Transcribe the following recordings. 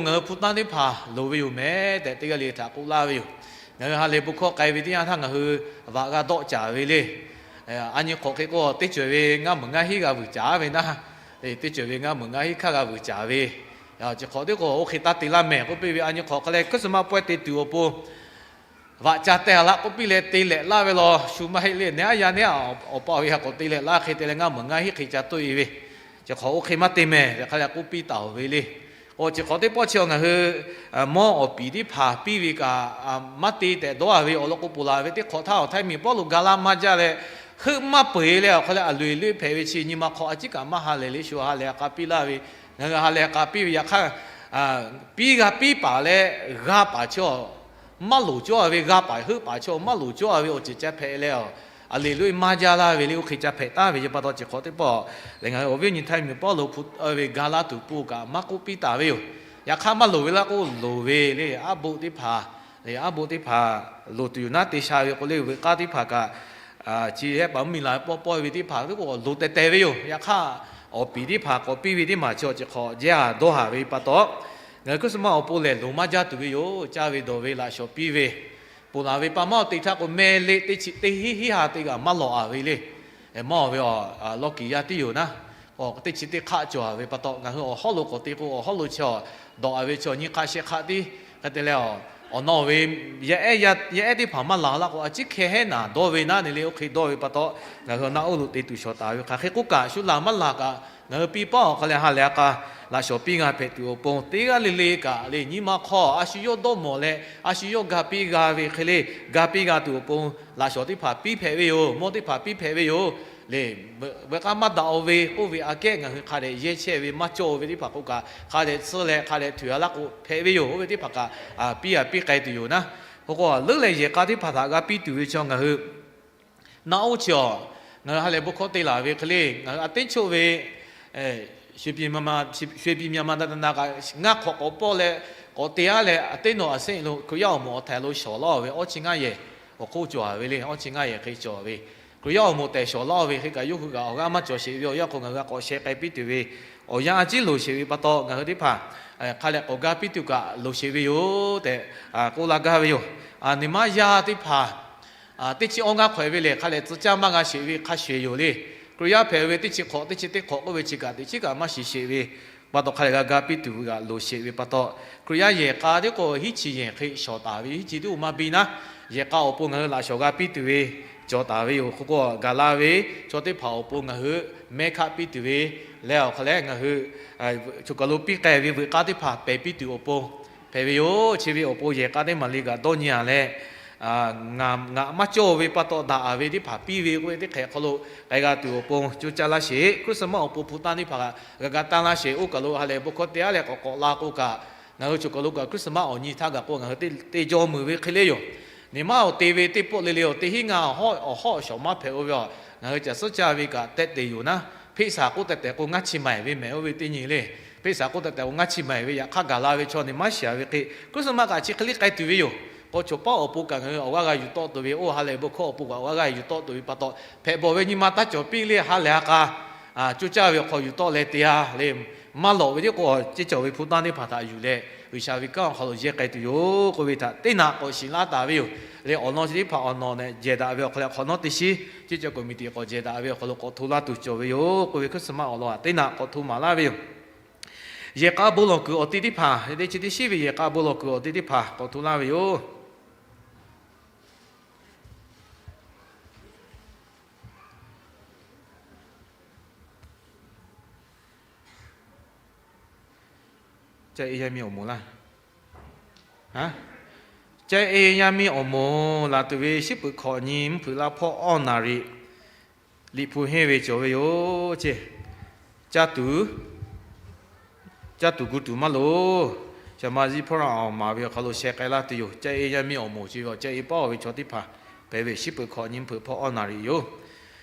ngaˬ hui hpu tanˇ teˇ hpaˍ loˍ ve yoˬ mehˍ tehꞈ teˇ g'aˇ le htaꞈ k'oˆ laˇ ve yoˬ. Ngaˬ hui ha lehˬ bon hkawˇ k'ai ve teˇ yanˇ htaˇ ngaˬ hui vaꞈ g'a dawˆ caˍ ve le. A nyi hk'awꞈ hk'e k'o teˇ ceuˬ ve ngaˇ meunˍ ngaˇ hinˉ g'a vuiˬ caˍ ve naˆ. Teˇ ceuˬ ve ngaˇ meunˍ ngaˇ hinˉ hkaˇ g'a vuiˬ caˍ ve, chi hk'awꞈ teˇ k'o oˇ hk'e taˇ te laˇ mehˍ k'oˆ piˇ ve. A nyi hk'awꞈ hk'a leh Christmas pawehˇ te tuˬ awˬ pon vaꞈ ca tehˬ laˇ k'oˆ piˇ leh te lehꞈ laˇ ve law shu maˇ heˆ le. Neˇ aˉ yaˇ neˇ aˬ awˬ pa ve ha k'awꞈ te lehꞈ laˇ hk'e te leh ngaˇ meunˍ ngaˇ hinˉ hk'e ca toˆ e ve, chi hk'awꞈ oˇ hk'e maˇ te mehˍ tehꞈ hk'a leh k'oˆ piˇ taˍ oˬ ve le. K'o chi hk'awꞈ teˇ pawˆ chi ngaˬ hui mawˇ awˬ piˍ teˇ hpaˍ piˇ ve kaꞈ maˇ te tehꞈ dawˇ a ve awˬ lawn k'o, ponˬ laˬ ve teˇ hk'awꞈ htaˇ awˬ htaiˇ miˬ Pawˇluꞈ ga laˇ maˇ jaˇ leh, heuˆ maˇ peu eˬ leh awˬ hk'a leh a loꞈ e loꞈ e hpehꞈ ve chi nyi ma hk'aw a ciˉ kaꞈ maˇ ha lehˬ le. Shu ha lehˬ a k'a piˇ laˇ ve, ngaˬ hui ha lehˬ a k'a piˇ ve yaꞈ hk'aˇ, piˇ g'a piˇ paˍ leh g'a paˍ chaw maˇ loˍ cawˇ ve, g'a paˍ heuˆ paˍ chaw maˇ loˍ cawˇ ve awˬ ceuˬ ca hpehꞈ leh, a loꞈ e loꞈ e maˇ jaˇ laˇ ve le. Oˇ hk'e ca hpehꞈ taˍ ve yaˇ pa taw chi hk'awꞈ teˇ pawˆ lehˬ ngaˬ hui awˬ viˉ awˬ nyi htaiˇ miˬ Pawˇluꞈ hpu ve ga laˇ tuˬ pon kaꞈ maˇ k'oˆ piˇ taˍ ve yoˬ. Yaꞈ hk'aˇ maˇ loˍ ve laˇ k'o loˍ ve le. Aˉ boˆ teˇ hpaˍ, aˉ boˆ teˇ hpaˍ loˍ tuˬ yoˬ naˉ te sha ve k'o le, veuꞈ k'aˇ teˇ hpaˍ kaꞈ chi hehˉ paˍ mvuhˇmiˬ la ve pawˇ pawehˇ ve teˇ hpaˍ teˇ k'o loˍ tehˬ tehˬ ve yoˬ. Yaꞈ hk'aˇ awˬ piˍ teˇ hpaˍ k'awꞈ piˇ ve teˇ maˬ chi awˬ ceuˬ hk'awꞈ jehˇ a dawˇ haˍ ve pa taw, ngaˬ hui Christmas awˬ pon lehˬ loˍ maˇ jaˇ tuˬ ve yoˬ. Caˇ ve dawˬ ve laꞈ shawnˍ piˇ ve, ponˬ laˬ ve pa mawˇ te htaˇ k'o mehˆ le teˇ chi teˇ hinˉ hinˉ ha te g'aꞈ maˇ lawꞈ a ve le. Mawˇ ve lawˇ kiˍ yaˇ tiˉ yoˬ naˉ, teˇ chi teˇ hk'aˆ cawˬ a ve pa taw ngaˬ hui awˬ hawˉ lo k'awꞈ te k'o awˬ hawˉ lo chi awˬ dawꞈ a ve chi awˬ nyi hk'a sheh hk'aˆ tiˉ hk'e te leh, awˬ nawˬ ve yaˇ ehˉ teˇ hpaˍ maˇ laˬ laˇ k'o a ciˉ hkeh hehˉ naˍ dawˇ ve naˉ ne le. Oˇ hk'e dawˇ ve pa taw ngaˬ hui naˆ uˉ lo te tuˬ shawˍ taˍ ve hk'aˬ hk'e k'oˆ kaꞈ shu laˬ maˇ laˬ kaꞈ ngaˬ hui piˇ paˉ awˬ hk'a leh ha lehˬ a k'a laꞈ shawnˍ piˇ g'a hpehꞈ tuˬ awˬ pon teˇ g'aˇ le le kaꞈ le nyi ma hk'aw a shu yawˇ dawˇ mawˬ leh a shu yawˇ ga piˇ g'a ve hk'e le, ga piˇ g'a tuˬ awˬ pon laꞈ shawnˍ teˇ hpaˍ piˇ hpehꞈ ve yoˬ. Mawˇ teˇ hpaˍ piˇ hpehꞈ ve yoˬ le. Veuꞈ k'aˇ maˇ daꞈ-o ve k'oˆ ve aꞈ kehˉ ngaˬ hui hk'a dehꞈ yehˇ chehˇ ve maˇ cawˇ-o ve teˇ hpaˍ k'oˆ kaꞈ hk'a dehꞈ tsuhˇ leh hk'a dehꞈ htuꞈ a laˇ k'o hpehꞈ ve yoˬ. Oˇ ve teˇ hpaˍ kaꞈ piˇ a piˇ k'ai tuˬ yoˬ naˉ. K'o k'o leuˉ leh yehˬ k'a teˇ hpaˍ htaꞈ g'a piˇ tuˬ ve chi ngaˬ hui naˆ uˉ chi awˬ ngaˬ hui ha lehˬ bon hkawˇ te laˬ ve hk'e le, ngaˬ hui a teˇ choˆ ve shu piˇ miˇ ma da da na kaꞈ ngaˇ hk'awꞈ k'awꞈ pawˆ leh k'awꞈ te aˉ leh a teˇ nawˬ a seˆ lo Hkriꞈ yaˇ awˬ moˍ awˬ htaiˍ lo shawˍ laˇ-o ve awˇ chi ngaˇ yehˬ awˬ hk'oˆ cawˬ a ve le. Awˇ chi ngaˇ yehˬ hk'e cawˬ ve Hkriꞈ yaˇ awˬ moˍ tehˬ shawˍ laˇ-o ve hk'e kaꞈ yawˇ hui kaꞈ awˬ g'aˇ maˇ cawˬ sheˍ ve awˬ yanˇ k'o ngaˬ hui g'a k'awꞈ sheh k'ai piˇ tuˬ ve awˬ yanˇ a ciˉ loˍ sheˍ ve pa taw ngaˬ hui teˇ hpaˍ hk'a leh k'awꞈ ga piˇ tuˬ kaꞈ loˍ sheˍ ve yoˬ tehꞈ k'oˆ laˇ gaˇ ve yoˬ. Neˇ maˇ yaˇ teˇ hpaˍ teˇ chi awˇ ngaˇ hk'awꞈ e ve lehˬ hk'a lehˬ tcuh caˇ maˇ g'a sheˍ ve hk'a shuˍ yoˬ le. Hkriꞈ yaˇ hpehꞈ ve teˇ chi hk'awꞈ teˇ chi teˇ hk'awꞈ k'oˆ ve chi kaꞈ teꞈ chiˉ kaꞈ maˇ shiˍ sheˍ ve pa taw hk'a lehˬ g'a ga piˇ tuˬ ve kaꞈ loˍ sheˍ ve pa taw, Hkriꞈ yaˇ yehˬ k'a teˇ k'o hiˉ chi yehˬ hk'e shawˍ taˍ ve hiˉ chi teˇ oˇ maˇ biˇ naˉ, yehˬ k'a awˬ pon ngaˬ hui laꞈ shawnˍ g'a piˇ tuˬ ve cawˬ taˍ ve yoˬ. Hk'aw k'o gaˬ la ve chaw teˇ hpaˍ awˬ pon ngaˬ hui mehˇ hkaˆ piˇ tuˬ ve leh awˬ hk'a lehˬ ngaˬ hui choˬ kaˬ lo piˇ k'ai ve veuꞈ k'aˇ teˇ hpaˍ pehˬ piˇ tuˬ awˬ pon hpehꞈ ve yoˬ. Chi ve awˬ pon yehˬ k'a teˇ maˬ le kaꞈ dawˇ nyi a leh ngaˬ maˇ cawˇ ve pa taw daꞈ a ve teˇ hpaˍ piˇ ve k'oˆ ve teˇ hk'ehꞈ hk'aw lo k'ai g'a tuˬ awˬ pon coˇ caˇ laˇ sheˍ. Christmas awˬ pon hpu tanˇ teˇ hpaˍ g'a ga tanˇ laˇ sheˍ. Oˇ kaˬ lo ha lehˬ bon hkawˇ te aˉ leh k'awꞈ k'awꞈ la k'o kaꞈ ngaˬ hui choˬ kaˬ lo kaꞈ Christmas awˬ nyi htaˇ gaˬ k'o ngaˬ hui te jawˇ meuˍ ve hk'e le yoˬ. Neˇ maˇ awˬ te ve teˇ pawˆ le le awˬ te hiˉ ngaˬ awˬ hawˉ awˬ shawˍ maˇ hpehꞈ-o ve a, ngaˬ hui caˬ suhˉ caˇ ve kaꞈ tehꞈ te yoˬ naˉ. Hpeˆ saˍ k'oˆ tehꞈ tehꞈ k'o ngaˇ chi maiˍ ve mehˍ oˇ ve teˇ nyi le. Hpeˆ saˍ k'oˆ tehꞈ tehꞈ k'o ngaˇ chi maiˍ ve yaꞈ hk'aˇ gaˬ la ve chaw neˇ maˇ shiˍ a ve hk'e Christmas kaꞈ chi hk'e le k'ai tuˬ ve yoˬ. K'o choˬ pawˆ awˬ pon kaꞈ ngaˬ hui awˬ g'aˇ g'a yuˬ tawˆ tuˬ ve, oˇ ha lehˬ bon hkawˇ awˬ pon kaꞈ awˬ g'aˇ g'a yuˬ tawˆ tuˬ ve pa taw hpehꞈ bawˬ ve nyi ma taˇ cawˬ piˇ le. Ha lehˬ a k'a coˇ caˇ ve awˬ hk'aw yuˬ tawˆ leh te a le. Maˇ lawꞈ ve tiˉ k'o ceˇ cawˬ ve hpu tanˇ teˇ hpaˍ htaꞈ yuˬ leh G'uiˬsha ve kanˉ awˬ hk'aw lo yehˇ k'ai tuˬ yoˬ k'oˆ ve htaꞈ teˇ naꞈ k'awꞈ shiˍ laˇ taˍ ve yoˬ. Leh awˬ lawn chi teˇ hpaˍ awˬ nawˬ leh jehˬ daꞈ ve awˬ hk'aw leh hk'awꞈ nawˉ teˇ shiˉ ceˇ cawˬ committee k'awꞈ jehˬ daꞈ ve awˬ hk'aw lo k'awꞈ hto laˇ tuˬ cawˬ ve yoˬ k'oˆ ve Christmas awˬ lawn htaꞈ teˇ naꞈ k'awꞈ hto maˍ laˇ ve yoˬ. Yehˬ k'a bon lawˬ kuiˬ awˬ te teˇ hpaˍ, teˇ chi teˇ shiˉ ve yehˬ k'a bon lawˬ kuiˬ awˬ te teˇ hpaˍ k'awꞈ hto laˇ ve yoˬ. Caˇ e yaˇ miˇ awˬ moˍ laˇ. Caˇ e yaˇ miˇ awˬ moˍ laˬ tuˬ ve shiˉ peuˬ hkawꞈ nyi mvuhˇ hpeuꞈ laˇ hpawˇ awˇ naˍ riˍ liꞈ hpu henˇ ve cawˬ ve yoˬ ceˇ. Caˇ tuˬ, caˇ tuˬ gu tuˬ maˇ loˍ. Shaˍ ma ziˇ hpawˇ raˇ awˬ maˍ ve awˬ hk'aw lo sheh k'ai laˇ tuˬ yoˬ. Caˇ e yaˇ miˇ awˬ moˍ chi ve awˬ caˇ e paˉ-o ve chaw teˇ hpaˍ hpehꞈ ve shiˉ peuˬ hkawꞈ nyi mvuhˇ hpeuꞈ hpawˇ awˇ naˍ riˍ yoˬ.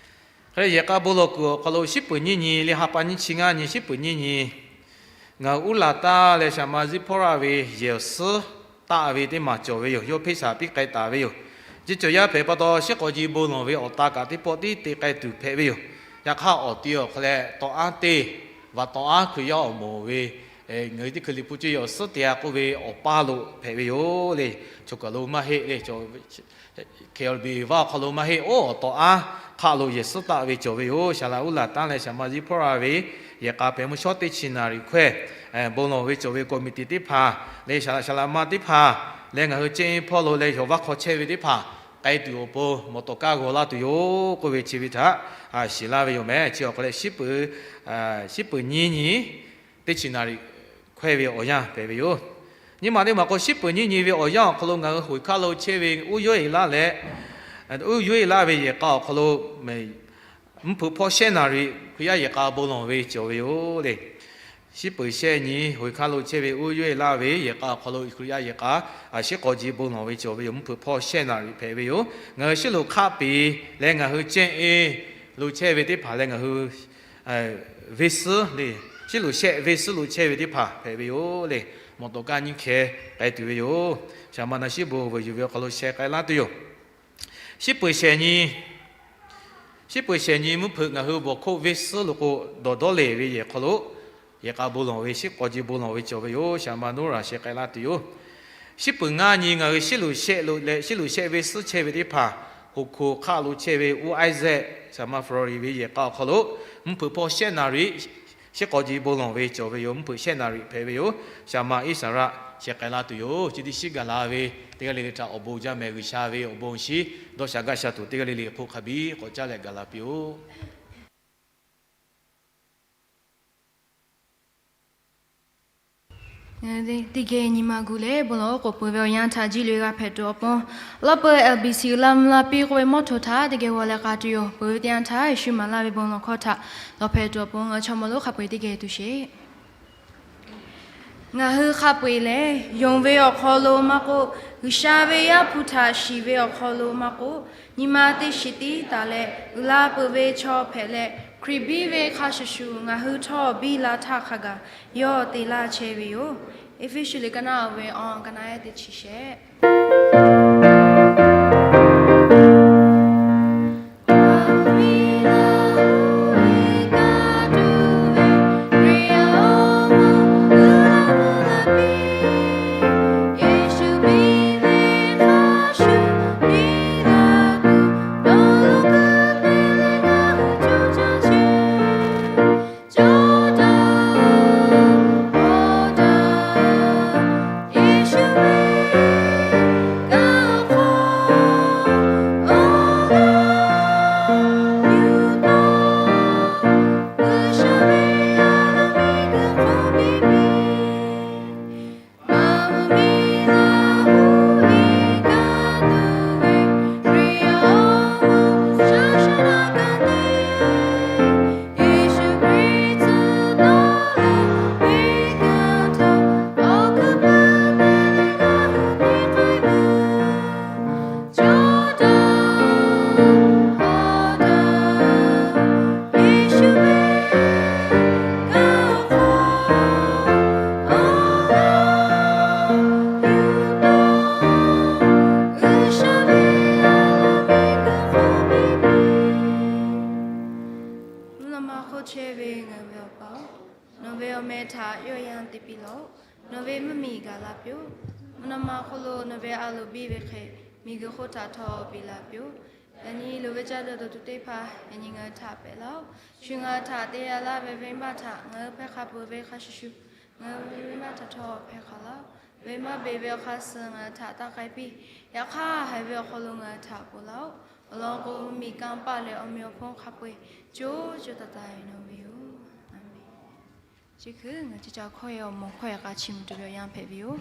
Hk'e leh yehˬ k'a bon lawˬ kuiˬ awˬ hk'aw lo shiˉ peuˬ nyiˇ nyi le ha pa nyiˇ chi ngaˇ nyi shiˉ peuˬ nyiˇ nyi, ngaˬ hui uˉ laˬ taˍ leh shaˍ ma ziˇ hpawˇ raˇ ve yehˬ awˬ suhˉ taˆ ve teˇ maˬ cawˬ ve yoˬ. Yawˇ hpeˆ saˍ piˇ k'ai taˍ ve yoˬ. Ceˇ cawˬ yaˇ hpehꞈ pa taw shiˉ k'awꞈ ji bon lawˬ ve awˬ ta kaꞈ teˇ pawˆ tiˉ te k'ai tuˬ hpehꞈ ve yoˬ. Yaꞈ hk'aˇ awˬ ti awˬ hk'aw leh tawˇ aˉ teˇ vaꞈ tawˇ aˉ Hkriꞈ yaˇ awˬ moˍ ve ngaˬ hui teˇ hkui Liꞈ hpu cuˇ yiˍ awˬ suhˉ te a k'oˆ ve awˬ paˇ lo hpehꞈ ve yoˬ le. Chaw kaˬ lo maˇ heˆ le, K L B vaˇ awˬ hk'aw lo maˇ heˆ, oˇ awˬ tawꞈ aˉ hk'aˆ lo yehˬ suhˉ taˆ ve cawˬ ve yoˬ. Saˍ laꞈ uˉ laˬ taˉ leh saˍ ma ziˇ hpawˇ ra ve yehˬ k'a hpehꞈ mvuhˇ shawˉ teˇ chi naˍ riˍ hkawehˇ bon lawˬ ve cawˬ ve committee teˇ hpaˍ leh saˍ laꞈ saˍ laꞈ ma teˇ hpaˍ leh ngaˬ hui ceˇ hpawˇ lo leh yawˬ vaˇ hk'aw chehˇ ve teˇ hpaˍ k'ai tuˬ awˬ pon mawˬ tawˍ kaˇ g'aw laˇ tuˬ yoˬ k'oˆ ve chi ve htaꞈ shiˍ laˇ ve yoˬ meh. Chi awˬ hk'aw leh shiˉ peuˍ nyiˇ nyi teˇ chi naˍ riˍ hkawehˇ ve awˬ yanˇ hpehꞈ ve yoˬ. Nyi ma teˇ maˬ k'o, shiˉ peuˍ nyiˇ nyi ve awˬ yanˇ awˬ hk'aw lo ngaˬ hui Hawˬ hkanˇ lo chehˇ ve uˉ yoˇ e laˇ leh, uˉ yoˇ e laˇ ve yehˬ k'a awˬ hk'aw lo mvuhˇ hpeuꞈ hpawˇ shehˆ naˍ riˍ Hkriꞈ yaˇ yehˬ k'a bon lawˬ ve cawˬ ve yoˬ le. Shiˉ peuˍ shehˆ nyi Hawˬ hkanˇ lo chehˇ ve uˉ yoˇ e laˇ ve yehˬ k'a awˬ hk'aw lo Hkriꞈ yaˇ yehˬ k'a a shiˉ k'aw ji bon lawˬ ve cawˬ ve yoˬ. Mvuhˇ hpeuꞈ hpawˇ shehˆ naˍ riˍ hpehꞈ ve yoˬ. Ngaˬ hui shiˉ loˍ hk'aˆ peˍ leh ngaˬ hui ceˇ e lo chehˇ ve teˇ hpaˍ leh ngaˬ hui venˇ suhˉ le, shiˉ loˍ shehˆ venˇ suhˉ lo chehˇ ve teˇ hpaˍ hpehꞈ ve yoˬ le. Mawˬ tawˍ kaˇ nyiˇ hkeh k'ai tuˬ ve yoˬ. Shaˍ ma na shiˉ bon vuiˬ yuˬ ve awˬ hk'aw lo sheh k'ai laˇ tuˬ yoˬ. Shiˉ peuˍ shehˍ nyi, shiˉ peuˍ shehˍ nyi mvuhˇ hpeuꞈ ngaˬ hui bawˬ hk'oˆ venˇ suhˉ lo k'o, dawˬ dawˉ lehˬ ve yehˬ hk'aw lo yehˬ k'a bon lawˬ ve shiˉ k'aw ji bon lawˬ ve cawˬ ve yoˬ. Shaˍ ma Noˉraˍ sheh k'ai laˇ tuˬ yoˬ. Shiˉ peuˍ ngaˇ nyi ngaˬ hui shiˉ loˍ shehˆ lo leh shiˉ loˍ shehˆ venˇ suhˉ chehˇ ve teˇ hpaˍ, Hawˬ hkanˇ hk'aˆ lo chehˇ ve uˉ Iˉsaˍ, shaˍ ma Flori ve yehˬ k'a awˬ hk'aw lo mvuhˇ hpeuꞈ hpawˇ shehˆ naˍ riˍ shiˉ k'aw ji bon lawˬ ve cawˬ ve yoˬ. Mvuhˇ hpeuꞈ shehˆ naˍ riˍ hpehꞈ ve yoˬ. Shaˍ ma Iˉsaˍraˆ sheh k'ai laˇ tuˬ yoˬ. Chi teˇ shiˉ gaˬ la ve teˇ g'aˇ le le htaꞈ awˬ bon jaˇ meh G'uiˬsha ve awˬ bon shiˉ dawˇ sha gaˇ sha tuˬ teˇ g'aˇ le le hk'oˆ hk'a biˇ k'awꞈ caˇ leh gaˬ la piˇ-oˆ. Teˇ geh nyi ma gu leh bon lawˬ oˉ k'oˍ peuˬ ve awˬ yanˇ htaꞈ jiˇ loꞈ e g'a hpehꞈ tuˬ awˬ pon, lawˇ peuˬ L B C uiˍ la mvuh la piˇ k'oˆ ve mawˇ htoꞈ htaꞈ teˇ geh g'aw leh k'a tuˬ yoˬ. Peuˬ ve teˇ yanˇ htaˇ Yeˍsuˆ maˍ laˇ ve bon lawˬ hkawˇ htaꞈ lawˬ hpehꞈ tuˬ awˬ pon ngaˬ hui chaw mawˇ lonˉ hk'a peu-eˬ teˇ geh tuˬ sheˍ. Ngaˬ hui hk'a peu-eˬ lehˬ, yonˍ ve awˬ hk'aw lo maˇ k'oˆ, G'uiˬsha ve Yaˇ hpu htaꞈ shiˍ ve awˬ hk'aw lo maˇ k'oˆ, nyi ma teˇ shiˍ tiˉ taˍ leh uiˍ la peuˬ ve chaw hpehꞈ leh, Hkriꞈ biˇ ve hk'a shuˍ shuˍ ngaˬ hui htawˇ biˇ la htaˇ hk'a gaˬ yawˇ te laˇ chehˇ ve yoˬ. Eˇfeˇsuꞈ liꞈ ka naˆ ve awˬ ka naˆ eˉ teˇ chi shehˆ. Mvuhˇ naw ma hk'oˆ chehˇ ve ngaˬ ve Awˬ pa-oˬ, nawˬ ve awˬ meh htaꞈ yawˇ yanˇ te piˇ laˬ-oˆ. Nawˬ ve mvuhˇmiˬ gaˬ la piˇ-oˆ. Mvuhˇ naw ma hk'oˆ lo nawˬ ve a loˍ biˇ ve hk'e, miˬguiˬ hk'oˆ htaꞈ htawˇ piˇ la piˇ-oˆ. Yaꞈ nyi loˍ ve caˇ daꞈ dawˬ tuˬ teˇ hpaˍ yaꞈ nyi ngaˬ hui htaꞈ pehꞈ laˇ-oˆ. Shu ngaˬ hui htaꞈ te ya laˇ ve venˇbaˆ htaꞈ ngaˬ hui hpehˇ hk'a peuˬ ve hk'a shuˍ shuˍ, ngaˬ hui ve venˇbaˆ htaꞈ htawˇ hpehˇ hk'a laˇ-oˆ. Venˇbaˆ beˬ ve awˬ hk'aˇ suh ngaˬ hui htaꞈ taˇ k'ai piˇ. Yaꞈ hk'aˇ, haiˬ ve awˬ hk'aw lo ngaˬ hui htaꞈ ponˬ laˇ-oˆ. Awˬ lawn k'o, mvuhˇmiˬ kanˇ paˆ leh awˬ meꞈ awˬ hponˇ hk'a peu-eˬ co co taiˍ taiˍ nawˬ ve yoˬ. Aˍmenˍ. Chi hkui ngaˬ hui chi ca hkawˇ-e awˬ moˍ hkawˇ-e k'a chiˇ mvuh tuˬ ve awˬ yanˇ hpehꞈ ve yoˬ.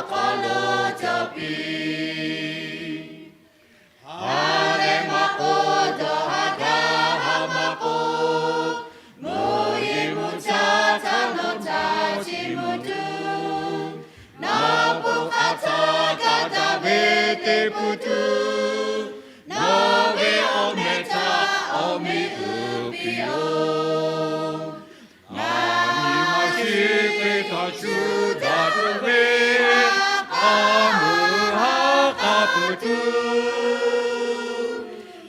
hk'aw lo cawˬ piˇ. Ha leh maˇ k'oˆ, dawˇ ha gaˇ ha maˇ k'oˆ, mvuhˇ yeˬ mvuhˇ caˇ htaˇ nawˬ htaꞈ chiˇ mvuh tuˬ, nawˬ bon hk'aˬ htaˇ kaꞈ daꞈ ve te peuˬ tuˬ, nawˬ ve awˬ meh htaꞈ awˬ meꞈ uiˍ piˇ-oˆ. Ngaˬ nyi ma shiˍ Hkriꞈ htaꞈ shu daꞈ tuˬ ve a muˍ ha k'a peuˬ tuˬ,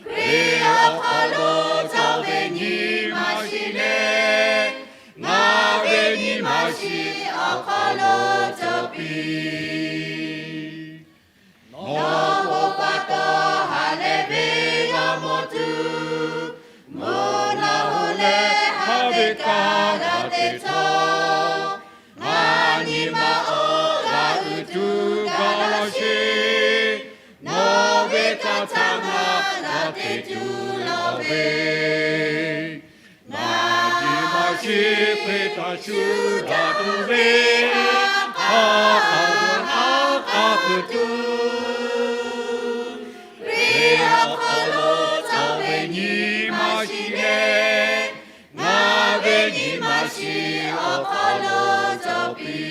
Hkriꞈ awˬ hk'aw lo cawˬ ve nyi ma shiˍ leh, ngaˬ ve nyi ma shiˍ awˬ hk'aw lo cawˬ piˇ. Nawˬ hui pa taw ha lehˬ ve g'a mawˬ tuˬ, mvuhˇ naw hui leh ha ve kaꞈ g'a te htawˇ, ngaˬ nyi ma awˬ g'a uiˍ tuˬ gaˬ laˇ sheˍ. Nawˬ ve kaꞈ htaˇ ngaˬ g'a te tuˬ lawˬ ve, Ngaˬ nyi ma shiˍ Hkriꞈ htaꞈ shu daꞈ tuˬ ve, ha k'a ve ha k'a peuˬ tuˬ, Hkriꞈ awˬ hk'aw lo cawˬ ve nyi ma shiˍ leh, ngaˬ ve nyi ma shiˍ awˬ hk'aw lo cawˬ piˇ.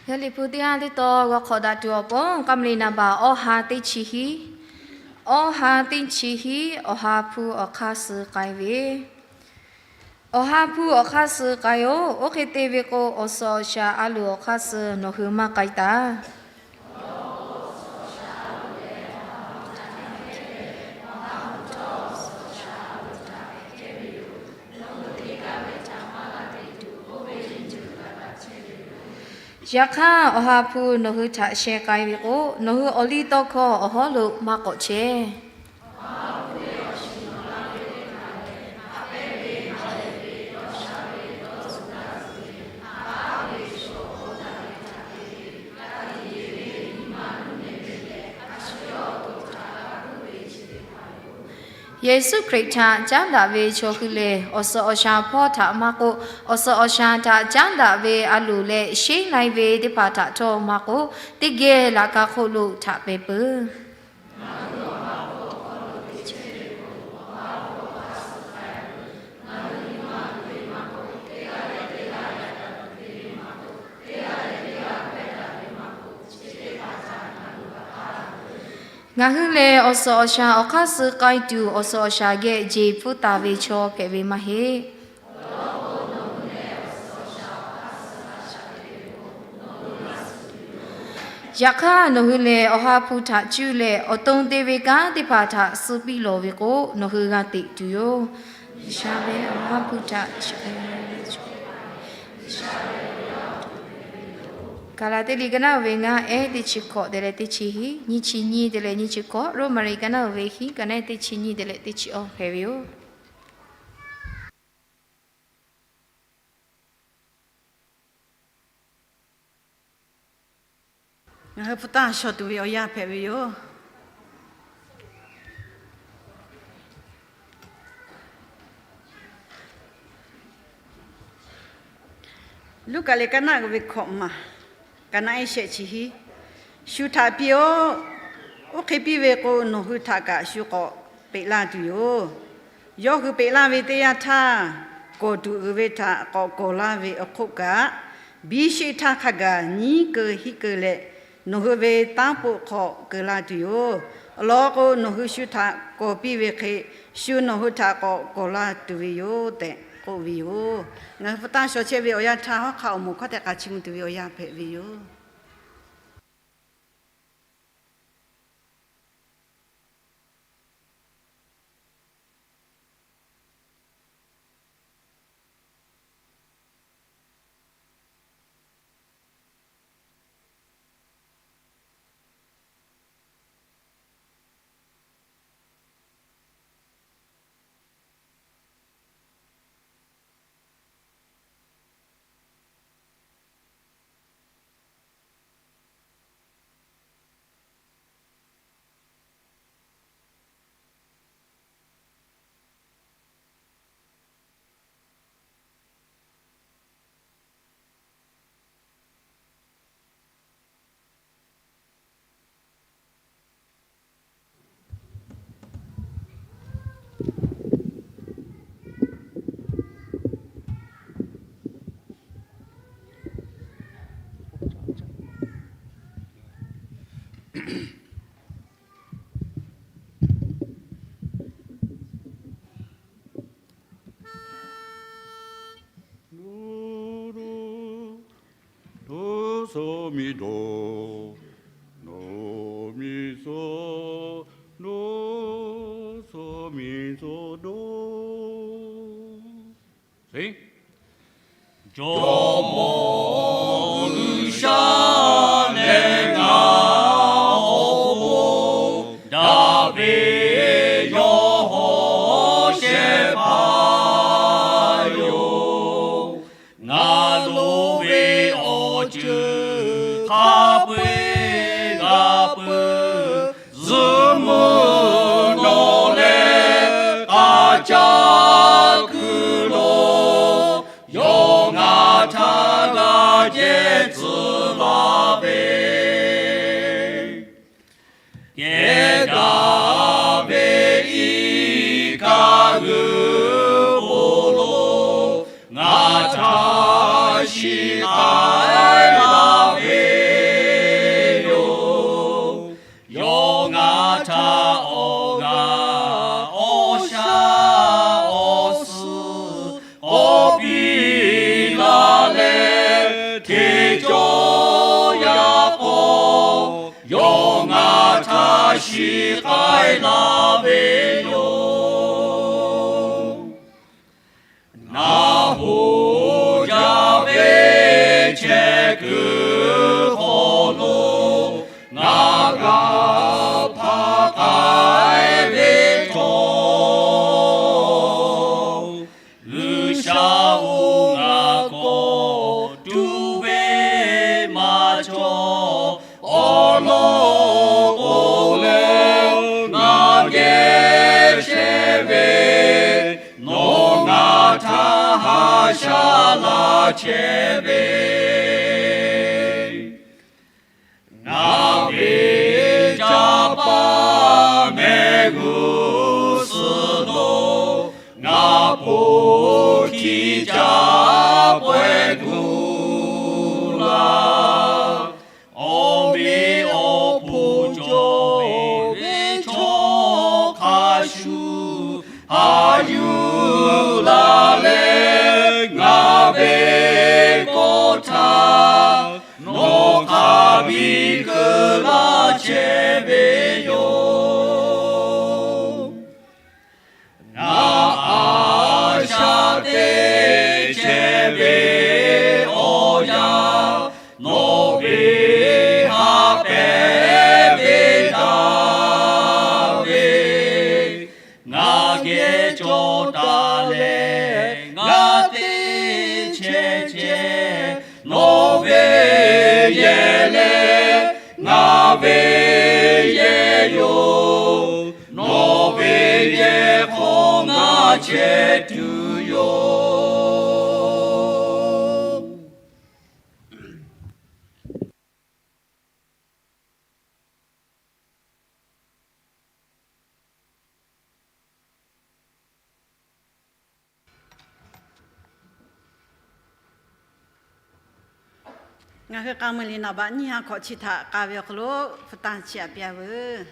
Yaˇ liꞈ hpu teˇ g'aˇ teˇ taw g'aw hk'awꞈ daꞈ tuˬ awˬ pon, k'a meuꞈ liꞈ naˍ baˬ awˇ ha teˇ chi hiˉ, awˇ ha teˇ chi hiˉ, Awˬ ha hpu awˬ hk'aˇ suh k'ai ve. Awˬ ha hpu awˬ hk'aˇ suh k'ai-oˬ. Oˇ hk'e te ve k'o, awˬ suhˍ awˬ shaˍ a loˍ awˬ hk'aˇ suh nawˬ hui maˇ k'ai taˍ. Yaꞈ hk'aˇ, Awˬ ha hpu nawˬ hui htaꞈ sheh k'ai ve k'o, nawˬ hui awˬ liˇ tawˇ hkawˇ awˬ hawˉ lo maˇ k'awꞈ chehˇ. Yeˍsuˆ Hkriꞈ htaꞈ caˉ daꞈ ve chaw hui lehˬ, awˬ suhˍ awˬ shaˍ hpawˇ htaꞈ maˇ k'oˆ, awˬ suhˍ awˬ shaˍ htaꞈ caˉ daꞈ ve a loˍ leh sheˉ lai ve teˇ hpaˍ htaꞈ htawˇ maˇ k'oˆ, teˇ geh laꞈ ka hk'oˆ lo htaꞈ pehˍ peuˬ. Ngaˬ hui lehˬ, awˬ suhˍ awˬ shaˍ awˬ hk'aˇ suh k'ai tuˬ, awˬ suhˍ awˬ shaˍ geh jeˬ pfuhˇ taˍ ve chaw hpehꞈ ve maˇ heˆ. Yaꞈ hk'aˇ, nawˬ hui lehˬ Awˬ ha hpu htaꞈ cuˇ leh, awˬ to te ve kanˉ teˇ hpaˍ htaꞈ suh piˇ lawˬ ve k'o, nawˬ hui g'a teꞈ tuˬ yoˬ. G'uiˬsha ve Awˬ ha hpu htaꞈ Kaˍlaˍtiˆ liꞈ ka naˆ uiˍ ve ngaˇ, ehˉ teˇ chi hkawꞈ te leh teˇ chi hiˉ, nyiˇ chi nyiˇ te leh nyiˇ chi hkawꞈ, Roˉmaꞈ liꞈ ka naˆ uiˍ ve hiˉ, ka naˆ ehˉ teˇ chi nyiˇ te leh teˇ chi awˇ hpehꞈ ve yoˬ. Ngaˬ hui hpu taˇ shaw tuˬ ve awˬ yanˇ hpehꞈ ve yoˬ. Luˉkaꞈ liꞈ ka naˆ uiˍ ve hkawꞈ maˬ, ka naˆ ehˉ shehˆ chi hiˉ. Shu htaꞈ piˇ-oˆ. Oˇ hk'e piˇ ve k'o, nawˬ hui htaꞈ kaꞈ shu k'awꞈ peꞈ laˇ tuˬ yoˬ. Yawˇ hui peꞈ laˇ ve teˇ yanˇ htaˇ, kawˬ tuˬ uiˍ ve htaꞈ k'awꞈ kawˬ laˇ ve awˬ hk'oˆ kaꞈ, biˇ sheˆ htaˇ hk'a gaˬ nyiˉ keu hiˆ keu leh, nawˬ hui ve tanˉ poˆ hk'aw keu laˇ tuˬ yoˬ. Awˬ lawn k'o, nawˬ hui shu htaꞈ kawˬ piˇ ve hk'e, shu nawˬ hui htaꞈ k'awꞈ kawˬ laˇ tuˬ ve yoˬ tehꞈ k'oˆ ve yoˬ. Ngaˬ hui hpu taˇ shaw chehˇ ve awˬ yanˇ htaˇ, hawˉ hk'aˆ awˬ moˍ hkawˇ teˇ hk'aˬ chi mvuh tuˬ ve awˬ yanˇ hpehꞈ ve yoˬ. Do, do, so, mi, do. Do, mi, so, do, so, mi, so, do. Jawˇmawˇ G'uiˬsha lehˬ ngaˬ awˬ pon daꞈ ve yawˇ hawˉ shehˍ hpaˇ yoˬ. Ngaˬ lo ve awˬ ceuˬ hk'a peu-eˬ g'a peuˬ, zuhꞈ muiˬ nawˬ lehˬ k'a caˇ kuiˬ lo, yawˇ ngaˬ htaꞈ g'a jehˇ tcuh laˇ ve. Kehˉ daꞈ ve iˉ kaˆ g'uiˬ po lo ngaˬ htaꞈ shiˍ k'ai laˇ ve yoˬ. Yawˇ ngaˬ htaꞈ awˬ g'aˇ awˬ shaˉ awˬ suhˍ k'awꞈ piˇ laˇ leh, hteˇ cawˇ yaˇ k'aw yawˇ ngaˬ htaꞈ shiˍ k'ai laˇ ve yoˬ. Naˬ hoꞈ jaˇ ve chehˇ kuiˬ hk'aw lo ngaˬ g'a hpaˍ k'ai ve htawˇ, G'uiˬsha-oˬ, ngaˬ kawꞈ tuˬ ve maˇ cawˬ. Awˬ lawn k'o lehˬ ngaˬ geh chehˇ ve, nawˬ ngaˬ htaꞈ haꞈ shaˉ laˇ chehˇ ve, ngaˬ ve caˇ paˍ mehˆ g'uˇ suhˍ lo ngaˬ ponˬ hkiˇ caˇ pawehˇ kuˬ laˇ. Awˬ meꞈ awˬ hponˇ cawˬ ve chaw hk'a shuˍ haꞈ yuˬ laˇ leh, ngaˬ ve kawˆ htaˇ nawˬ hk'a biˇ keu laˇ chehˇ ve yoˬ. Ngaˬ a shaꞈ teꞈ chehˇ ve awˬ yanˇ, nawˬ ve ha pehˍ ve daꞈ ve, ngaˬ geh cawˬ taˍ leh ngaˬ teˇ chehˇ chehˇ, nawˬ ve yehˬ leh ngaˬ ve yehˬ yoˬ. Nawˬ ve yehˬ hk'aw ngaˬ chehˇ tuˬ yoˬ. Ngaˬ hui k'a meuˬ liꞈ naˍ baꞈ nyiˇ ha hkawꞈ chi htaꞈ k'a ve awˬ hk'aw lo hpu tanˇ chiˇ aꞈ piˇ a veuˬ.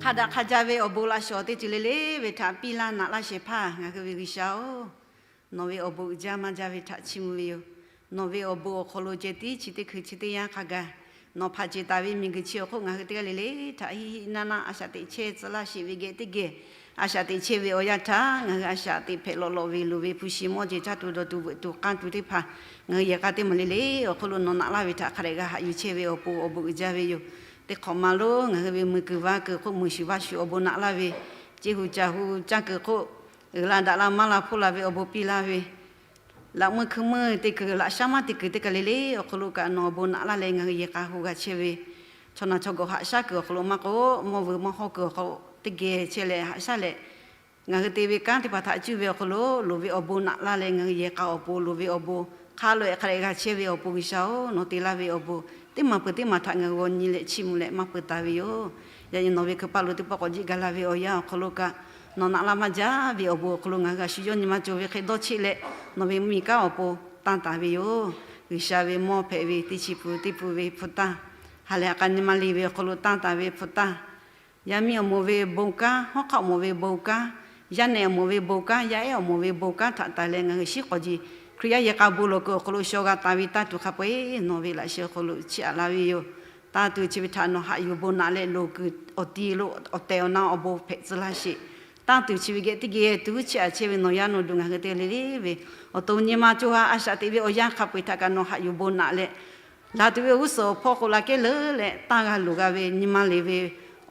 Hk'a daꞈ hk'a jaˇ ve awˬ bon laꞈ shawˍ teˇ ceuˬ le le ve htaꞈ piˇ laˇ naꞈ laˇ shehˍ hpaˇ ngaˬ hui ve G'uiˬsha-oˬ, nawˬ ve awˬ bon uiˍ jaˇ maˇ jaˇ ve htaꞈ chiˇ mvuh ve yoˬ. Nawˬ ve awˬ bon awˬ hk'aw lo ceh tiˉ chi teˇ hkui chi teˇ yanˇ hk'a gaˬ nawˬ hpaꞈ ceˬ taˍ ve miˬguiˬ chi awˬ hk'oˆ ngaˬ hui teˇ g'aˇ le le htaꞈ hiˆ hiˆ naˇ naˇ a shaꞈ teꞈ chehˇ tcuh laˇ sheˍ ve geh teˇ geh A shaꞈ teꞈ chehˇ ve awˬ yanˇ htaˇ, ngaˬ hui a shaꞈ teꞈ hpehꞈ lawꞈ lawꞈ ve loˍ ve hpu shi mawˇ jeˬ caˇ tuˬ dawˬ tuˬ veuꞈ tuˬ k'aˇ tuˬ teˇ hpaˍ, ngaˬ hui yehˬ k'a teˇ maˬ le le awˬ hk'aw lo nawˬ naꞈ laˇ ve htaꞈ hk'a dehꞈ g'a haꞈ yuˬ chehˇ ve awˬ pon awˬ bon uiˍ jaˇ ve yoˬ. Teˇ hk'awꞈ ma lo ngaˬ hui ve muiˬ kuiˬ vaˇ kuiˬ hk'oˆ muiˬ shuˍ vaˇ shuˍ awˬ bon naꞈ laˇ ve, ceˇ hu ca hu caˇ kuiˬ hk'oˆ uiˍ la daꞈ la maˇ la hpoˇ la ve awˬ bon piˇ laˇ ve, laꞈ meuˇ hkui meuˇ te kuiˬ laꞈ shaˉ maˇ te kuiˬ teˇ kaˬ le le awˬ hk'aw lo kaꞈ nawˬ awˬ bon naꞈ laˇ leh ngaˬ hui yehˬ k'a hu g'a chehˇ ve, chaw na chaw gawˬ haꞈ shaˉ kuiˬ awˬ hk'aw lo maˇ k'oˆ, mawˇ vuiˬ mawˇ hawˇ kuiˬ awˬ hk'aw lo teˇ geh chehˇ leh haꞈ shaˉ leh, ngaˬ hui te ve kanˉ teˇ hpaˍ htaꞈ cuˇ ve awˬ hk'aw lo loˍ ve awˬ bon naꞈ laˇ leh ngaˬ hui yehˬ k'a awˬ pon loˍ ve awˬ bon hk'a lo e hk'a dehꞈ g'a chehˇ ve awˬ pon G'uiˬsha-oˬ, nawˬ te laˇ ve awˬ bon teˇ maˬ peuˬ teˇ maˬ htaꞈ ngaˬ hui g'aw nyi leh chiˇ mvuh leh maˇ peuˬ taˍ ve yoˬ. Yaꞈ nyi nawˬ ve hkui paˇ lo teˇ pawˆ k'awꞈ jiˆ gaˬ la ve awˬ yanˇ awˬ hk'aw lo kaꞈ, nawˬ naꞈ laˇ maˇ jaˇ ve awˬ bon awˬ hk'aw lo ngaˬ hui a shu yawˇ nyi ma cawˬ ve hk'e dawˇ cheˆ leh, nawˬ ve mvuhˇmiˬ kanˉ awˬ pon tanˇ taˍ ve yoˬ. G'uiˬsha ve mawˇ hpehꞈ ve teˇ chi pun teˇ pun ve hpu tanˇ, ha lehˬ ha k'a nyi ma le ve awˬ hk'aw lo tanˇ taˍ ve hpu tanˇ, yaˇ miˇ awˬ moˍ ve bon kanˉ, hawˉ hk'aˆ awˬ moˍ ve bon kanˉ, yaˇ nehˬ awˬ moˍ ve bon kanˉ, yaˇ ehˉ awˬ moˍ ve bon kanˉ htaꞈ taˍ leh ngaˬ hui shiˉ k'awꞈ ji Hkriꞈ yaˇ yehˬ k'a bon lawˬ kuiˬ awˬ hk'aw lo shaw g'a taˍ ve tanˇ tuˬ hk'a peu-eˬ nawˬ ve laꞈ sheh awˬ hk'aw lo chiˇ aꞈ la ve yoˬ. Tanˇ tuˬ chi ve htaꞈ nawˬ haꞈ yuˬ bon naꞈ leh loˍ kuiˬ awˬ ti lo awˬ tehˬ awˬ na awˬ bon hpehꞈ tcuh laˇ sheˍ. Tanˇ tuˬ chi ve geh teˇ geh tuˬ chiˇ aꞈ chehˇ ve nawˬ yaˇ nawˬ duˬ ngaˬ hui te le le ve awˬ to nyi ma co ha a shaꞈ teꞈ ve awˬ yanˇ hk'a peu-eˬ htaꞈ kaꞈ nawˬ haꞈ yuˬ bon naꞈ leh, laˬ tuˬ ve awˬ g'uˇ suhˍ awˬ hpawˇ k'o la kehˉ leuˉ leh tanˇ g'a luˬ g'a ve nyi ma le ve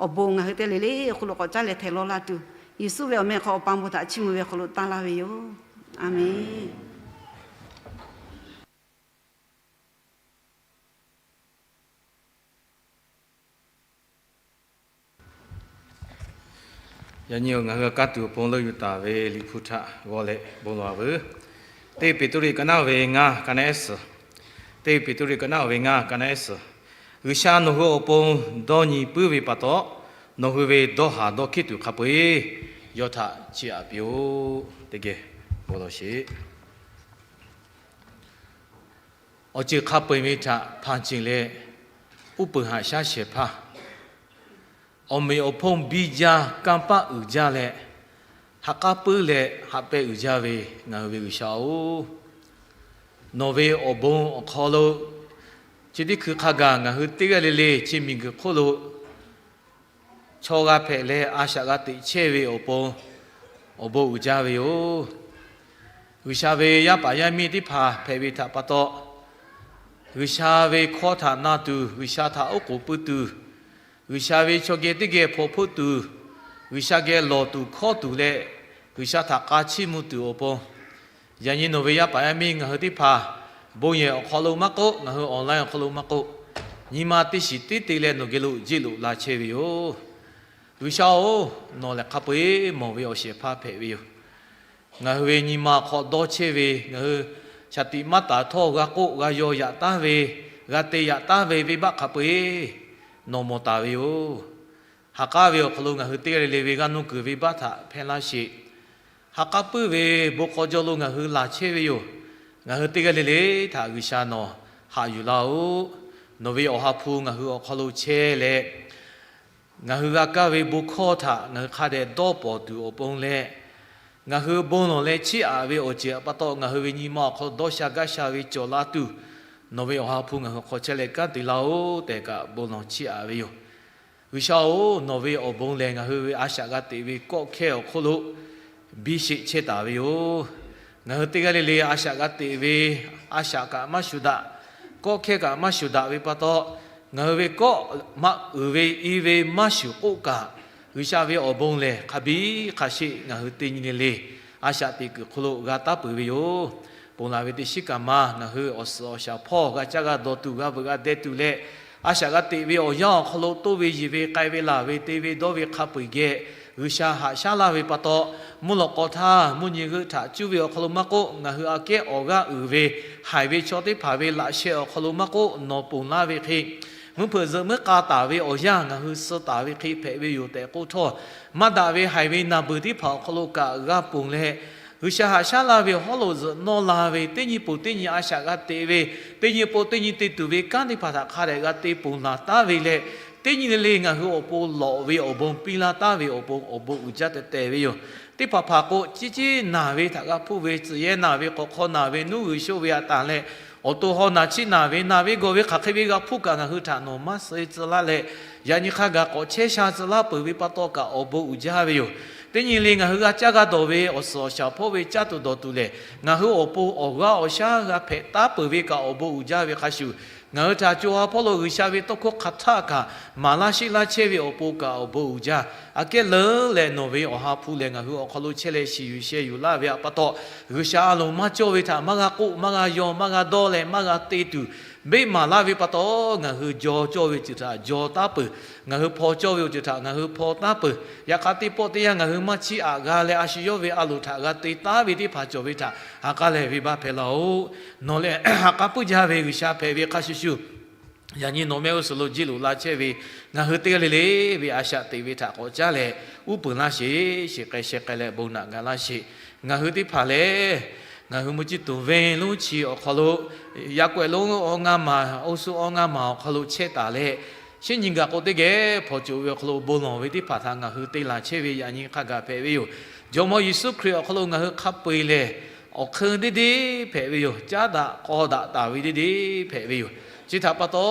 awˬ bon ngaˬ hui te le le awˬ hk'aw lo k'awꞈ caˉ leh htehꞈ lawˇ laˇ tuˬ, Yeˍsuˆ ve awˬ meh hk'aw awˬ pa bon htaꞈ chiˇ mvuh ve awˬ hk'aw lo tanˇ laˇ ve yoˬ. A menˬ. Yaꞈ nyi ngaˬ hui kanˉ tuˬ awˬ pon leuˆ yuˬ taˍ ve Liꞈ hpu htaꞈ g'aw leh bon lawˬ veuˬ. Teˇ Peˍtruˆ ka naˉ ve ngaˇ ka naˉ ehˉ suhˍ, teˇ Peˍtruˆ ka naˉ ve ngaˇ ka naˉ ehˉ suhˍ, G'uiˬsha nawˬ hui awˬ pon dawˇ nyi puiˉ ve pa taw, nawˬ hui ve dawˇ haˍ dawˇ hkiˉ tuˬ hk'a peu-eˬ yawˇ htaꞈ chiˇ aꞈ piˇ-oˆ. Teˇ geh bon lawˬ sheˍ. Awˬ ceuˬ hk'a peu-eˬ ve htaꞈ hpanˍ ceˬ leh, uˉ peunˍ haꞈ shaˉ shehˍ hpaˇ, awˬ meꞈ awˬ hponˇ biˇ jaˇ, kanˇ paˆ uiˍ jaˇ leh, ha k'aˉ puiˉ leh haꞈ pehnˇ uiˍ jaˇ ve ngaˬ hui ve G'uiˬsha-oˬ, nawˬ ve awˬ bon awˬ hk'aw lo chi teˇ hkui hk'a gaˬ ngaˬ hui teˇ g'aˇ le le chi miˬguiˬ hk'oˆ lo chaw g'a hpehꞈ leh a shaꞈ g'a teꞈ chehˇ ve awˬ pon awˬ bon uiˍ jaˇ ve yoˬ. G'uiˬsha ve yaˇ paˍ yaˇ miˇ teˇ hpaˍ hpehꞈ ve htaꞈ pa taw, G'uiˬsha ve hkawˇ htaꞈ na tuˬ, G'uiˬsha htaꞈ oˉ k'oˍ pui tuˬ, G'uiˬsha ve chaw geh teˇ geh hpaw hpoˆ tuˬ, G'uiˬsha geh lawˬ tuˬ hkawˇ tuˬ leh, G'uiˬsha htaꞈ k'a chiˇ mvuh tuˬ awˬ pon, yaꞈ nyi nawˬ ve yaˇ paˍ yaˇ miˇ ngaˬ hui teˇ hpaˍ bon yehˬ awˬ hk'aw lo maˇ k'oˆ, ngaˬ hui online awˬ hk'aw lo maˇ k'oˆ, nyi ma teˇ shiˍ tiˉ te leh nawˬ geh lo jiˆ loꞈ la chehˇ ve yoˬ. G'uiˬsha-oˬ, nawˬ lehˬ hk'a peu-eˬ mawˬ ve awˬ shehˍ hpaˇ hpehꞈ ve yoˬ. Ngaˬ hui ve nyi ma awˬ hk'aw dawˇ chehˇ ve, ngaˬ hui shaˍ tiꞈ maˇ taˍ htawˇ g'a k'oˆ g'a yaw yaꞈ taˉ ve, g'a te yaꞈ taˉ ve venˇbaˆ hk'a peu-eˬ nawˬ mawˬ taˍ ve yoˬ. Ha k'aˉ ve awˬ hk'aw lo ngaˬ hui teˇ g'aˇ le le ve g'aˇ nuˇ kuiˬ venˇbaˆ htaꞈ hpehˇ laˇ sheˍ. Ha k'aˉ puiˉ ve bon hk'aw jaw lo ngaˬ hui laˬ chehˇ ve yoˬ. Ngaˬ hui teˇ g'aˇ le le htaꞈ G'uiˬsha nawˬ haꞈ yuˬ laˇ-oˆ. Nawˬ ve Awˬ ha hpu ngaˬ hui awˬ hk'aw lo chehˇ leh, ngaˬ hui g'a kaˇ ve bon hkawˇ htaꞈ ngaˬ hui hk'a dehꞈ dawˇ pawnˍ tuˬ awˬ pon leh, ngaˬ hui bon lawˬ leh chiˇ aꞈ ve awˬ ceuˬ pa taw ngaˬ hui ve nyi ma awˬ hk'aw dawˇ sha gaˇ sha ve cawˬ la tuˬ, nawˬ ve Awˬ ha hpu ngaˬ hui hk'aw chehˇ leh kanˉ te laˇ-oˆ tehꞈ kaꞈ bon lawˬ chiˇ aꞈ ve yoˬ. G'uiˬsha-oˬ, nawˬ ve awˬ bon lehˬ ngaˬ hui ve a shaꞈ g'a teꞈ ve kawˆ hkehˇ awˬ hk'oˆ lo biˇ sheˆ chehˇ taˍ ve yoˬ. Ngaˬ hui teˇ g'aˇ le le a shaꞈ g'a teꞈ ve, a shaꞈ kaꞈ maˇ shuˍ daꞈ, kawˆ hkehˇ kaꞈ maˇ shuˍ daꞈ ve pa taw, ngaˬ hui ve kawˆ maˇ uiˍ ve i ve maˇ shuˍ k'oˆ kaꞈ, G'uiˬsha ve awˬ bon lehˬ hk'a biˇ hk'a sheˆ ngaˬ hui teˇ nyi le le a shaꞈ teꞈ kuiˬ hk'oˆ lo g'a taˉ peuˬ ve yoˬ. Ponˬ laˬ ve teˇ shiˉ kaꞈ ma ngaˬ hui awˬ suhˍ awˬ shaˍ hpawˇ g'a caˇ g'a dawˬ tuˬ g'a veuꞈ g'a deh tuˬ leh, a shaꞈ g'a teꞈ ve awˬ yanˇ awˬ hk'aw lo toˇ ve yeˬ ve k'ai ve laˬ ve te ve dawˇ ve hk'a peu-eˬ geh G'uiˬsha haꞈ shaˉ laˇ ve pa taw, mvuhˇ lawꞈ k'aw htaˇ mvuhˇ nyi g'euˆ htaꞈ cuˇ ve awˬ hk'aw lo maˇ k'oˆ, ngaˬ hui aꞈ kehˉ awˬ g'aˇ uiˍ ve haiˬ ve chaw teˇ hpaˍ ve laꞈ sheh awˬ hk'aw lo maˇ k'oˆ, nawˬ ponˬ laˇ ve hk'e, mvuhˇ hpeuꞈ zuhꞈ muiˉ k'a taˍ ve awˬ yanˇ ngaˬ hui suh taˍ ve hk'e hpehꞈ ve yoˬ tehꞈ k'oˆ htawˇ, maˇ daꞈ ve haiˬ ve naˬ beuˬ teˇ hpaˍ awˬ hk'aw lo kaꞈ g'a ponˬ leh, G'uiˬsha haꞈ shaˉ laˇ ve hawˉ lo zuhꞈ nawˇ la ve teˇ nyi poˬ teˇ nyi a shaꞈ g'a teꞈ ve, teˇ nyi poˬ teˇ nyi te tuˬ ve kanˉ teˇ hpaˍ htaꞈ hk'a dehꞈ g'a te ponˬ laˬ taˉ ve leh, teˇ nyi le le ngaˬ hui awˬ pon lawꞈ ve awˬ bon piˇ laˇ taˉ ve awˬ pon awˬ bon uiˍ jaˇ tehꞈ tehˬ ve yoˬ. Teˇ hpaˍ hpaˍ k'o, ciˉ ciˉ naˬ ve htaꞈ g'a hpuˇ ve, tcuh yehˇ naˬ ve, k'awꞈ hk'aw naˬ ve, nuˉ g'uiˬ sho ve aꞈ tanˬ leh, awˬ to haw naˬ chiˇ naˬ ve, naˬ ve gawˬ ve hk'aˬ hk'e ve g'a hpuˇ kaꞈ ngaˬ hui htaꞈ nawˬ maˇ suh-e tcuh laˇ leh, yaꞈ nyi hk'a gaˬ k'awꞈ chehˇ sha tcuh laˇ peuˬ ve pa taw kaꞈ awˬ bon uiˍ jaˇ ve yoˬ. Teˇ nyi le ngaˬ hui g'a caˇ g'a dawˬ ve awˬ suhˍ awˬ shaˍ hpawˇ ve caˇ tuˬ dawˬ tuˬ lehˬ, ngaˬ hui awˬ pon awˬ g'aˇ awˬ shaˉ g'a hpehꞈ taˉ peuˬ ve kaꞈ awˬ bon uiˍ jaˇ ve hk'a shuˍ, ngaˬ hui htaꞈ co ha hpawˇ lo G'uiˬsha ve tawˇ hkawˇ hk'aˬ htaˆ kaꞈ maˍ laˇ sheˆ laˇ chehˇ ve awˬ pon kaꞈ awˬ bon uiˍ jaˇ. Aꞈ kehˉ leuˉ leh nawˬ ve awˬ ha hpu lehˬ ngaˬ hui awˬ hk'aw lo chehˇ leh shiˍ yuˬ sheh yuˬ laˇ ve htaꞈ pa taw, G'uiˬsha a loˍ maˇ cawˇ ve htaꞈ maˇ g'a k'oˆ, maˇ g'a yaw, maˇ g'a dawˇ leh maˇ g'a te tuˬ, beˆ maˍ laˇ ve pa taw, ngaˬ hui jaw cawˇ ve awˬ ceuˬ htaꞈ jaw taˉ peuˬ. Ngaˬ hui hpaw cawˇ ve awˬ ceuˬ htaꞈ ngaˬ hui hpaw taˉ peuˬ. Yaꞈ hk'aˇ, teˇ pawˆ teˇ yanˇ ngaˬ hui maˇ chiˇ aꞈ g'a leh, a shu yawˇ ve a loˍ htaꞈ g'a te taˉ ve teˇ hpaˍ cawˬ ve htaꞈ ha k'aˉ lehˬ venˇbaˆ hpehꞈ laˇ-oˬ. Nawˬ lehˬ ha k'aˉ puiˉ jaˇ ve G'uiˬsha hpehꞈ ve hk'a shuˍ shuˍ, yaꞈ nyi nawˬ mehˆ g'uˇ suhˍ lo jiˇ loꞈ la chehˇ ve ngaˬ hui teˇ g'aˇ le le ve a shaꞈ teꞈ ve htaꞈ k'awꞈ caˉ leh uˉ peunˍ laˇ sheˍ. Sheˍ k'ai sheh k'ai leh bon naꞈ ga laˇ sheˍ. Ngaˬ hui teˇ hpaˍ lehˬ, ngaˬ hui mvuhˇ ciˇ tuˬ venˇ lonˉ chi awˬ hk'aw lo, yaꞈ k'awehꞈ lonˉ awˇ ngaˇ maˬ, oˇ suhˉ awˇ ngaˇ maˬ awˬ hk'aw lo chehˇ taˍ leh, shinˉ nyi gaˬ k'o teˇ geh hpawnˬ coˬ ve awˬ hk'aw lo bon lawˬ ve teˇ hpaˍ htaꞈ ngaˬ hui te laˬ chehˇ ve yaꞈ nyi hk'a gaˬ hpehꞈ ve yoˬ. Jawˇmawˇ Yeˍsuˆ Hkriꞈ awˬ hk'aw lo ngaˬ hui hk'a peu-eˬ lehˬ, awˬ hk'eun deˇ deˇ hpehꞈ ve yoˬ. Caˉ daꞈ k'aw daꞈ taˍ ve deˇ deˇ hpehꞈ ve yoˬ. Chi htaꞈ pa taw,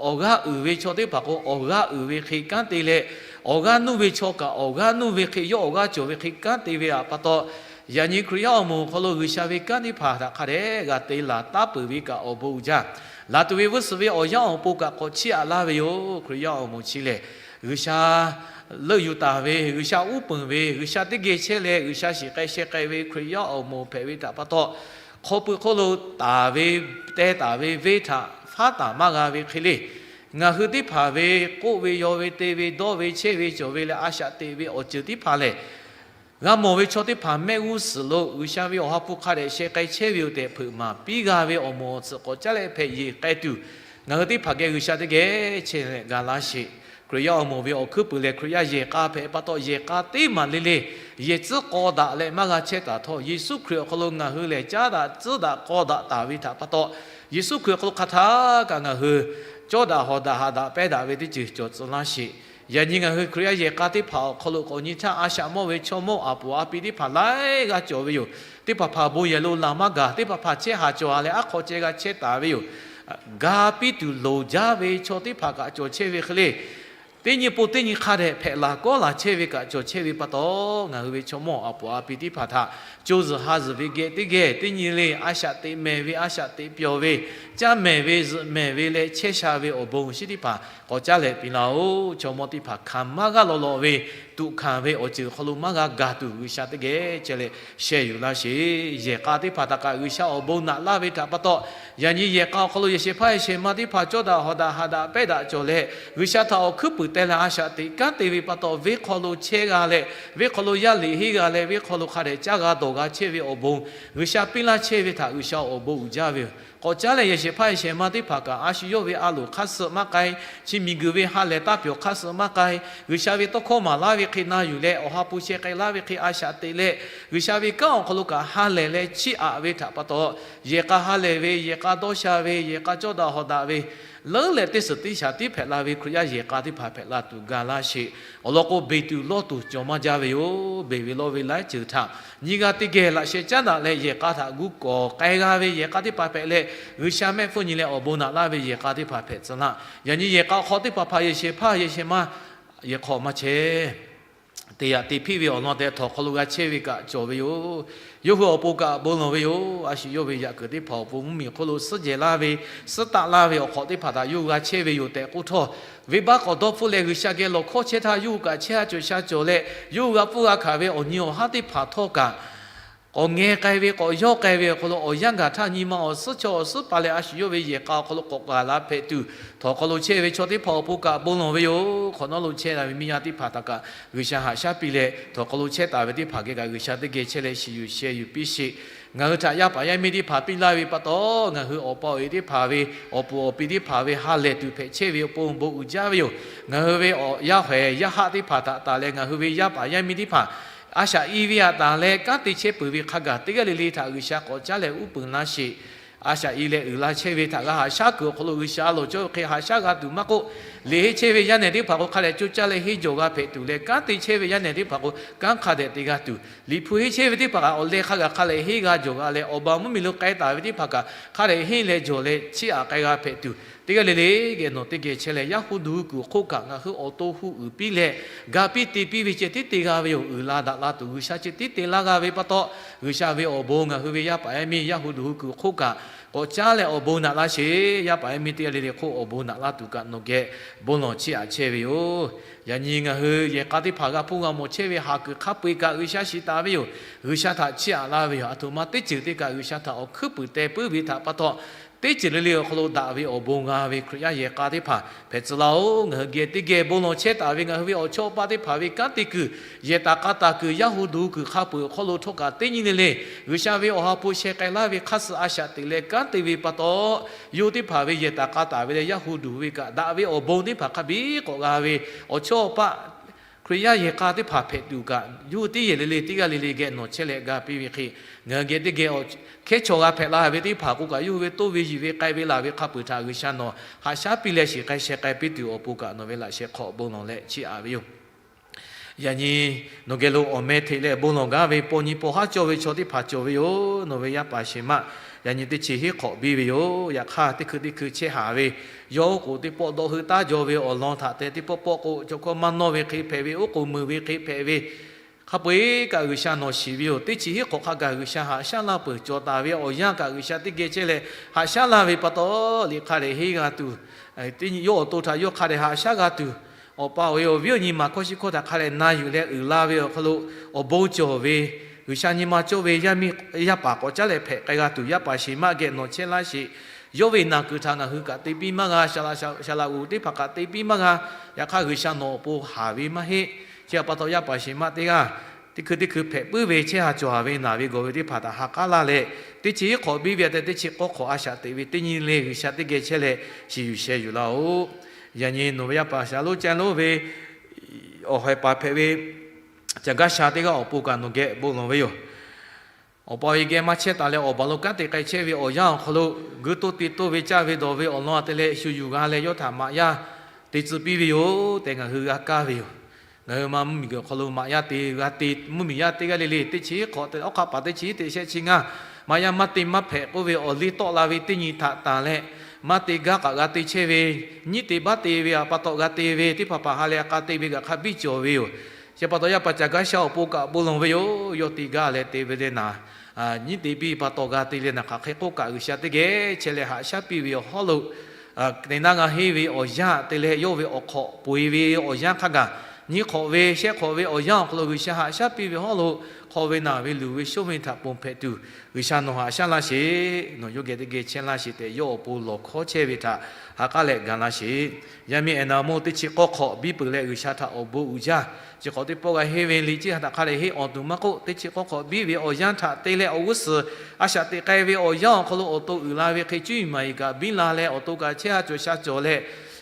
awˬ g'aˇ uiˍ ve chaw teˇ hpaˍ k'o, awˬ g'aˇ uiˍ ve hk'e kanˉ te leh, awˬ g'aˇ nuˇ ve chaw kaꞈ awˬ g'aˇ nuˇ ve hk'e yawˇ awˬ g'aˇ cawˬ ve hk'e kanˉ te ve htaꞈ pa taw, yaꞈ nyi Hkriꞈ yaˇ awˬ moˍ awˬ hk'aw lo G'uiˬsha ve kanˉ teˇ hpaˍ htaꞈ hk'a dehꞈ g'a te laˬ taˉ peuˬ ve kaꞈ awˬ bon uiˍ jaˇ. Laˬ tuˬ ve vuiˇ suhˍ ve awˬ yanˇ awˬ pon kaꞈ k'awꞈ chiˇ aꞈ laˇ ve yoˬ. Hkriꞈ yaˇ awˬ moˍ chi lehˬ, G'uiˬsha leuˆ yuˬ taˍ ve, G'uiˬsha uˉ peunˍ ve, G'uiˬsha teˇ geh chehˇ leh G'uiˬsha shiˍ k'ai sheh k'ai ve Hkriꞈ yaˇ awˬ moˍ hpehꞈ ve htaꞈ pa taw, hk'aw pui hk'oˆ lo taˍ ve, teh taˍ ve venˇ htaꞈ faˉ taˍ maˇ g'a ve hk'e le, ngaˬ hui teˇ hpaˍ ve k'oˆ ve, yaw ve, te ve, dawˇ ve, chehˇ ve, cawˬ ve leh a shaꞈ teꞈ ve awˬ ceuˬ teˇ hpaˍ lehˬ, g'a mawˬ ve chaw teˇ hpaˍ mehˆ g'uˇ suhˍ lo G'uiˬsha ve awˬ ha hpu hk'a dehꞈ sheh k'ai chehˇ ve yoˬ tehꞈ hpeuꞈ maˍ piˇ g'a ve awˬ moˍ awˬ tsuhꞈ k'awꞈ caˉ leh hpehꞈ yeˬ k'ai tuˬ, ngaˬ hui teˇ hpaˍ geh G'uiˬsha teˇ geh chehˇ leh ga laˇ sheˍ. Hkriꞈ yaˇ awˬ moˍ ve awˬ hkuiˉ puiˍ lehˬ, Hkriꞈ yaˇ yehˬ k'a hpehꞈ pa taw, yehˬ k'a teˇ maˬ le le yehˬ tcuhˉ k'aw daꞈ leh maˇ g'a chehˇ taˍ htawˇ, Yeˍsuˆ Hkriꞈ awˬ hk'aw lo ngaˬ hui lehˬ caˉ daꞈ tcuhˉ daꞈ k'aw daꞈ taˍ ve htaꞈ pa taw, Yeˍsuˆ Hkriꞈ awˬ hk'aw lo hk'aˬ htaˇ kaꞈ ngaˬ hui cawˇ daꞈ hawˍ daꞈ haꞈ daꞈ pehˇ daꞈ ve teˇ ceuˬ cawˬ tcuh laˇ sheˍ. Yaꞈ nyi ngaˬ hui Hkriꞈ yaˇ yehˬ k'a teˇ hpaˍ awˬ hk'aw lo k'awꞈ nyi htaˇ, a shaꞈ mawˇ ve chaw mawˇ a puˍ a pi teˇ hpaˍ laiˉ g'aˇ cawˬ ve yoˬ. Teˇ hpaˍ hpaˍ bon yehˬ lo laˬ maˇ gaˬ, teˇ hpaˍ hpaˍ chehˇ haˍ cawˬ a leh aˉ hk'aw ceh g'a chehˇ taˍ ve yoˬ. Ga piˇ tuˬ loˍ jaˇ ve chaw teˇ hpaˍ kaꞈ cawˬ chehˇ ve hk'e le, teˇ nyi po teˇ nyi hk'a dehꞈ hpehꞈ laˬ kawˉ laˬ chehˇ ve kaꞈ cawˬ chehˇ ve pa taw, ngaˬ hui ve chaw mawˇ a puˍ a pi teˇ hpaˍ htaꞈ co zuhˬ ha zuhˬ ve geh teˇ geh teˇ nyi le a shaꞈ teꞈ mehˍ ve, a shaꞈ teꞈ pyawˬ ve, caˇ mehˍ ve, zuhꞈ mehˍ ve leh chehˇ sha ve awˬ bon shinˉ teˇ hpaˍ k'awꞈ caˉ leh piˇ laˇ-oˬ. Chaw mawˇ teˇ hpaˍ hkanˍ maˇ g'aˇ law law ve tuꞈ hkanˍ ve awˬ ceuˬ hk'aw lo maˇ g'a gaˬ tuˬ, G'uiˬsha teˇ geh chehˇ leh sheh yuˬ laˇ sheˍ. Yehˬ k'a teˇ hpaˍ htaꞈ kaꞈ G'uiˬsha awˬ bon naꞈ laˇ ve htaꞈ pa taw, yaꞈ nyi yehˬ k'a awˬ hk'aw lo yehˬ shehˍ hpaˇ yehˬ shehˍ ma teˇ hpaˍ cawˇ daꞈ hawˍ daꞈ haꞈ daꞈ pehˇ daꞈ cawˬ leh, G'uiˬsha htaꞈ awˬ hkuiˉ puiˍ teh leh a shaꞈ teꞈ kanˉ te ve pa taw, venˇ hk'aw lo chehˇ g'a leh venˇ hk'aw lo yaˇ liꞈ henˇ g'a leh venˇ hk'aw lo hk'a dehꞈ caˇ g'a dawˬ g'a chehˇ ve awˬ bon G'uiˬsha piˇ laˇ chehˇ ve htaꞈ G'uiˬsha awˬ bon uiˍ jaˇ ve yoˬ. K'awꞈ caˉ leh yehˬ shehˍ hpaˇ yehˬ shehˍ ma teˇ hpaˍ kaꞈ a shu yawˇ ve a loˍ hk'aˇ suh maˇ k'ai, chi miˬguiˬ ve ha lehˬ taˇ pyawˬ hk'aˇ suh maˇ k'ai, G'uiˬsha ve tawˇ hkawˇ maˍ laˇ ve hk'e na yuˬ leh awˬ ha hpu sheh k'ai laˇ ve hk'e a shaꞈ teꞈ leh, G'uiˬsha ve kanˉ awˬ hk'aw lo kaꞈ ha lehˬ leh chiˇ aꞈ ve htaꞈ pa taw, yehˬ k'a ha lehˬ ve, yehˬ k'a dawˇ sha ve, yehˬ k'a cawˇ daꞈ hawˍ daꞈ ve, leuˉ leh teˇ suhˍ teˇ shaˍ tiˉ hpehꞈ la ve Hkriꞈ yaˇ yehˬ k'a teˇ hpaˍ hpehꞈ la tuˬ ga laˇ sheˍ. Awˬ lawn k'o, beˬ tuˬ lawˇ tuˬ cawˬ maˇ jaˇ ve yoˬ. Beˬ ve lawˇ ve laiˉ ceuˬ htaꞈ nyiˇ g'aˇ teˇ geh laꞈ sheh caˉ daꞈ leh yehˬ k'a htaꞈ gu kawˍ k'ai g'a ve yehˬ k'a teˇ hpaˍ hpehꞈ leh, G'uiˬsha mehˆ hpfuhˇ nyi leh awˬ bon naꞈ laˇ ve yehˬ k'a teˇ hpaˍ hpehꞈ tcuh laˇ. Yaꞈ nyi yehˬ k'a awˬ hk'aw teˇ hpaˍ hpaˍ yehˬ shehˍ hpaˇ yehˬ shehˍ ma yehˬ hk'aw maˇ chehˇ. Teˇ yaꞈ te hpiˇ ve awˬ lawn tehꞈ htawnˍ hk'aw lo g'a chehˇ ve kaꞈ cawˬ ve yoˬ. Yawˇ hui awˬ pon kaꞈ bon lawˬ ve yoˬ. A shu yawˇ ve yaꞈ kuiˬ teˇ hpaˍ awˬ pon mvuhˇmiˬ hk'oˆ lo suhˉ jehˬ laˇ ve, suhˉ taˆ laˇ ve awˬ hk'awꞈ teˇ hpaˍ htaꞈ yawˇ hui g'a chehˇ ve yoˬ tehꞈ k'oˆ htawˇ, venˇbaˆ k'awꞈ dawˇ hpfuhˆ leh G'uiˬsha geh lawˬ hkawˇ chehˇ htaˇ yawˇ hui kaꞈ chehˇ ha cawˬ sha cawˬ leh, yawˇ hui g'a pfuhˇ g'a hkanˍ ve awˬ nyi awˬ haˉ teˇ hpaˍ htawˇ kaꞈ k'awꞈ ngeh k'ai ve, k'awꞈ yawˇ k'ai ve awˬ hk'aw lo awˬ yanˇ gaˬ htaˇ nyi ma awˬ suhˉ chaw awˬ suhˉ pa leh a shu yawˇ ve yehˬ k'a awˬ hk'aw lo k'awꞈ g'a laˇ hpehꞈ tuˬ, htawnˍ hk'aw lo chehˇ ve chaw teˇ hpaˍ awˬ pon kaꞈ bon lawˬ ve yoˬ. Hk'awꞈ nawˉ lo chehˇ taˍ ve miˇ yaˇ teˇ hpaˍ htaꞈ kaꞈ G'uiˬsha haꞈ shaˉ piˇ leh, htawnˍ hk'aw lo chehˇ taˍ ve teˇ hpaˍ geh kaꞈ G'uiˬsha teˇ geh chehˇ leh shiˍ yuˬ sheh yuˬ piˇ sheˍ. Ngaˬ hui htaꞈ yaˇ paˍ yaˇ miˇ teˇ hpaˍ piˇ laˇ ve pa taw, ngaˬ hui awˬ pa awˬ e teˇ hpaˍ ve, awˬ puˍ awˬ pi teˇ hpaˍ ve ha lehˬ tuˬ hpehꞈ chehˇ ve awˬ pon bon uiˍ jaˇ ve yoˬ. Ngaˬ hui ve awˬ yaˇ hawehˍ yaˇ haˆ teˇ hpaˍ htaꞈ taˍ leh ngaˬ hui ve yaˇ paˍ yaˇ miˇ teˇ hpaˍ a shaꞈ i ve htaꞈ taˍ leh kanˉ te chehˇ peuˬ ve hk'a gaˬ teˇ g'aˇ le le htaꞈ G'uiˬsha k'awꞈ caˉ leh uˉ peunˍ laˇ sheˍ. A shaꞈ i leh uiˍ la chehˇ ve htaꞈ g'a haꞈ shaˉ kuiˬ awˬ hk'aw lo G'uiˬsha a lawˬ cawˇ ve hk'e haꞈ shaˉ g'a tuˬ maˇ k'oˆ, liꞈ henˇ chehˇ ve yaˇ nehˬ teˇ hpaˍ k'o hk'a dehꞈ coˇ caˇ leh henˇ jawˬ g'a hpehꞈ tuˬ leh, kanˉ te chehˇ ve yaˇ nehˬ teˇ hpaˍ k'o kanˉ hk'a dehꞈ te g'a tuˬ, liꞈ hpu henˇ chehˇ ve teˇ hpaˍ kaꞈ awˬ leh hk'a gaˬ hk'a leh henˇ g'a jawˬ g'a leh, awˬ ba mvuhˇmiˬ lo k'ai taˍ ve teˇ hpaˍ kaꞈ hk'a dehꞈ henˇ leh jawˬ leh chiˇ aꞈ k'ai g'a hpehꞈ tuˬ, Teˇ g'aˇ le le geh nawˬ teˇ geh chehˇ leh, Yaˇ hu duˬ hui kuiˬ hk'oˆ kaꞈ ngaˬ hui awˬ to hu uiˍ piˇ leh, ga piˇ te piˇ ve ceh tiˉ te g'a ve yoˬ. Uiˍ la daꞈ la tuˬ G'uiˬsha ceh tiˉ te laˇ g'a ve pa taw, G'uiˬsha ve awˬ bon ngaˬ hui ve yaˇ paˍ yaˇ miˇ Yaˇ hu duˬ hui kuiˬ hk'oˆ kaꞈ k'awꞈ caˉ leh awˬ bon naꞈ laˇ sheˍ. Yaˇ paˍ yaˇ miˇ teˇ g'aˇ le le hk'oˆ awˬ bon naꞈ laˇ tuˬ kaꞈ nawˬ geh bon lawˬ chiˇ aꞈ chehˇ ve yoˬ. Yaꞈ nyi ngaˬ hui yehˬ k'a teˇ hpaˍ g'a hpuˇ g'a mawˬ chehˇ ve haˍ kuiˬ hk'a peu-eˬ kaꞈ G'uiˬsha shiˍ taˍ ve yoˬ. G'uiˬsha htaꞈ chiˇ aꞈ laˇ ve yoˬ. Aˬ htoꞈ ma teˇ ceuˬ teˇ kaꞈ G'uiˬsha htaꞈ awˬ hkuiˉ puiˍ teh puiˉ ve htaꞈ pa taw, teˇ ceuˬ le le awˬ hk'aw lo daꞈ ve awˬ bon g'a ve Hkriꞈ yaˇ yehˬ k'a teˇ hpaˍ hpehꞈ tcuh laˇ-oˬ. Ngaˬ hui geh teˇ geh bon lawˬ chehˇ taˍ ve ngaˬ hui ve awˬ chawˇ awˬ paˆ teˇ hpaˍ ve kanˉ te kuiˬ, yehˬ taˍ k'a taˍ kuiˬ, Yaˇ hu duˬ hui kuiˬ hk'a peu-eˬ awˬ hk'aw lo htawˇ kaꞈ teˇ nyi le le G'uiˬsha ve awˬ ha hpu sheh k'ai laˇ ve hk'aˇ suh a shaꞈ teꞈ leh kanˉ te ve pa taw, yawˇ hui teˇ hpaˍ ve yehˬ taˍ k'a taˍ ve leh Yaˇ hu duˬ ve kaꞈ daꞈ ve awˬ bon teˇ hpaˍ hk'a biˇ k'awꞈ g'a ve awˬ chawˇ awˬ paˆ Hkriꞈ yaˇ yehˬ k'a teˇ hpaˍ hpehꞈ tuˬ kaꞈ, yawˇ hui teˇ yehˬ le le teˇ g'aˇ le le geh nawˬ chehˇ leh ga piˇ ve hk'e, ngaˬ hui geh teˇ geh awˬ hkehˉ chaw g'a hpehꞈ la ve teˇ hpaˍ k'o kaꞈ, yawˇ hui ve toˇ ve yiˬ ve k'ai ve laˬ ve hk'a peu-eˬ htaꞈ G'uiˬsha nawˬ haꞈ shaˉ piˇ leh shiˍ k'ai sheh k'ai piˇ tuˬ awˬ pon kaꞈ nawˬ ve laꞈ sheh hk'aw bon lawˬ leh chiˇ aꞈ ve yoˬ. Yaꞈ nyi nawˬ geh lo awˬ meh hteꞈ leh bon lawˬ gaˇ ve paw nyi paw haˉ cawˇ ve chaw teˇ hpaˍ cawˬ ve yoˬ. Nawˬ ve yaˇ paˍ shehˍ maˆ yaꞈ nyi teˇ chi hiˉ hk'awꞈ biˇ ve yoˬ. Yaꞈ hk'aˇ teˇ hkui teˇ hkui chehˇ haˍ ve, yawˇ oˉ k'oˍ teˇ pawˆ dawˇ heuˆ taˉ jaw ve awˬ lawn htaꞈ te teˇ pawˆ pawˆ k'o, chaw hkawˇ maˇ nawˇ ve hk'e hpehꞈ ve, oˉ k'oˍ meuˍ ve hk'e hpehꞈ ve, hk'a peu-eˬ kaꞈ G'uiˬsha nawˬ shiˍ ve yoˬ. Teˇ chi hiˉ hk'awꞈ hk'a gaˬ G'uiˬsha haꞈ shaˉ laˇ peuˬ. Cawˬ taˍ ve awˬ yanˇ kaꞈ G'uiˬsha teˇ geh chehˇ leh haꞈ shaˉ laˇ ve pa taw, liꞈ hk'a dehꞈ henˇ g'a tuˬ, yawˇ awˬ to htaꞈ yawˇ hk'a dehꞈ haꞈ shaˉ g'a tuˬ, awˬ pa awˬ e awˬ viˉ awˬ nyi maˍ hkawˇ shiˉ hkawˇ htaꞈ hk'a dehꞈ na yuˬ leh uiˍ la ve awˬ hk'aw lo awˬ bon cawˬ ve, G'uiˬsha nyi ma cawˇ ve yaˇ miˇ yaˇ paˍ k'awꞈ caˉ leh hpehꞈ k'ai g'a tuˬ, yaˇ paˍ shehˍ maˆ geh nawˬ chehˇ laˇ sheˍ. Yawˇ ve naˬ kuiˬ htaꞈ ngaˬ hui kaꞈ te piˇ maˇ g'a, shaˍ laꞈ, shaˍ laꞈ g'oˍ teˇ hpaˍ kaꞈ te piˇ maˇ g'a. Yaꞈ hk'aˇ G'uiˬsha nawˬ awˬ pon haˍ ve maˇ heˆ. Chi htaꞈ pa taw yaˇ paˍ shehˍ maˆ teˇ g'aˇ teˇ hkui teˇ hkui hpehꞈ puiˉ ve chehˇ haˍ cawˬ haˍ ve naˬ ve gawˬ ve teˇ hpaˍ htaꞈ ha k'aˉ laˇ leh, teˇ chi hiˉ hk'awꞈ biˇ ve a teh teˇ chi k'awˇ hk'awꞈ a shaꞈ teꞈ ve teˇ nyi le G'uiˬsha teˇ geh chehˇ leh shiˍ yuˬ sheh yuˬ laˇ-oˆ. Yaꞈ nyi nawˬ ve yaˇ paˍ shaˍ lonˉ caˇ lonˉ ve awˬ haiˬ paˍ hpehꞈ ve Caˬ gaˇ sha teˇ g'aˇ awˬ pon kaꞈ nawˬ geh bon lawˬ ve yoˬ. Awˬ pa awˬ e geh maˇ chehˇ taˍ leh awˬ baˬ lo kanˉ te k'ai chehˇ ve awˬ yanˇ awˬ hk'aw lo, g'uiˇ toˇ te toˇ ve caˇ ve dawˬ ve awˬ lawn a te leh shu yuˬ g'a leh yawˇ htaꞈ maꞈ yaˇ te tcuh piˇ ve yoˬ tehꞈ ngaˬ hui g'a kaˇ ve yoˬ. Ngaˬ hui ma mvuhˇmiˬ guiˬ awˬ hk'aw lo maꞈ yaˇ te g'a te, mvuhˇmiˬ yaˇ teˇ g'aˇ le le teˇ chi hiˉ hk'awꞈ te, awˉ hk'aˆ paˍ teˇ chi hiˉ te shehˆ chi ngaˇ, maꞈ yaˇ maˇ te maˇ hpehꞈ k'oˆ ve awˬ liˇ tawˆ la ve teˇ nyi htaꞈ tanˬ leh, maˇ te gaˇ kaꞈ g'a te chehˇ ve, nyiˉ te baˆ te ve a pa taw g'a te ve teˇ hpaˍ hpaˍ ha leh k'a te ve kaꞈ hk'a biˇ cawˬ ve yoˬ. Chi pa taw yaˇ paˍ Caˬ gaˇ sha awˬ pon kaꞈ bon lawˬ ve yoˬ. Yawˇ te gaˇ leh te ve le naˍ, nyiˉ te piˇ pa taw g'a te leh naˍ hk'aˬ hk'e k'oˆ kaꞈ G'uiˬsha teˇ geh chehˇ leh haꞈ shaˉ piˇ ve awˬ hawˉ lo te naˉ g'a henˇ ve awˬ yanˇ te leh yawˇ ve awˬ hk'awꞈ peu-eˬ ve awˬ yanˇ hk'a gaˬ, nyiˇ hk'awꞈ ve shehˆ hk'awꞈ ve awˬ yanˇ awˬ hk'aw lo G'uiˬsha haꞈ shaˉ piˇ ve hawˉ lo hk'aw ve naˬ ve luˬ ve shonˇ ve htaꞈ ponˬ hpehꞈ tuˬ, G'uiˬsha nawˬ haꞈ shaˉ laˇ sheˍ. Nawˬ yawˇ geh teˇ geh chehˇ laˇ sheˍ tehꞈ yawˇ awˬ pon lawˬ hkawˇ chehˇ ve htaꞈ ha k'aˉ leh ga laˇ sheˍ. Yaˇ miˇ Eˍnaˍmonˇ teˇ chi k'awˇ hk'awꞈ biˇ peuˬ leh G'uiˬsha htaꞈ awˬ bon uiˍ jaˇ. Chi hk'awꞈ teˇ pawˆ g'a henˇ ve liꞈ ciˇ ha htaꞈ hk'a leh henˇ awˬ tuˬ maˇ k'oˆ, teˇ chi k'awˇ hk'awꞈ biˇ ve awˬ yanˇ htaꞈ te leh awˬ g'uˇ suhˍ a shaꞈ teꞈ k'ai ve awˬ yanˇ awˬ hk'aw lo awˬ to uiˍ la ve hk'e cuˇ yiˍ maˍ yiˍ kaꞈ biˇ la leh awˬ to kaꞈ chehˇ ha cawˬ sha cawˬ leh,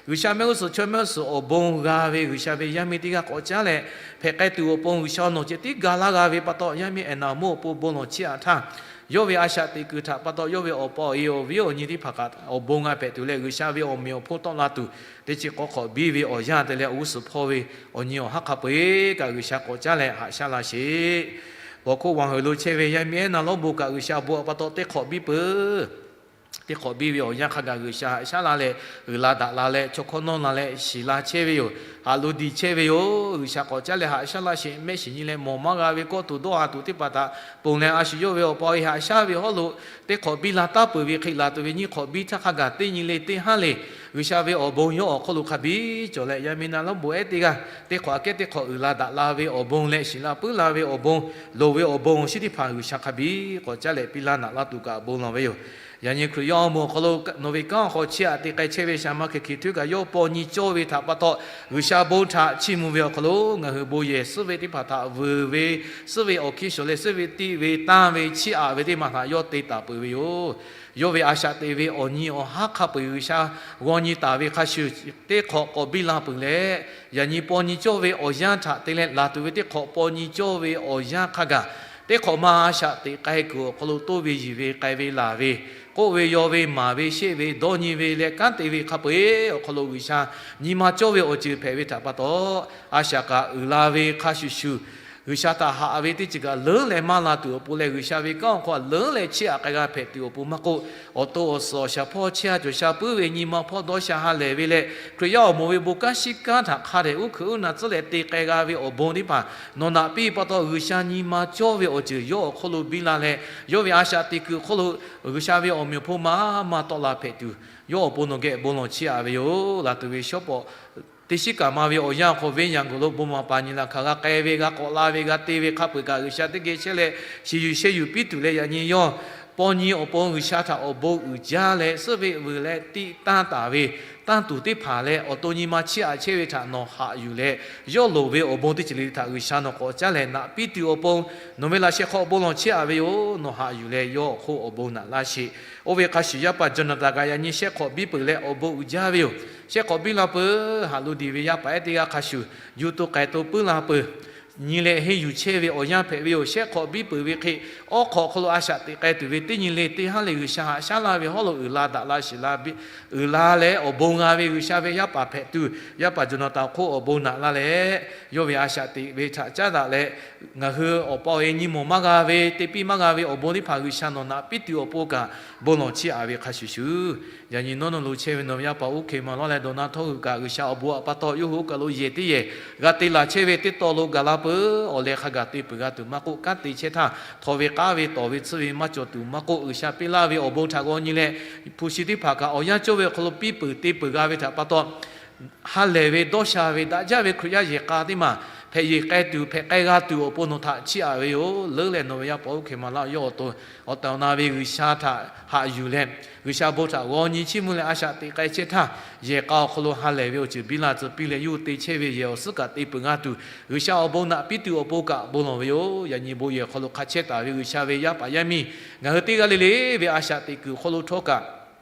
G'uiˬsha mehˆ g'uˇ suhˍ chaw mehˆ g'uˇ suhˍ awˬ bon g'a ve G'uiˬsha ve yaˇ miˇ teˇ g'aˇ k'awꞈ caˉ leh hpehꞈ k'ai tuˬ awˬ pon G'uiˬsha nawˬ ceh tiˉ ga laˇ g'a ve pa taw, yaˇ miˇ Eˍnaˍmonˇ awˬ pon bon lawˬ chiˇ aꞈ htaˇ, yawˇ ve a shaꞈ teꞈ kuiˬ htaꞈ pa taw yawˇ ve awˬ pa awˬ e awˬ viˉ awˬ nyi teˇ hpaˍ kaꞈ awˬ bon g'a hpehꞈ tuˬ leh G'uiˬsha ve awˬ meꞈ awˬ hponˇ tawˆ la tuˬ, teˇ chi k'awˇ hk'awꞈ biˇ ve awˬ yanˇ te leh awˬ g'uˇ suhˍ hpawˇ ve awˬ nyi awˬ haˉ hk'a peu-eˬ kaꞈ G'uiˬsha k'awꞈ caˉ leh haꞈ shaˉ laˇ sheˍ. Pawˬ hkuˇ waˬ heuˬ lo chehˇ ve yaˇ miˇ Eˉnaˍ lawˇ bon kaꞈ G'uiˬsha bon a pa taw teˇ hk'awꞈ biˇ peuˬ. Teˇ hk'awꞈ biˇ ve awˬ yanˇ hk'a gaˬ G'uiˬsha haꞈ shaˉ la leh, uiˍ la daꞈ la leh, chaw hkawˇ nawˇ la leh shiˍ la chehˇ ve yoˬ. Haꞈ lo diˬ chehˇ ve yoˬ. G'uiˬsha k'awꞈ caˉ leh haꞈ shaˉ laˇ sheˍ. Mehˆ shiˍ nyi leh mawˬ maˇ g'a ve kawˇ tuˬ dawˇ ha tuˬ teˇ hpaˍ htaꞈ ponˬ leh a shu yawˇ ve awˬ pa awˬ e haꞈ shaˉ ve hawˉ lo teˇ hk'awꞈ biˇ la taˉ peuˬ ve hk'e laˬ tuˬ ve nyiˇ hk'awꞈ biˇ htaˇ hk'a gaˬ teˇ nyi le teˇ haˉ le G'uiˬsha ve awˬ bon yawˇ awˬ hk'oˆ lo hk'a biˇ cawˬ leh, yaˇ miˇ Eˉnaˍ lawˇ bon ehˉ teˇ g'aˇ teˇ hk'awꞈ aꞈ kehˉ teˇ hk'awꞈ uiˍ la daꞈ la ve awˬ bon leh shiˍ la puiˉ la ve awˬ bon, loˍ ve awˬ bon shinˉ teˇ hpaˍ G'uiˬsha hk'a biˇ k'awꞈ caˉ leh piˇ laˇ naꞈ laˇ tuˬ kaꞈ bon lawˬ ve yoˬ. Yaꞈ nyi Hkriꞈ yaˇ awˬ moˍ awˬ hk'aw lo nawˬ ve kanˉ awˬ hk'aw chiˇ aꞈ te k'ai chehˇ ve shaˍ ma hkeh hkiˬ htawˇ kaꞈ yawˇ paw nyi cawˇ ve htaꞈ pa taw, G'uiˬsha bon htaꞈ chiˇ mvuh ve awˬ hk'aw lo ngaˬ hui bon yehˬ suhˉ ve teˇ hpaˍ htaꞈ vuiˬ ve, suhˉ ve awˬ hkiˇ shawˍ leh suhˉ ve tiˆ ve tanˇ ve chiˇ aꞈ ve teˇ maˬ htaꞈ yawˇ te taˍ peuˬ ve yoˬ. Yawˇ ve a shaꞈ teꞈ ve awˬ nyi awˬ haˉ hk'a peu-eˬ G'uiˬsha g'aw nyi taˍ ve hk'a shuˍ, teˇ hk'awꞈ k'awꞈ biˇ la peuˬ leh, yaꞈ nyi paw nyi cawˇ ve awˬ yanˇ htaꞈ te leh laˬ tuˬ ve teˇ hk'awꞈ paw nyi cawˇ ve awˬ yanˇ hk'a gaˬ, teˇ hk'awꞈ ma a shaꞈ teꞈ k'ai kuiˬ awˬ hk'aw lo toˇ ve yiˬ ve k'ai ve laˬ ve, k'oˆ ve yaw ve maˍ ve sheˆ ve dawˇ nyi ve leh kanˉ te ve hk'a peu-eˬ awˬ hk'aw lo G'uiˬsha nyi ma cawˇ ve awˬ ceuˬ hpehꞈ ve htaꞈ pa taw, a shaꞈ kaꞈ uiˍ la ve hk'a shuˍ shuˍ, G'uiˬsha htaꞈ haꞈ ve teˇ ceuˬ kaꞈ leuˉ leh maˇ la tuˬ awˬ pon leh, G'uiˬsha ve kanˉ awˬ hk'aw leuˉ leh chiˇ aꞈ k'ai g'a hpehꞈ tuˬ awˬ pon maˇ k'oˆ, awˬ to awˬ suhˍ awˬ shaˍ hpawˇ chehˇ ha cawˬ sha puiˉ ve nyi ma hpawˇ dawˇ sha ha lehˬ ve leh, Hkriꞈ yaˇ awˬ moˍ ve bon kanˉ shiˉ kanˉ htaꞈ hk'a dehꞈ uˉ hkuiꞈ uˉ na tcuhˉ leh te k'ai g'a ve awˬ bon teˇ hpaˍ nawˬ naꞈ piˇ pa taw, G'uiˬsha nyi ma cawˇ ve awˬ ceuˬ yawˇ awˬ hk'oˆ lo biˇ la leh, yawˇ ve a shaꞈ teꞈ kuiˬ hk'oˆ lo G'uiˬsha ve awˬ meꞈ awˬ hponˇ maˇ maˇ tawˆ la hpehꞈ tuˬ, yawˇ awˬ pon nawˬ geh bon lawˬ chiˇ aꞈ ve yoˬ. Laˬ tuˬ ve shawˉ pawˍ teˇ shiˉ kaꞈ ma ve awˬ yanˇ awˬ hk'aw, venˇ yaꞈ g'uˬ lo bon maˍ paˍ nyi laˬ hkanˍ g'a k'ai ve, g'a k'awꞈ la ve, g'a te ve hk'a peu-eˬ kaꞈ, G'uiˬsha teˇ geh chehˇ leh shiˍ yuˬ shehˇ yuˬ piˇ tuˬ leh, yaꞈ nyi yawˇ paw nyi awˬ pon G'uiˬsha htaꞈ awˬ bon uiˍ jaˇ leh, suhˉ ve vuiˬ leh tiˆ tanˇ taˍ ve tanˇ tuˬ teˇ hpaˍ leh, awˬ to nyi ma chiˇ aꞈ chehˇ ve htaꞈ nawˬ haꞈ yuˬ leh, yawˇ loˍ ve awˬ bon teˇ ceuˬ le le htaꞈ G'uiˬsha nawˬ k'awꞈ caˉ leh naꞈ piˇ tuˬ awˬ pon, nawˬ ve laꞈ sheh hk'aw bon lawˬ chiˇ aꞈ ve yoˬ. Nawˬ haꞈ yuˬ leh yawˇ awˬ hk'oˆ awˬ bon naꞈ laˇ sheˍ. Oˇ ve hk'a shuˍ, yaˇ paˍ Jawˇnaˍtanˍ kaꞈ yaꞈ nyi shehˆ hk'awꞈ biˇ peuˬ leh awˬ bon uiˍ jaˇ ve yoˬ. Shehˆ hk'awꞈ biˇ la peuˬ, haꞈ lo diˬ ve yaˇ paˍ ehˉ teˇ g'aˇ hk'a shuˍ, yuˬ to k'ai to puiˉ la peuˬ. Nyi leh henˇ yuˬ chehˇ ve awˬ yanˇ hpehꞈ ve yoˬ. Shehˆ hk'awꞈ biˇ peuˬ ve hk'e, awˉ hk'awꞈ hk'aw lo a shaꞈ teꞈ k'ai tuˬ ve teˇ nyi le teˇ haˉ leh G'uiˬsha haꞈ shaˉ laˇ ve hawˉ lo uiˍ la daꞈ la shiˍ la biˇ uiˍ la leh awˬ bon g'a ve G'uiˬsha ve yaˇ paˍ hpehꞈ tuˬ, yaˇ paˍ Jawˇnaˍtanˍ awˬ hk'oˆ awˬ bon naꞈ laˇ leh, yawˇ ve a shaꞈ teꞈ ve htaꞈ caˉ daꞈ leh, ngaˬ hui awˬ pa awˬ e nyi mawˬ maˇ g'a ve, te piˇ maˇ g'a ve awˬ bon teˇ hpaˍ G'uiˬsha nawˬ naꞈ piˇ tuˬ awˬ pon kaꞈ bon lawˬ chiˇ aꞈ ve hk'a shuˍ shuˍ, yaꞈ nyi nawˉ nawˬ lo chehˇ ve nawˬ ve yaˇ paˍ oˇ hk'e maˍ lawˉ leh dawˬ na htawˇ hui kaꞈ, G'uiˬsha awˬ bon aꞈ pa taw yawˇ hui oˇ kaˬ lo yehˬ teˇ yehˬ g'a te laˬ chehˇ ve teˇ taw lo gaˬ la peuˬ. Awˬ leh hk'a gaˬ te peuˬ g'a tuˬ maˇ k'oˆ, kanˉ te chehˇ htaˇ htawnˍ ve k'aˉ ve tawˍ ve tsuhˇ ve maˇ cawˬ tuˬ maˇ k'oˆ, G'uiˬsha piˇ laˇ ve awˬ bon htaꞈ g'aw nyi leh, hpu shi teˇ hpaˍ kaꞈ awˬ yanˇ cawˇ ve awˬ hk'aw lo piˇ peuˬ te peuˬ g'a ve htaꞈ pa taw, ha lehˬ ve dawˇ sha ve daꞈ jaˇ ve Hkriꞈ yaˇ yehˬ k'a teˇ maˬ hpehꞈ yeˬ k'ai tuˬ, hpehꞈ k'ai g'a tuˬ awˬ pon nawˬ htaꞈ chiˇ aꞈ ve yoˬ. Leuˉ leh nawˬ ve yaˇ paˍ oˇ hk'e maˍ laˇ, yawˇ awˬ to awˬ tehˬ awˬ na ve G'uiˬsha htaꞈ haꞈ yuˬ leh, G'uiˬsha bon htaꞈ g'aw nyi chiˇ mvuh leh a shaꞈ teꞈ k'ai chehˇ htaˇ, yehˬ k'a awˬ hk'aw lo ha lehˬ ve awˬ ceuˬ biˇ la tcuh piˇ leh, yawˇ hui te chehˇ ve yehˬ awˬ suhˉ kaꞈ te peuˬ g'a tuˬ, G'uiˬsha awˬ bon naꞈ piˇ tuˬ awˬ pon kaꞈ bon lawˬ ve yoˬ. Yaꞈ nyi bon yehˬ hk'aw lo hk'a chehˇ taˍ ve G'uiˬsha ve yaˇ paˍ yaˇ miˇ, ngaˬ hui teˇ g'aˇ le le ve a shaꞈ teꞈ kuiˬ hk'aw lo htawˇ kaꞈ,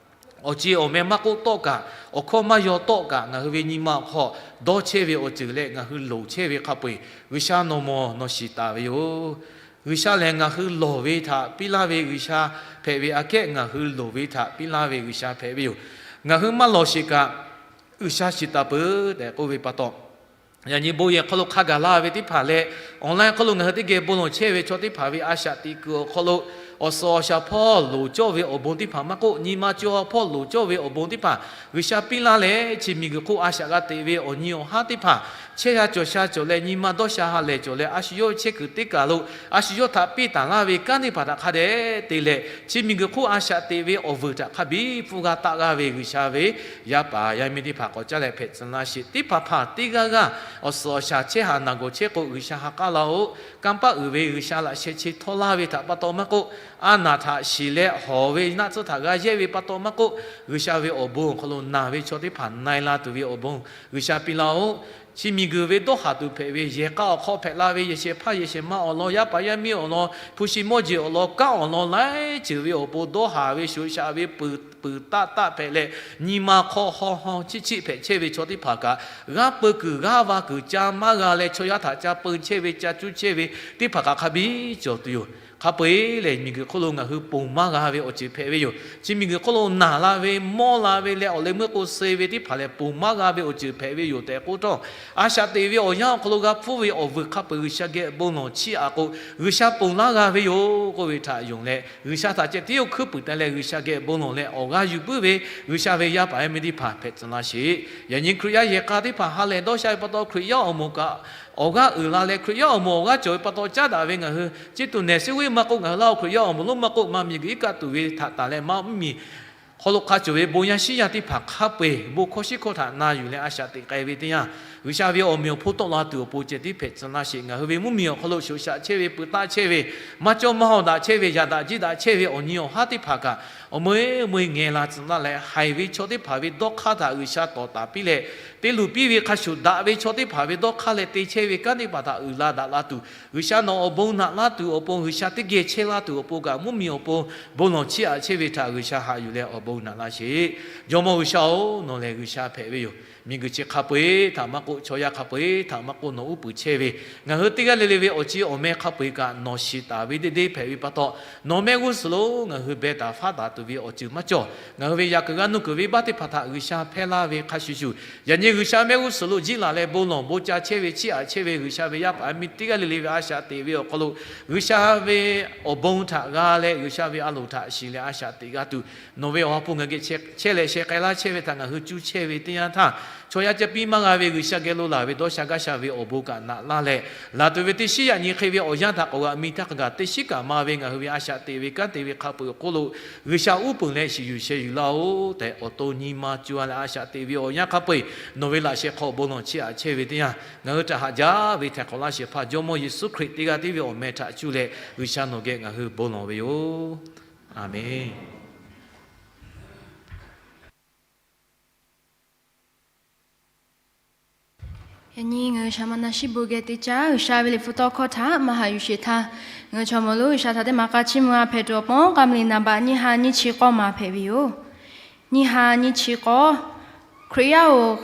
awˬ ci awˬ meh maˇ k'oˆ tawˆ kaꞈ, awˬ hkawˇ maˇ yaw tawˆ kaꞈ, ngaˬ hui ve nyi ma awˬ hk'aw dawˇ chehˇ ve awˬ ceuˬ leh ngaˬ hui loˍ chehˇ ve hk'a peu-eˬ, G'uiˬsha nawˬ mawˬ nawˬ shiˍ taˍ ve yoˬ. G'uiˬsha lehˬ ngaˬ hui lawˬ ve htaꞈ piˇ laˇ ve G'uiˬsha hpehꞈ ve aꞈ kehˉ, ngaˬ hui loˍ ve htaꞈ piˇ laˇ ve G'uiˬsha hpehꞈ ve yoˬ. Ngaˬ hui maˇ lawˬ sheˍ kaꞈ, G'uiˬsha shiˍ taˍ peuˬ tehꞈ k'oˆ ve pa taw, yaꞈ nyi bon yehˬ hk'aw lo hk'a gaˬ la ve teˇ hpaˍ leh, online hk'aw lo ngaˬ hui teˇ geh bon lawˬ chehˇ ve chaw teˇ hpaˍ ve a shaꞈ teꞈ kuiˬ awˬ hk'aw lo, awˬ suhˍ awˬ shaˍ hpawˇ loˍ cawˇ ve awˬ bon teˇ hpaˍ maˇ k'oˆ, nyi ma cawˇ hpawˇ loˍ cawˇ ve awˬ bon teˇ hpaˍ G'uiˬsha piˇ laˇ leh, chi miˬguiˬ hk'oˆ a shaꞈ g'a teꞈ ve awˬ nyi awˬ haˉ teˇ hpaˍ chehˇ ha cawˬ sha cawˬ leh, nyi ma dawˇ sha ha lehˬ cawˬ leh, a shu yawˇ ve chehˇ kuiˬ teˇ kaˬ lo a shu yawˇ htaꞈ piˇ taˍ laˇ ve kanˉ teˇ hpaˍ htaꞈ hk'a dehꞈ te leh, chi miˬguiˬ hk'oˆ a shaꞈ teꞈ ve awˬ vuiˬ htaꞈ hk'a biˇ pfuhˇ g'a taˆ g'a ve G'uiˬsha ve yaˇ paˍ yaˇ miˇ teˇ hpaˍ k'awꞈ caˉ leh hpehꞈ tcuh laˇ sheˍ. Teˇ hpaˍ hpaˍ teˇ g'aˇ g'aˇ awˬ suhˍ awˬ shaˍ chehˇ ha naˬ gawˬ chehˇ k'o, G'uiˬsha ha k'aˉ laˇ-oˆ. Kanˇ paˆ uiˍ ve G'uiˬsha laꞈ sheh chi htawˇ laˇ ve htaꞈ pa taw maˇ k'oˆ, a naˬ htaꞈ shiˍ leh hawˍ ve naˆ tsuhˇ htaꞈ g'a yehˇ ve pa taw maˇ k'oˆ, G'uiˬsha ve awˬ bon awˬ hk'aw lo naˬ ve chaw teˇ hpaˍ na e la tuˬ ve awˬ bon G'uiˬsha piˇ laˇ-oˆ. Chi miˬguiˬ ve dawˇ haˍ tuˬ hpehꞈ ve yehˬ k'a awˬ hk'aw hpehꞈ la ve yehˬ shehˍ hpaˇ yehˬ shehˍ ma awˬ lawn, yaˇ paˍ yaˇ miˇ awˬ lawn, hpu shi mawˇ jeˬ awˬ lawn, kanˉ awˬ lawn laiˉ ceuˬ ve awˬ pon dawˇ haˍ ve shoꞈ shaꞈ ve peuˬ peuˬ taˆ taˆ hpehꞈ leh, nyi ma hk'aw haw haw chiˆ chiˆ hpehꞈ chehˇ ve chaw teˇ hpaˍ kaꞈ, g'aˇ peu kuiˬ g'aˇ va kuiˬ ca maˇ g'a leh, chaw yaˇ htaꞈ ca peu chehˇ ve ca cuˇ chehˇ ve teˇ hpaˍ kaꞈ hk'a biˇ cawˬ tuˬ yoˬ. Hk'a peu-eˬ lehˬ, miˬguiˬ hk'oˆ lo ngaˬ hui ponˬ maˇ g'a ve awˬ ceuˬ hpehꞈ ve yoˬ. Chi miˬguiˬ hk'oˆ lo naˬ la ve, mawˇ la ve leh awˬ leh meuˇ k'o suh ve teˇ hpaˍ lehˬ, ponˬ maˇ g'a ve awˬ ceuˬ hpehꞈ ve yoˬ tehꞈ k'oˆ htawˇ, a shaꞈ teꞈ ve awˬ yanˇ awˬ hk'aw lo g'a hpfuhˇ ve awˬ vuiˬ hk'a peu-eˬ G'uiˬsha geh bon lawˬ chiˇ aꞈ k'o, G'uiˬsha ponˬ laˇ g'a ve yoˬ k'oˆ ve htaꞈ yonˍ leh, G'uiˬsha htaꞈ ceh tiˉ oˇ hkuiˉ puiˍ taˍ leh G'uiˬsha geh bon lawˬ leh awˬ g'aˇ yuˬ puiˉ ve G'uiˬsha ve yaˇ paˍ yaˇ miˇ teˇ hpaˍ hpehꞈ tcuh laˇ sheˍ. Yaꞈ nyi Hkriꞈ yaˇ yehˬ k'a teˇ hpaˍ ha lehˬ dawˇ sha ve pa taw, Hkriꞈ yaˇ awˬ moˍ kaꞈ awˬ g'aˇ uiˍ la leh, Hkriꞈ yaˇ awˬ moˍ awˬ g'aˇ cawˬ ve pa taw caˉ daꞈ ve ngaˬ hui ciˇ tuˬ nehˬ suˉ g'uiˇ maˇ k'oˆ, ngaˬ hui Laˇ huˍ Hkriꞈ yaˇ awˬ moˍ lonˉ maˇ k'oˆ, maˇ miˬguiˬ iˉ kaˆ tuˬ ve htaꞈ tanˬ leh maˇ mvuhˇmiˬ hk'aw lo hk'a cawˬ ve bon yaˇ shiˉ yaˇ teˇ hpaˍ hk'a peu-eˬ bon hkawˇ shiˉ hkawˇ htaꞈ na yuˬ leh a shaꞈ teꞈ k'ai ve teˇ yanˇ, G'uiˬsha ve awˬ meꞈ awˬ hponˇ tawˆ la tuˬ awˬ pon ceh tiˉ hpehꞈ tcuh laˇ sheˍ. Ngaˬ hui ve mvuhˇmiˬ awˬ hk'aw lo shoꞈ shaꞈ chehˇ ve, peuˬ taˆ chehˇ ve, maˇ cawˇ maˇ haw daꞈ chehˇ ve, yaꞈ daꞈ jiˇ daꞈ chehˇ ve awˬ nyi awˬ haˉ teˇ hpaˍ kaꞈ, awˬ meuˇ meuˇ ngeh la tcuh laˇ leh, haiˬ ve chaw teˇ hpaˍ ve dawˇ hk'aˇ htaꞈ G'uiˬsha tawˍ taˍ piˇ leh, te luˬ piˇ ve hk'a shuˍ, daꞈ ve chaw teˇ hpaˍ ve dawˇ hk'aˇ leh te chehˇ ve kanˉ teˇ hpaˍ htaꞈ uiˍ la daꞈ la tuˬ, G'uiˬsha nawˬ awˬ bon naꞈ laˇ tuˬ awˬ pon, G'uiˬsha teˇ geh chehˇ laˇ tuˬ awˬ pon kaꞈ, mvuhˇmiˬ awˬ pon bon lawˬ chiˇ aꞈ chehˇ ve htaꞈ G'uiˬsha haꞈ yuˬ leh awˬ bon naꞈ laˇ sheˍ. Jawˇmawˇ G'uiˬsha-oˬ, nawˬ lehˬ G'uiˬsha hpehꞈ ve yoˬ. Miˬguiˬ chi hk'a peu-eˬ htaꞈ maˇ k'oˆ, chaw yaˇ hk'a peu-eˬ htaꞈ maˇ k'oˆ, nawˬ uˉ peunˍ chehˇ ve, ngaˬ hui teˇ g'aˇ le le ve awˬ ci awˬ meh hk'a peu-eˬ kaꞈ nawˬ shiˍ taˍ ve deˇ deˇ hpehꞈ ve pa taw, nawˬ mehˆ g'uˇ suhˍ lo ngaˬ hui beh taˍ faˉ taˍ tuˬ ve awˬ ceuˬ maˇ cawˬ. Ngaˬ hui ve yaꞈ kuiˬ g'a nuˇ kuiˬ ve baˆ teˇ hpaˍ htaꞈ G'uiˬsha hpehˇ laˇ ve hk'a shuˍ shuˍ, yaꞈ nyi G'uiˬsha mehˆ g'uˇ suhˍ lo jiˆ laˬ leh bon lawˬ bon ca chehˇ ve, chiˇ aꞈ chehˇ ve G'uiˬsha ve yaˇ paˍ yaˇ miˇ teˇ g'aˇ le le ve a shaꞈ teꞈ ve awˬ hk'aw lo, G'uiˬsha ve awˬ bon htaꞈ g'a leh G'uiˬsha ve a loˍ htaꞈ shiˍ leh a shaꞈ teꞈ g'a tuˬ, nawˬ ve awˬ ha hpu ngaˬ geh chehˇ leh sheh k'ai laˇ chehˇ ve htaꞈ ngaˬ hui cuˇ chehˇ ve teˇ yanˇ htaˇ, chaw yaˇ caˇ piˇ maˇ g'a ve G'uiˬsha geh lo laˬ ve dawˇ sha gaˇ sha ve awˬ bon kaꞈ naꞈ laˇ leh, laˬ tuˬ ve teˇ shiˉ yaꞈ nyi hk'e ve awˬ yanˇ htaꞈ k'awꞈ g'a mi htaˇ hk'a gaˬ teˇ shiˉ kaꞈ ma ve ngaˬ hui ve a shaꞈ teꞈ ve kanˉ te ve hk'a peu-eˬ awˬ hk'oˆ lo, G'uiˬsha uˉ peunˍ leh shiˍ yuˬ sheh yuˬ laˇ-oˆ tehꞈ awˬ to nyi ma co-a leh a shaꞈ teꞈ ve awˬ yanˇ hk'a peu-eˬ nawˬ ve laꞈ sheh hk'aw bon lawˬ chiˇ aꞈ chehˇ ve teˇ yanˇ, ngaˬ hui htaꞈ haꞈ jaˇ ve htaiˍ hk'awꞈ laˇ shehˍ hpaˇ Jawˇmawˇ Yeˍsuˆ Hkriꞈ teˇ g'aˇ tiˉ ve awˬ meh htaꞈ cuˇ leh G'uiˬsha nawˬ geh ngaˬ hui bon lawˬ ve yoˬ. A menˬ. Yaꞈ nyi ngaˬ hui shaˍ ma na shiˉ bon geh teˇ caˉ G'uiˬsha ve liꞈ hpu tawˇ hkawˇ htaꞈ maˇ haꞈ yuˬ sheˍ htaˇ, ngaˬ hui chaw mawˬ lo G'uiˬsha htaꞈ teˇ maˬ k'a chiˇ mvuh-a hpehꞈ tuˬ awˬ pon, k'a mvuh liꞈ naˍ baꞈ nyiˇ ha nyiˇ chi k'awˇ ma hpehꞈ ve yoˬ. Nyiˇ ha nyiˇ chi k'awˇ, Hkriꞈ yaˇ-oˬ,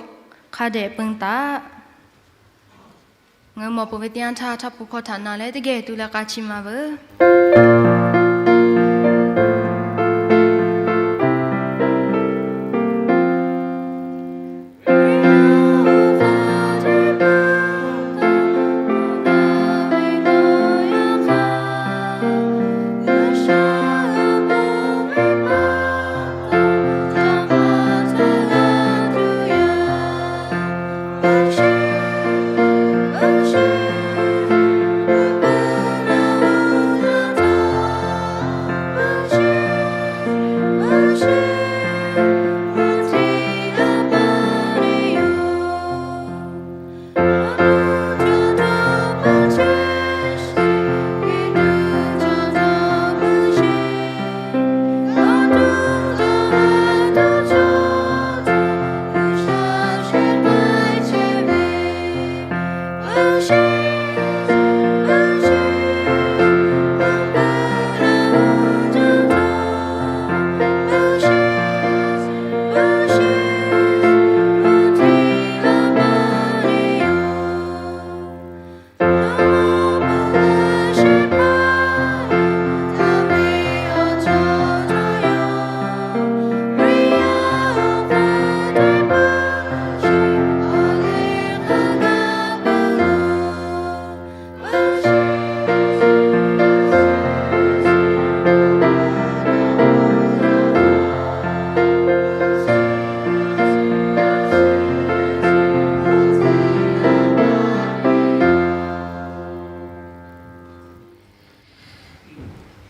hk'a dehꞈ peun taˍ. Ngaˬ hui mawˬ peuˬ ve teˇ yanˇ htaˇ, htaˇ hpu hkawˇ htaꞈ na leh teˇ geh tu leh k'a chiˇ ma veuˬ.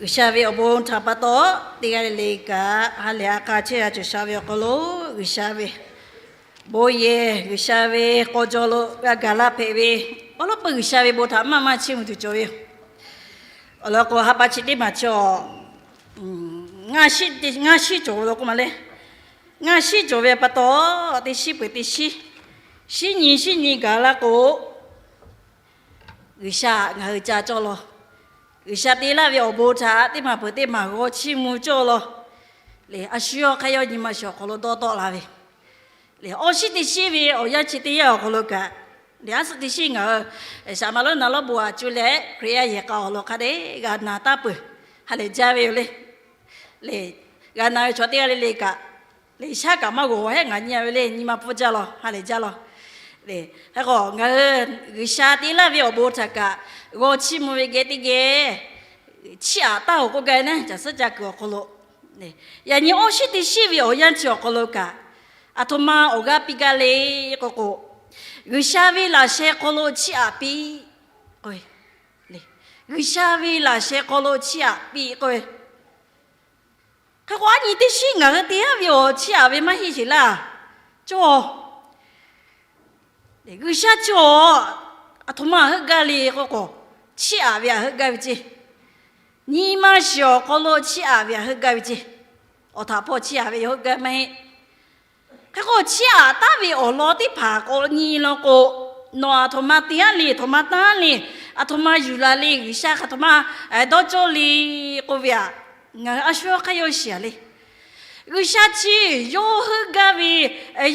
G'uiˬsha ve awˬ bon htaꞈ pa taw, teˇ g'aˇ le le kaꞈ ha lehˬ a k'a chehˇ g'a cawˬ sha ve awˬ hk'aw lo, G'uiˬsha ve bon yehˬ, G'uiˬsha ve k'aw jaw lo g'a gaˬ la hpehꞈ ve, awˉ lawˉ peu G'uiˬsha ve bon htaꞈ maˇ maˇ chiˇ mvuh tuˬ cawˬ ve yoˬ. Awˬ lawn k'o, ha pa chi teˇ maˬ chi awˬ, ngaˇ shiˉ cawˬ ve law k'oˆ ma le. Ngaˇ shiˉ cawˬ ve pa taw, teˇ shiˉ peuˬ teˇ shiˉ, shiˉ nyi shiˉ nyi gaˬ la k'o, G'uiˬsha ngaˬ hui ca cawˇ law. G'uiˬsha te laˇ ve awˬ bon htaꞈ teˇ maˬ peuˬ teˇ maˬ g'aw chiˇ mvuh cawˇ law. Lehˬ, a shu yawˇ hk'aˇ yawˇ nyi ma shiˍ awˬ hk'aw lo dawˇ tawˆ la ve, lehˬ, awˇ shiˉ teˇ shiˉ ve awˬ yanˇ chi teˇ yanˇ awˬ hk'aw lo kaꞈ, lehˬ, aˉ suhˆ teˇ shiˉ ngaˬ hui shaˍ ma lonˉ na lawˉ bon aꞈ cuˇ leh, Hkriꞈ yaˇ yehˬ k'a awˬ lawn hk'a dehꞈ g'a na taˍ peuˬ, ha lehˬ jaˇ ve yoˬ le. Lehˬ, g'a na ve chaw teˇ g'aˇ le le kaꞈ, lehˬ, shaˉ kaꞈ maˇ g'awˬ hehˉ ngaˬ nyi a ve le, nyi ma pfuhˇ jaˇ law, ha lehˬ jaˇ law. Lehˬ, hk'e k'o ngaˬ hui G'uiˬsha te laˇ ve awˬ bon htaꞈ kaꞈ g'aw chiˇ mvuh ve geh teˇ geh chiˇ aꞈ taˍ-oˬ k'oˆ gaˇ ve naˉ, caˬ suhˉ ca kuiˬ awˬ hk'aw lo yaꞈ nyi awˇ shiˉ teˇ shiˉ ve awˬ yanˇ chi awˬ hk'aw lo kaꞈ, aˬ htoꞈ ma awˬ g'aˇ piˇ gaˇ le k'o k'o, G'uiˬsha ve laꞈ sheh hk'aw lo chiˇ aꞈ piˇ k'oˆ ve, G'uiˬsha ve laꞈ sheh hk'aw lo chiˇ aꞈ piˇ k'oˆ ve. Hk'e k'o, aˉ nyi teˇ shiˉ ngaˬ hui te aˉ ve awˬ chiˇ aꞈ ve maˇ heˆ sheˍ laˇ. Cawˇ, G'uiˬsha cawˇ, aˬ htoꞈ ma heuˆ gaˇ le k'o k'o, chiˇ aꞈ ve htaꞈ heuˆ gaˇ ve ceˇ. Nyi ma shiˍ awˬ hk'aw lo chiˇ aꞈ ve htaꞈ heuˆ gaˇ ve ceˇ. Awˬ htaꞈ hpawˇ chiˇ aꞈ ve yoˬ, heuˆ gaˇ maˇ heˆ. Hk'e k'o, chiˇ aꞈ taˍ ve awˬ lawn teˇ hpaˍ k'awꞈ nyi law k'o, nawˬ aˬ htoꞈ ma te aˉ le, aˬ htoꞈ ma taˉ le, aˬ htoꞈ ma yuˬ laˬ le, G'uiˬsha hk'aˬ htoꞈ ma dawˇ cawˇ le k'oˆ ve htaꞈ ngaˬ hui a shu hk'aˇ yawˇ shiˍ a le. G'uiˬsha chi yawˇ heuˆ gaˇ ve,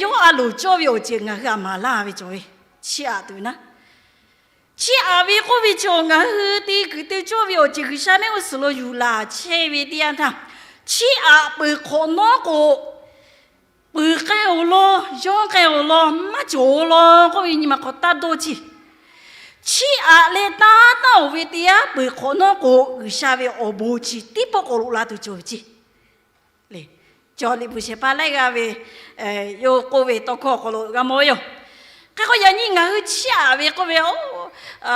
yawˇ a loˍ cawˇ ve awˬ ceuˬ ngaˬ hui htaꞈ maˍ laˇ ve cawˬ ve, chiˇ aꞈ tuˬ ve naˉ. Chiˇ aꞈ ve k'oˆ ve cawˬ ngaˬ hui te kuiˬ te cawˇ ve awˬ ceuˬ G'uiˬsha mehˆ g'uˇ suhˍ lo yuˬ laˬ chehˇ ve teˇ yanˇ htaˇ, chiˇ aꞈ peuˬ hk'awꞈ nawˉ k'o, peuˬ k'ai-oˬ law, yawˇ k'ai-oˬ law, maˇ cawˬ-oˬ law k'oˆ ve nyi ma hk'aw taˇ dawˇ ciˇ. Chiˇ aꞈ leh taˇ taˇ-oˬ ve teˇ yanˇ peuˬ hk'awꞈ nawˉ k'o, G'uiˬsha ve awˬ bon chi teˇ pawˆ k'awꞈ loꞈ la tuˬ cawˬ ve ceˇ. Leh, cawˬ liꞈ bvuhꞈ shehˍ hpaˇ laiˉ g'aˇ ve, yawˇ k'oˆ ve tawˇ hkawˇ awˬ hk'aw lo g'a mawˬ ve yoˬ. Hk'e k'o, yaꞈ nyi ngaˬ hui chiˇ aꞈ ve k'oˆ ve,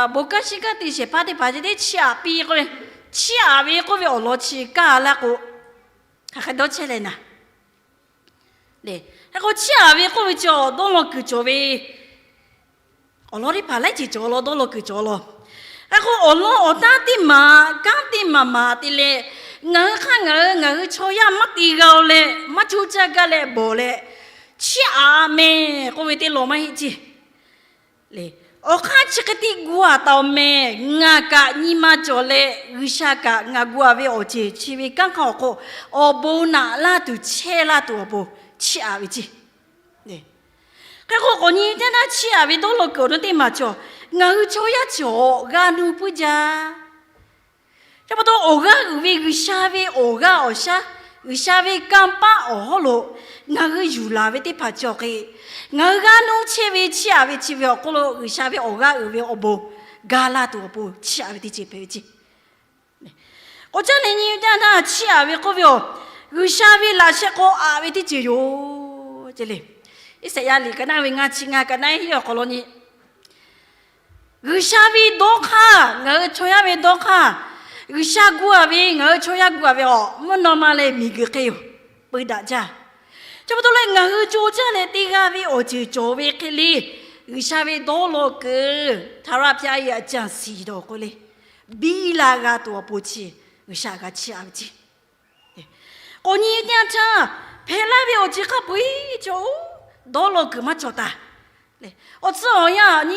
bon kanˉ shiˉ kanˉ te shehˍ hpaˇ teˇ hpaˍ ce teˇ chiˇ aꞈ piˇ k'oˆ ve, chiˇ aꞈ ve k'oˆ ve awˬ lawn chi kaˇ laˇ k'o, hk'aˬ hk'e dawˇ chehˇ leh naˍ. Leh, hk'e k'o, chiˇ aꞈ ve k'oˆ ve chi dawˇ law kuiˬ cawˬ ve awˬ lawn teˇ hpaˍ laiˉ ceuˬ cawˬ law, dawˇ law kuiˬ cawˬ law. Hk'e k'o, awˬ lawn awˬ tanˇ teˇ maˬ, kanˉ teˇ maˬ maˍ te leh, ngaˬ hui hk'aˇ ngaˬ hui, ngaˬ hui chaw yaˇ maˇ te g'a-o leh, maˇ coˇ caˇ gaˇ leh bawˬ leh, chiˇ aꞈ mehˍ k'oˆ ve teˇ lawn maˇ heˆ ceˇ. Leh, awˬ hk'aˇ chi hk'e te gu-a taˍ-oˬ mehˍ, ngaˬ kaꞈ nyi ma cawˬ leh G'uiˬsha kaꞈ ngaˬ gu-a ve awˬ ceuˬ chi ve kanˉ hk'aˇ awˬ hk'oˆ awˬ bon naꞈ laˇ tuˬ chehˇ laˇ tuˬ awˬ pon chiˇ aꞈ ve ceˇ. Hk'e k'o, k'awꞈ nyi teˇ naˇ chiˇ aꞈ ve dawˇ law kuiˬ awˬ nu teˇ maˬ cawˬ. Ngaˬ hui chaw yaˇ cawˬ g'a nu puiˉ jaˇ. Chi pa taw awˬ g'aˇ uiˍ ve G'uiˬsha ve awˬ g'aˇ awˬ shaˉ, G'uiˬsha ve kanˇ paˆ awˬ hawˉ lo ngaˬ hui yuˬ laˬ ve teˇ hpaˍ cawˬ hk'e, ngaˬ hui g'a nuˇ chehˇ ve chiˇ aꞈ ve chi ve awˬ hk'oˆ lo G'uiˬsha ve awˬ g'aˇ uiˍ ve awˬ bon ga laˇ tuˬ awˬ pon chiˇ aꞈ ve teˇ ceuˬ hpehꞈ ve ceˇ. K'awꞈ caˇ leh nyi ve teˇ yanˇ chiˇ aꞈ ve k'oˆ ve yoˬ. G'uiˬsha ve laꞈ sheh hk'aw aꞈ ve teˇ ceuˬ yoˬ ce le. Iˉsaˍyaˆ liꞈ ka naˆ ve ngaˇ chi ngaˇ ka naˆ hiˉ awˬ hk'aw lo nyi G'uiˬsha ve dawˇ hk'aˇ, ngaˬ hui chaw yaˇ ve dawˇ hk'aˇ, G'uiˬsha gu-a ve, ngaˬ hui chaw yaˇ gu-a ve awˬ mvuhˇ naw ma leh miˬguiˬ hk'e yoˬ. Peu daꞈ jaˇ. Chi pa taw leh ngaˬ hui co caˇ leh te g'a ve awˬ ceuˬ cawˬ ve hk'e le, G'uiˬsha ve dawˇ law kuiˬ ထာဝရဘုရားရဲ့အကြံစည်တော် k'oˆ le, biˇ la g'a tuˬ awˬ pon chi G'uiˬsha g'a chiˇ aꞈ ve ceˇ. K'awꞈ nyi teˇ yanˇ htaˇ, hpehꞈ laˇ ve awˬ ceuˬ hk'a peu-eˬ cawˬ-oˬ, dawˇ law kuiˬ maˇ cawˬ taˍ. Awˬ tcuhˉ awˬ yanˇ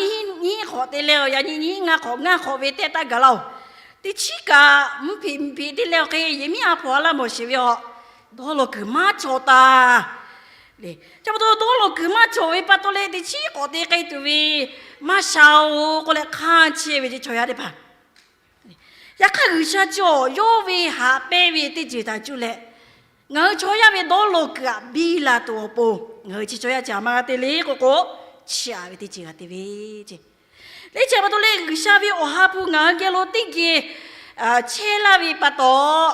nyiˇ hk'awꞈ te leh awˬ yaꞈ nyi nyiˇ ngaˇ hk'awꞈ ngaˇ hk'awꞈ ve teˇ taˇ gaˬ laˇ-oˬ. Teˇ chiˉ kaꞈ mvuhˇ hpeꞈ mvuhˇ hpeꞈ te leh awˬ hk'e yehˬ miˉ a hpawnˬ a laˇ mawˬ sheˍ ve a, dawˇ law kuiˬ maˇ cawˬ taˍ. Chi pa taw dawˇ law kuiˬ maˇ cawˬ ve pa taw leh teˇ chiˉ hk'awꞈ te k'ai tuˬ ve maˇ sha-oˬ k'oˆ leh hk'aˇ chehˇ ve ce chaw yaˇ teˇ hpaˍ. Yaꞈ hk'aˇ G'uiˬsha cawˬ yawˇ ve haꞈ pehnˇ ve teˇ ceuˬ htaꞈ cuˇ leh, ngaˬ hui chaw yaˇ ve dawˇ law kuiˬ aꞈ biˇ la tuˬ awˬ pon ngaˬ hui chi chaw yaˇ chi aꞈ maˇ g'a te le k'oˆ k'o, chiˇ aꞈ ve teˇ ceuˬ g'a te ve ce. Leh chi pa taw leh G'uiˬsha ve awˬ ha hpu ngaˬ hui geh lo teˇ geh chehˇ laˇ ve pa taw,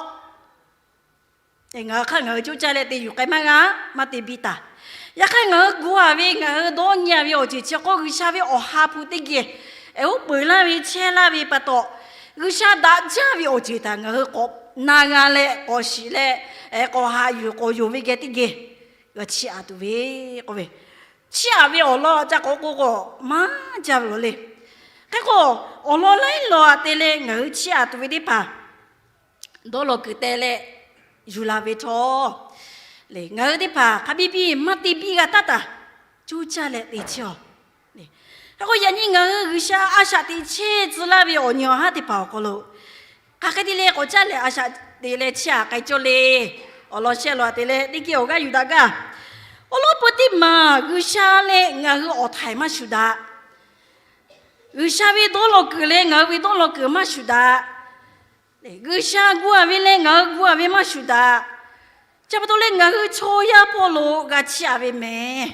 ngaˬ hui hk'aˇ ngaˬ hui coˇ caˇ leh te yuˬ k'ai maˇ g'a, maˇ te biˇ taˍ. Yaꞈ hk'aˇ ngaˬ hui gu-a ve ngaˬ hui dawˇ nyi-a ve awˬ ceuˬ chi k'o G'uiˬsha ve awˬ ha hpu teˇ geh, oˉ peunˍ laˇ ve chehˇ laˇ ve pa taw, G'uiˬsha daꞈ jaˇ ve awˬ ceuˬ htaꞈ ngaˬ hui k'awꞈ na g'a leh k'awꞈ shiˍ leh, k'awꞈ haꞈ yuˬ k'awꞈ yonˍ ve geh teˇ geh g'a chiˇ aꞈ tuˬ ve k'oˆ ve, chiˇ aꞈ ve awˬ lawn ca k'awꞈ k'o k'o maˇ jaˇ ve awˬ le. Hk'e k'o, awˬ lawn laiˉ lawn te leh ngaˬ hui chiˇ aꞈ tuˬ ve teˇ hpaˍ dawˇ law kuiˬ te leh yuˬ la ve htawˇ, ngaˬ hui teˇ hpaˍ hk'a biˇ biˇ maˇ te biˇ g'a taˇ taˍ, coˇ caˇ leh te chehˇ-oˬ. Hk'e k'o yaꞈ nyi ngaˬ hui G'uiˬsha a shaꞈ teꞈ chehˇ tcuh laˇ ve awˬ nyi awˬ haˉ teˇ hpaˍ awˬ hk'aw lo, hk'aˬ hk'e te leh k'awꞈ caˇ leh a shaꞈ teꞈ leh chiˇ aꞈ k'ai cawˇ le. Awˬ lawn shehˆ lawn te leh teˇ geh awˬ g'aˇ yuˬ daꞈ gaˇ. Awˬ lawn peu teˇ maˬ G'uiˬsha leh ngaˬ hui awˬ htaiˍ maˇ shuˍ daꞈ. G'uiˬsha ve dawˇ law kuiˬ leh ngaˬ hui ve dawˇ law kuiˬ maˇ shuˍ daꞈ. G'uiˬsha gu-a ve leh ngaˬ hui gu-a ve maˇ shuˍ daꞈ. Chi pa taw leh ngaˬ hui chaw yaˇ hpawˇ lo g'a chiˇ aꞈ ve mehˍ.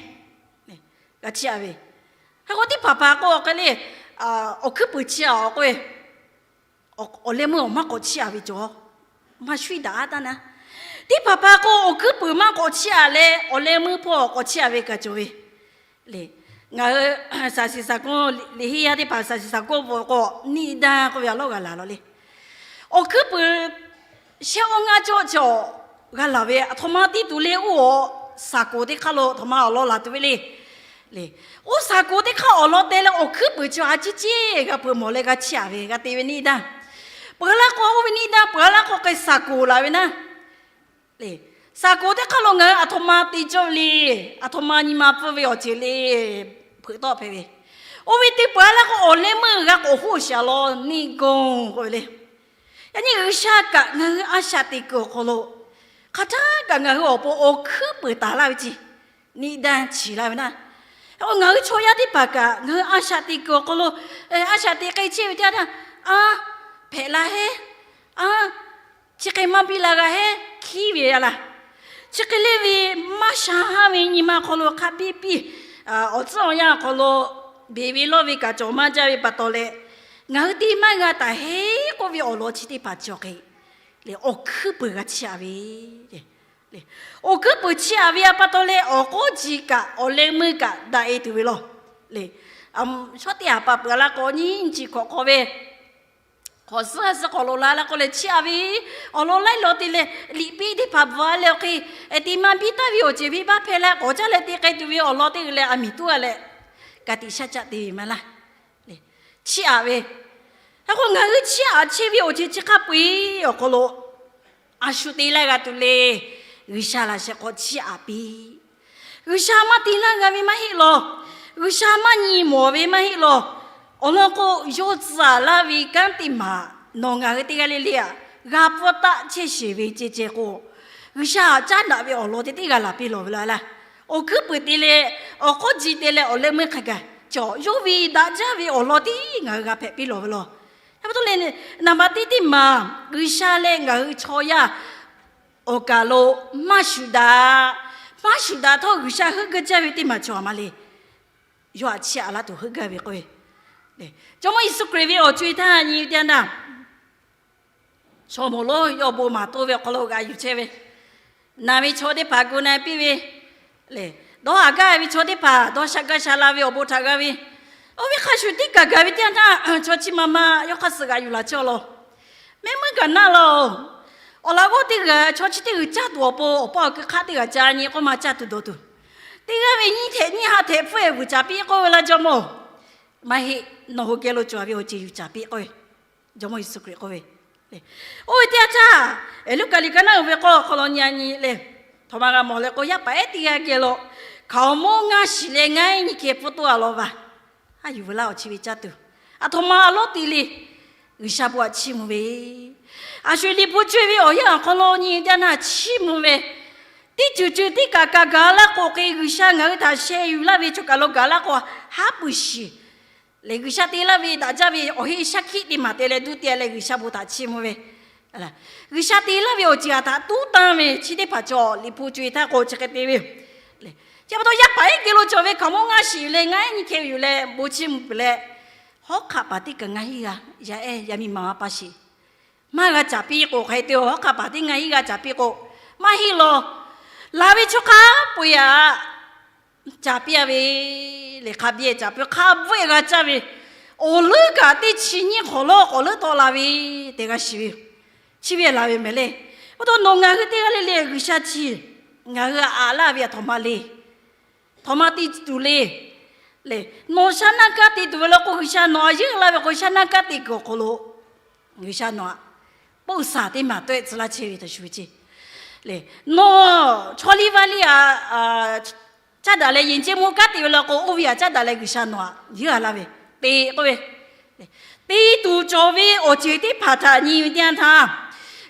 G'a chiˇ aꞈ ve. Hk'e k'o teˇ hpaˍ hpaˍ k'o hk'e le, awˬ hkuiˉ puiˍ chiˇ aꞈ-oˬ k'oˆ ve, awˬ leh meuˇ awˬ maˇ k'awꞈ chiˇ aꞈ ve cawˬ. Maˇ shuˉ daꞈ-a taˇ na. Teˇ hpaˍ hpaˍ k'o awˬ hkuiˉ puiˍ maˇ k'awꞈ chiˇ aꞈ leh awˬ leh meuˇ hpawˇ k'awꞈ chiˇ aꞈ ve kaꞈ cawˬ ve. Leh, ngaˬ hui ศาสนา liꞈ henˇ yaˇ teˇ hpaˍ ศาสนา k'oˆ ve k'o, นิทาน k'oˆ ve a lawˉ g'a laˬ law le. Awˬ hkuiˉ puiˍ shehˆ awˇ ngaˇ cawˆ cawˬ g'a laˬ ve, aˬ htoꞈ ma te tuˬ le oˇ awˬ สากล teˇ hk'aˇ lo aˬ htoꞈ ma awˬ lawn laˬ tuˬ ve le. Leh, oˇ สากล teˇ hk'aˇ awˬ lawn te leh awˬ hkuiˉ puiˍ chi a ciˉ ceˇ g'a peuˬ mawˬ leh g'a chiˇ aꞈ ve g'a te ve นิทาน. Peuˬ laˇ k'o oˇ ve นิทาน peuˬ laˇ k'o hk'e สากล laˬ ve naˉ. Leh, สากล teˇ hk'aˇ lo ngaˬ hui aˬ htoꞈ ma te cawˇ ve le, aˬ htoꞈ ma nyi ma pfuhˇ ve awˬ ceuˬ le, hpeuꞈ tawˆ hpehꞈ ve. Oˇ ve te peuˬ-a laˇ k'o awˬ leh meuˇ g'a k'awꞈ hoˆ shaˍ law นิทาน k'oˆ ve le. Yaꞈ nyi G'uiˬsha kaꞈ ngaˬ hui a shaꞈ teꞈ kuiˬ awˬ hk'aw lo hk'aˬ htaˇ kaꞈ ngaˬ hui awˬ pon awˬ hkuiˉ puiˍ taˍ laˇ ve ce. นิทาน chiˍ laˇ ve naˉ. Ngaˬ hui chaw yaˇ teˇ hpaˍ kaꞈ ngaˬ hui a shaꞈ teꞈ kuiˬ awˬ hk'aw lo, a shaꞈ teꞈ k'ai chehˇ ve teˇ yanˇ, a, hpehꞈ la heˉ, a, chi hk'e maˇ biˇ la g'a heˉ, hkiˉ ve a laˇ. Chi hk'e le ve maˇ sha haˉ ve nyi ma hk'aw lo hk'a biˇ piˇ, awˬ tcuhˉ awˬ yanˇ awˬ hk'aw lo beˬ ve lawˇ ve kaꞈ cawˬ maˇ jaˇ ve pa taw leh, ngaˬ hui te maˇ g'a taˍ heˆ k'oˆ ve awˬ lawn chi teˇ hpaˍ cawˬ hk'e le, awˬ hkuiˉ puiˍ g'a chiˇ aꞈ ve le. Awˬ hkuiˉ puiˍ chiˇ aꞈ ve a pa taw leh, awˬ k'oˆ ji kaꞈ awˬ leh meuˇ kaꞈ daꞈ e tuˬ ve law le. Shawˉ teˇ haˍ pa peuˬ a laˇ k'o, nyiˇ nyi chi hk'awꞈ hk'aw ve hk'awꞈ suhˉ ha suhˉ hk'awꞈ lo la laˇ k'oˆ leh chiˇ aꞈ ve awˬ lawn laiˉ law te leh, liꞈ piˇ teˇ hpaˍ bvuhꞈ a leh awˬ hk'e, te maˇ biˇ taˍ ve awˬ ceuˬ venˇ baˆ hpehˇ leh k'awꞈ caˇ leh te k'ai tuˬ ve awˬ lawn teˇ g'uiˬ leh a miˍ tuˉ a leh, ka tiꞈ shaˉ caˆ te ve maˇ laˇ. Chiˇ aꞈ ve, hk'e k'o ngaˬ hui chiˇ aꞈ chehˇ ve awˬ ceuˬ chi hk'a peu-eˬ awˬ hk'aw lo a shu te laˇ g'a tuˬ le. G'uiˬsha laꞈ sheh hk'aw chiˇ aꞈ piˇ. G'uiˬsha maˇ te laˇ g'a ve maˇ heˆ law. G'uiˬsha maˇ nyi mawˬ ve maˇ heˆ law. Awˬ lawn k'o, yawˇ tcuh aꞈ laˇ ve kanˉ teˇ maˬ nawˬ ngaˬ hui teˇ g'aˇ le le aꞈ g'a pfuhˇ taˆ chehˇ sheˍ ve ceh ceh k'o, G'uiˬsha aꞈ caˉ daꞈ ve awˬ lawn te teˇ g'a laˬ piˇ lawˬ ve laˇ laˇ. Awˬ hkuiˉ puiˍ te leh, awˬ k'oˆ ji te leh, awˬ leh meuˇ hk'a gaˬ cawˬ yawˇ ve daꞈ jaˇ ve awˬ lawn tiˉ ngaˬ hui g'a hpehꞈ piˇ lawˬ ve law. Hk'e pa taw leh, naˍ baꞈ teˇ teˇ maˬ G'uiˬsha leh ngaˬ hui chaw yaˇ awˬ kaˬ lo maˇ shuˍ daꞈ, maˇ shuˍ daꞈ htawˇ G'uiˬsha heuˆ gaˇ jaˇ ve teˇ maˬ cawˬ a ma le. Yawˇ aꞈ chiˇ aꞈ laˇ tuˬ heuˆ gaˇ ve k'oˆ ve, Jawˇmawˇ Yeˍsuˆ Hkriꞈ ve awˬ co-e htaˇ nyi ve teˇ yanˇ htaˇ, chaw moˍ lonˉ yawˇ bon maˍ toˇ ve awˬ hk'aw lo g'aꞈ yuˬ chehˇ ve, naˬ ve chaw teˇ hpaˍ gu na piˇ ve, lehˬ dawˇ haˍ gaˇ ve chaw teˇ hpaˍ dawˇ sha gaˇ sha la ve awˬ bon htaꞈ g'a ve, oˇ ve hk'a shuˍ tiˉ kaꞈ gaˬ ve teˇ yanˇ htaˇ, chaw chi ma ma yawˇ hk'aˇ suh g'aꞈ yuˬ laˬ chehˇ law. Mehˆ meuˇ kaꞈ naˆ laˇ-oˬ. Awˬ laꞈ g'awˇ teˇ g'aˇ chaw chi teˇ g'uiˬ caˇ tuˬ awˬ pon awˬ pa awˬ keu hk'aˆ teˇ g'aˇ ca nyi k'oˆ ma caˇ tuˬ dawˬ tuˬ, teˇ g'aˇ ve nyiˇ htehꞈ nyiˇ ha htehꞈ hpfuhˇ-e vuiˬ caˍ piˇ k'oˆ ve laˇ Jawˇmawˇ. Maˇ heˆ, nawˬ hui geh lo cawˬ ve awˬ ceuˬ yuˬ caˍ piˇ k'oˆ ve, Jawˇmawˇ Yeˍsuˆ Hkriꞈ k'oˆ ve. Oˇ ve teˇ yanˇ htaˇ, Luˉkaꞈ liꞈ ka naˆ uiˍ ve k'awˇ awˬ hk'aw lo nyi a nyi leh, htoꞈ ma g'a mawˬ leh k'o, yaˇ paˍ ehˉ teˇ g'aˇ geh lo hkaoˍmonˇ ngaˇ shiˍ leh ngaˇ ehˉ nyi hkeh pfuhˇ toˇ a law va. Aˬ yuˬ veu laˇ awˬ chi ve caˇ tuˬ, aˬ htoꞈ ma a lonˉ te le. G'uiˬsha bon aꞈ chiˇ mvuh ve, aˬ sho Liꞈ hpu co-e ve awˬ yanˇ awˬ hk'aw lo nyi teˇ yanˇ htaˇ chiˇ mvuh ve, teˇ ceuˬ ceuˬ teˇ kaꞈ kaꞈ gaˬ laˇ k'o hk'e, G'uiˬsha ngaˬ hui htaꞈ sheh yuˬ laˇ ve chaw kaˬ lo gaˬ laˇ k'o, haˉ pui shiˍ lehˬ, G'uiˬsha te laˇ ve daꞈ jaˇ ve awˬ heˆ shaˉ hkiˆ teˇ maˬ te leh duˇ te leh G'uiˬsha bon htaꞈ chiˇ mvuh ve, G'uiˬsha te laˇ ve awˬ ceuˬ aˬ htaꞈ tuˉ tanˇ ve chi teˇ hpaˍ cawˬ. Liꞈ hpu co-e htaˇ k'o chi hk'e te ve, chi pa taw yaˇ paˍ ehˉ geh lo cawˬ ve hkaoˍmonˇ ngaˇ shiˍ leh ngaˇ ehˉ nyi hkeh yuˬ leh bon chiˇ mvuh peuˬ leh, hawˉ hk'aˆ paˍ teˇ kaꞈ ngaˇ hinˉ g'a yaˇ ehˉ yaˇ miˇ ma maˇ paˇ sheˍ. Maˇ g'a caˍ piˇ k'o hk'e te-o, hawˉ hk'aˆ paˍ teˇ ngaˇ hinˉ g'a caˍ piˇ k'o, maˇ heˆ law. Laˬ ve chaw hk'a peu-eˬ aꞈ caˍ piˇ a ve, lehˬ hk'a biˇ caˍ piˇ hk'a bvuhˆ-e g'a caˇ ve, awˬ leuˉ kaꞈ teˇ chi nyiˇ hk'awꞈ lawˇ k'awꞈ leuˉ tawˆ la ve tehꞈ g'a shiˍ ve yoˬ. Chi ve laˬ ve mehˍ le. Oˇ htaˇ nawˬ ngaˬ hui teˇ g'aˇ le le G'uiˬsha chi ngaˬ hui aꞈ laˇ ve aˬ htoꞈ ma le. Htoꞈ ma te tuˬ le. Lehˬ nawˬ shaˉ naˇ kanˉ te tuˬ ve law k'o, G'uiˬsha nawˬ aꞈ yeunˇ laˇ ve k'o, shaˉ naˇ kanˉ te kuiˬ awˬ hk'aw lo G'uiˬsha nawˬ aꞈ ပု္ပ္ပာယ် teˇ maˬ tawehˆ tcuh laˇ chehˇ ve htaꞈ shuˍ ve ceˇ. Lehˬ nawˬ chaw liˇ vaˇ liˇ aꞈ caˇ daꞈ leh, yehˬ ceˇ mvuh kanˉ te ve law k'o, oˇ ve aꞈ caˇ daꞈ leh G'uiˬsha nawˬ aꞈ yeunˇ a laˇ ve te k'oˆ ve, te tuˬ cawˬ ve awˬ ceuˬ teˇ hpaˍ htaꞈ nyi ve teˇ yanˇ htaˇ,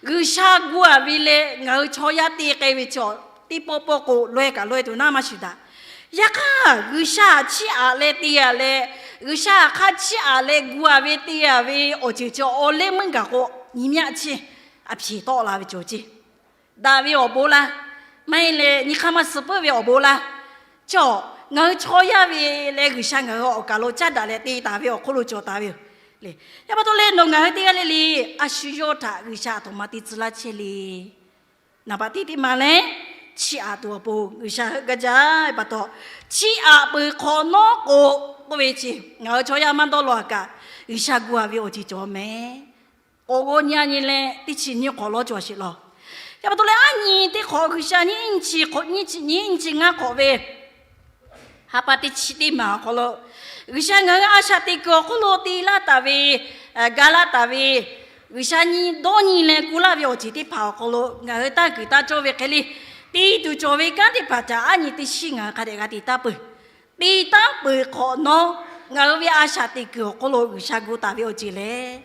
G'uiˬsha gu aꞈ ve leh ngaˬ hui chaw yaˇ te k'ai ve chaw, teˇ pawˆ pawˆ k'o laweh kaꞈ laweh tuˬ naˉ maˇ shuˍ daꞈ. Yaꞈ hk'aˇ G'uiˬsha aꞈ chiˇ aꞈ leh te aꞈ leh, G'uiˬsha aꞈ hk'a chiˇ aꞈ leh gu aꞈ ve te aꞈ ve awˬ ceuˬ chi awˬ leh meuˇ gaˬ k'o, nyi myaˆ chi aꞈ hpeꞈ tawˆ la ve cawˬ ceˇ. Daꞈ ve awˬ bon laˇ, maˇ heˆ leh nyi hk'aˇ maˇ suh puiˉ ve awˬ bon laˇ. Cawˬ, ngaˬ hui chaw yaˇ ve leh G'uiˬsha ngaˬ hui awˬ kaˬ lo caˇ daꞈ leh te taˍ ve awˬ hk'oˆ lo cawˬ taˍ ve yoˬ. Yaꞈ pa taw leh nawˬ ngaˬ hui teˇ g'aˇ le le, a shu yawˇ htaꞈ G'uiˬsha aˬ htoꞈ ma te tcuh laˇ chehˇ le. Naˍ baꞈ teˇ teˇ ma leh, chiˇ aꞈ tuˬ awˬ pon G'uiˬsha heuˆ gaˇ jaˇ ve pa taw, chiˇ aꞈ peuˬ hk'awꞈ nawˉ k'o, k'oˆ ve chi ngaˬ hui chaw yaˇ maˇ dawˇ law aꞈ kaꞈ, G'uiˬsha gu aꞈ ve awˬ ceuˬ cawˬ mehˍ. K'awꞈ g'aw nyi a nyi leh teˇ chi nyiˇ hk'awꞈ lawˇ cawˬ sheˍ law. Yaꞈ pa taw leh aˉ nyi teˇ hk'awꞈ G'uiˬsha nyi nyi chi ngaˇ hk'awꞈ ve ha pa teˇ chi teˇ maˬ awˬ hk'aw lo, G'uiˬsha ngaˬ hui a shaꞈ teꞈ kuiˬ awˬ hk'oˆ lo te laˇ taˍ ve, ga laˇ taˍ ve, G'uiˬsha nyi dawˇ nyi leh gu laˇ ve awˬ ceuˬ teˇ hpaˍ awˬ hk'aw lo ngaˬ hui taˇ kuiˬ taˇ cawˇ ve hk'e le, te tuˬ cawˬ ve kanˉ teˇ hpaˍ htaꞈ aˉ nyi teˇ shiˉ ngaˬ hui hk'a dehꞈ g'a te taˍ peuˬ. Te taˍ peuˬ hk'awꞈ nawˉ, ngaˬ hui ve a shaꞈ teꞈ kuiˬ awˬ hk'oˆ lo G'uiˬsha gu taˍ ve awˬ ceuˬ lehˬ,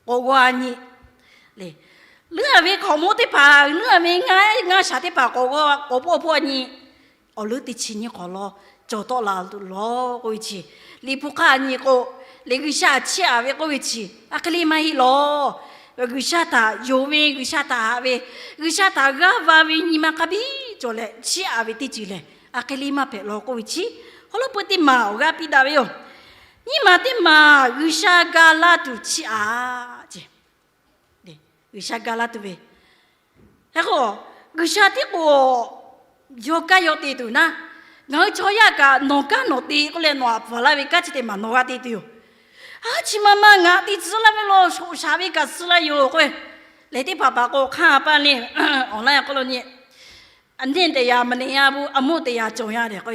k'awꞈ g'aw a nyi le. Leuˉ a ve hkaoˍmonˇ teˇ hpaˍ, leuˉ a ve ngaˇ shaˍ teˇ hpaˍ k'awꞈ g'aw k'awꞈ pawˆ a pawˆ a nyi, awˬ leuˉ teˇ chi nyiˇ hk'awꞈ lawˇ cawˬ tawˆ la tuˬ law k'oˆ ve chi, Liꞈ hpu hk'aˇ a nyi k'o, lehˬ G'uiˬsha chiˇ aꞈ ve k'oˆ ve chi a hk'e le maˇ heˆ law. G'uiˬsha htaꞈ yonˍ ve, G'uiˬsha htaꞈ haꞈ ve, G'uiˬsha htaꞈ g'aˇ va ve nyi ma hk'a biˇ cawˬ leh chiˇ aꞈ ve teˇ ceuˬ lehˬ, a hk'e le maˇ hpehꞈ law k'oˆ ve chi, hk'aw lo peu teˇ maˬ awˬ g'aˇ piˇ daꞈ ve yoˬ. Nyiˇ maˬ teˇ maˬ G'uiˬsha ga laˇ tuˬ chiˇ aꞈ ce. G'uiˬsha ga laˇ tuˬ ve, hk'e k'o, G'uiˬsha tiˉ k'o yawˇ kaˇ yawˇ te tuˬ naˉ, ngaˬ hui chaw yaˇ kaꞈ nawˬ kaˇ nawˬ te k'oˆ leh nawˬ aꞈ pfuhˍ laˇ ve kanˉ chi teˇ maˬ nawˬ g'a te tuˬ yoˬ. A, chi ma ma ngaˬ te tcuh laˇ ve law, shoꞈ shaˍ ve kaꞈ suh laˇ yoˬ k'o, lehˬ teˇ hpaˍ hpaˍ k'o hk'aˇ paˇ le, awˬ laˇ k'oˆ lo nyi, a neˇ teˇ yaꞈ maˍ neꞈ yaˇ, a mvuhˇ teˇ yaꞈ cawˬ yaˇ leh k'o,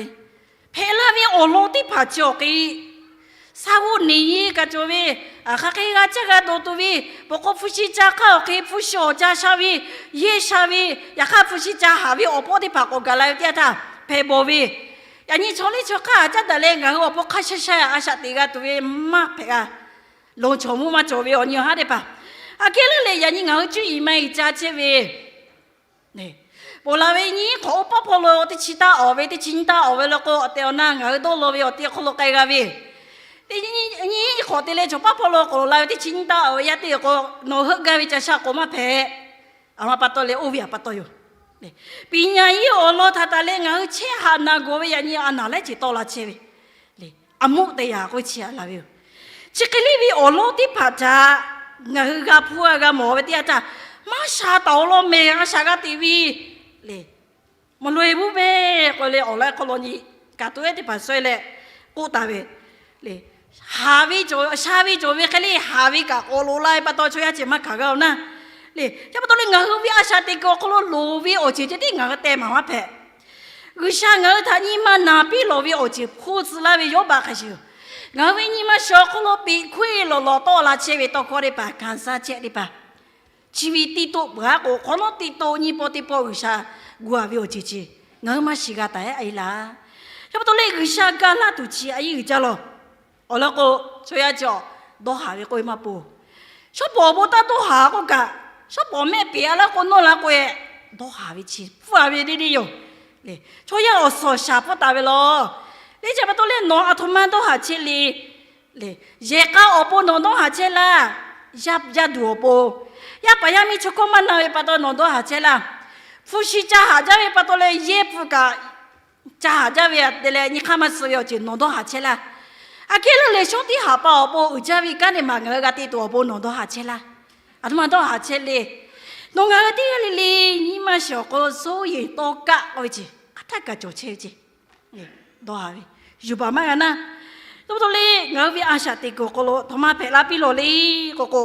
hpehꞈ laˇ ve awˬ lawn teˇ hpaˍ chi awˬ hk'e, shaˉ g'oˆ neˬ yeˇ kaꞈ cawˬ ve, hk'aˬ hk'e g'a caˇ g'a dawˬ tuˬ ve, pawˬ k'o hpu shi ca hk'aˇ awˬ hk'e hpu shi awˬ ca sha ve, yeˇ sha ve, yaꞈ hk'aˇ hpu shi ca haˍ ve awˬ pawˆ teˇ hpaˍ k'awꞈ gaˬ la ve teˇ yanˇ htaˇ hpehꞈ bawˬ ve, yaꞈ nyi chaw liˇ chaw hk'aˇ caˉ daꞈ leh ngaˬ hui awˬ pon hk'a sha sha a shaꞈ teꞈ g'a tuˬ ve maˇ hpehꞈ g'a. Lonˬ chawˬ mvuhˇ maˇ cawˬ ve awˬ nyi awˬ haˉ teˇ hpaˍ, aꞈ kehˉ leuˉ leh yaꞈ nyi ngaˬ hui cuˇ yiˍ ma yiˍ ca chehˇ ve, ponˬ laˬ ve nyiˇ hk'awꞈ oˇ paˉ hpawˇ lo teˇ chi taˇ awˍ ve, teˇ chi nyiˇ taˇ awˍ ve law k'o, awˬ tehˬ awˬ na ngaˬ hui dawˇ law ve awˬ ti hk'aw lo k'ai g'a ve, teˇ nyiˇ hk'awꞈ te leh chaw paˉ hpawˇ lo k'awꞈ la ve teˇ chi nyiˇ taˇ awˍ ve yaˇ teˇ k'o, nawˬ heuˆ gaˇ ve ca sha k'awꞈ maˇ hpehꞈ. Aˬ ma pa taw leh oˇ ve aꞈ pa taw yoˬ. Piˍ nyaˍ yeˇ awˬ lawn htaꞈ taˍ leh ngaˬ hui chehˇ haꞈ naˬ gawˬ ve yaꞈ nyi a naˬ lehˉ ceuˬ tawˆ la chehˇ ve, a mvuhˇ teˇ yaꞈ k'oˆ chi a la ve yoˬ. Chi hk'e le ve awˬ lawn teˇ hpaˍ htaꞈ ngaˬ hui g'a hpuˇ a g'a mawˬ ve teˇ yanˇ htaˇ, maˇ sha taˍ awˬ lawn mehˬ a shaꞈ g'a teꞈ ve le. Mvuhˇ loꞈ-e buˇ mehˬ k'oˆ leh awˬ lawn hk'aw lo nyi, kaꞈ to ehˉ teˇ hpaˍ sawehˇ leh k'oˆ taˍ ve le. Haˍ ve cawˬ, sha ve cawˬ ve hk'e le, haˍ ve kaꞈ k'awꞈ loꞈ la ve pa taw chaw yaˇ ceuˬ maˇ hkanˍ g'a-oˬ naˉ le. Chi pa taw leh ngaˬ hui ve a shaꞈ teꞈ kuiˬ awˬ hk'aw lo loˍ ve awˬ ceuˬ ceh tiˉ ngaˬ hui teh maˍ maˇ hpehꞈ. G'uiˬsha ngaˬ hui htaꞈ nyi ma naˍ piˇ lawˬ ve awˬ ceuˬ hpuˇ tcuh laˇ ve Yawˇbaˆ hk'a shuˍ, ngaˬ hui ve nyi ma shawˍ awˬ hk'aw lo peꞈ hkoˇ e lawˬ lawˬ tawˆ la chehˇ ve tawˇ hkawˇ teˇ hpaˍ, hkanˍ saˇ chehˇ teˇ hpaˍ, chi ve tiˇ toˆ peuˬ aˉ k'o, hk'awꞈ nawˉ tiˇ toˆ nyiˇ pawˆ teˇ pawˆ G'uiˬsha gu a ve awˬ ceuˬ ceuˬ ngaˬ hui maˇ shiˍ g'a taˍ ehˉ a e laˇ. Chi pa taw leh G'uiˬsha ga laˇ tuˬ chi a yeˇ uiˍ jaˇ lawˬ. Awˬ lawn k'o, chaw yaˇ cawˬ dawˇ haˍ ve k'oˆ ve maˇ pon. Shawˉ pawˍ awˬ bon taˇ dawˇ haˍ k'oˆ kaꞈ, shawˉ pawˍ mehˆ peꞈ a laˇ k'o nawˇ la k'o e, dawˇ haˍ ve chi pfuhˇ a ve deˇ deˇ yoˬ. Chaw yaˇ awˬ suhˍ shaˍ pfuhˇ taˍ ve lawˬ. Leh chi pa taw leh nawˬ aˬ htoꞈ ma dawˇ haˍ chehˇ le. Yehˬ k'a awˬ pon nawˬ dawˇ haˍ chehˇ laˇ. Yaˇ duˬ awˬ pon, yaˇ paˍ yaˇ miˇ chaw hkawˇ maˇ na ve pa taw nawˬ dawˇ haˍ chehˇ laˇ. Hpu shi ca haˍ jaˇ ve pa taw leh yehˇ hpu kaꞈ ca haˍ jaˇ ve te leh nyi hk'aˇ maˇ suh ve awˬ ceuˬ nawˬ dawˇ haˍ chehˇ laˇ. Aꞈ kehˉ leuˉ leh shawˉ teˇ haˍ pa awˬ pon uiˍ jaˇ ve kanˉ teˇ maˬ ngaˬ hui g'a te tuˬ awˬ pon nawˬ dawˇ haˍ chehˇ laˇ. Aˬ htoꞈ ma dawˇ haˍ chehˇ le. Nawˬ ngaˬ hui teˇ g'aˇ le le nyi ma shiˍ awˬ hk'aw lo zuhˇ yeˬ tawˇ kaˆ k'oˆ ve ceuˬ hk'aˬ htaˇ kaꞈ cawˬ chehˇ ve ceh. Dawˇ haˍ ve yuˬ baˬ maˇ g'a naˇ. Tawˇ pa taw leh ngaˬ hui ve a shaꞈ teꞈ kuiˬ awˬ hk'aw lo aˬ htoꞈ ma hpehꞈ la piˇ lawˬ le k'o k'o,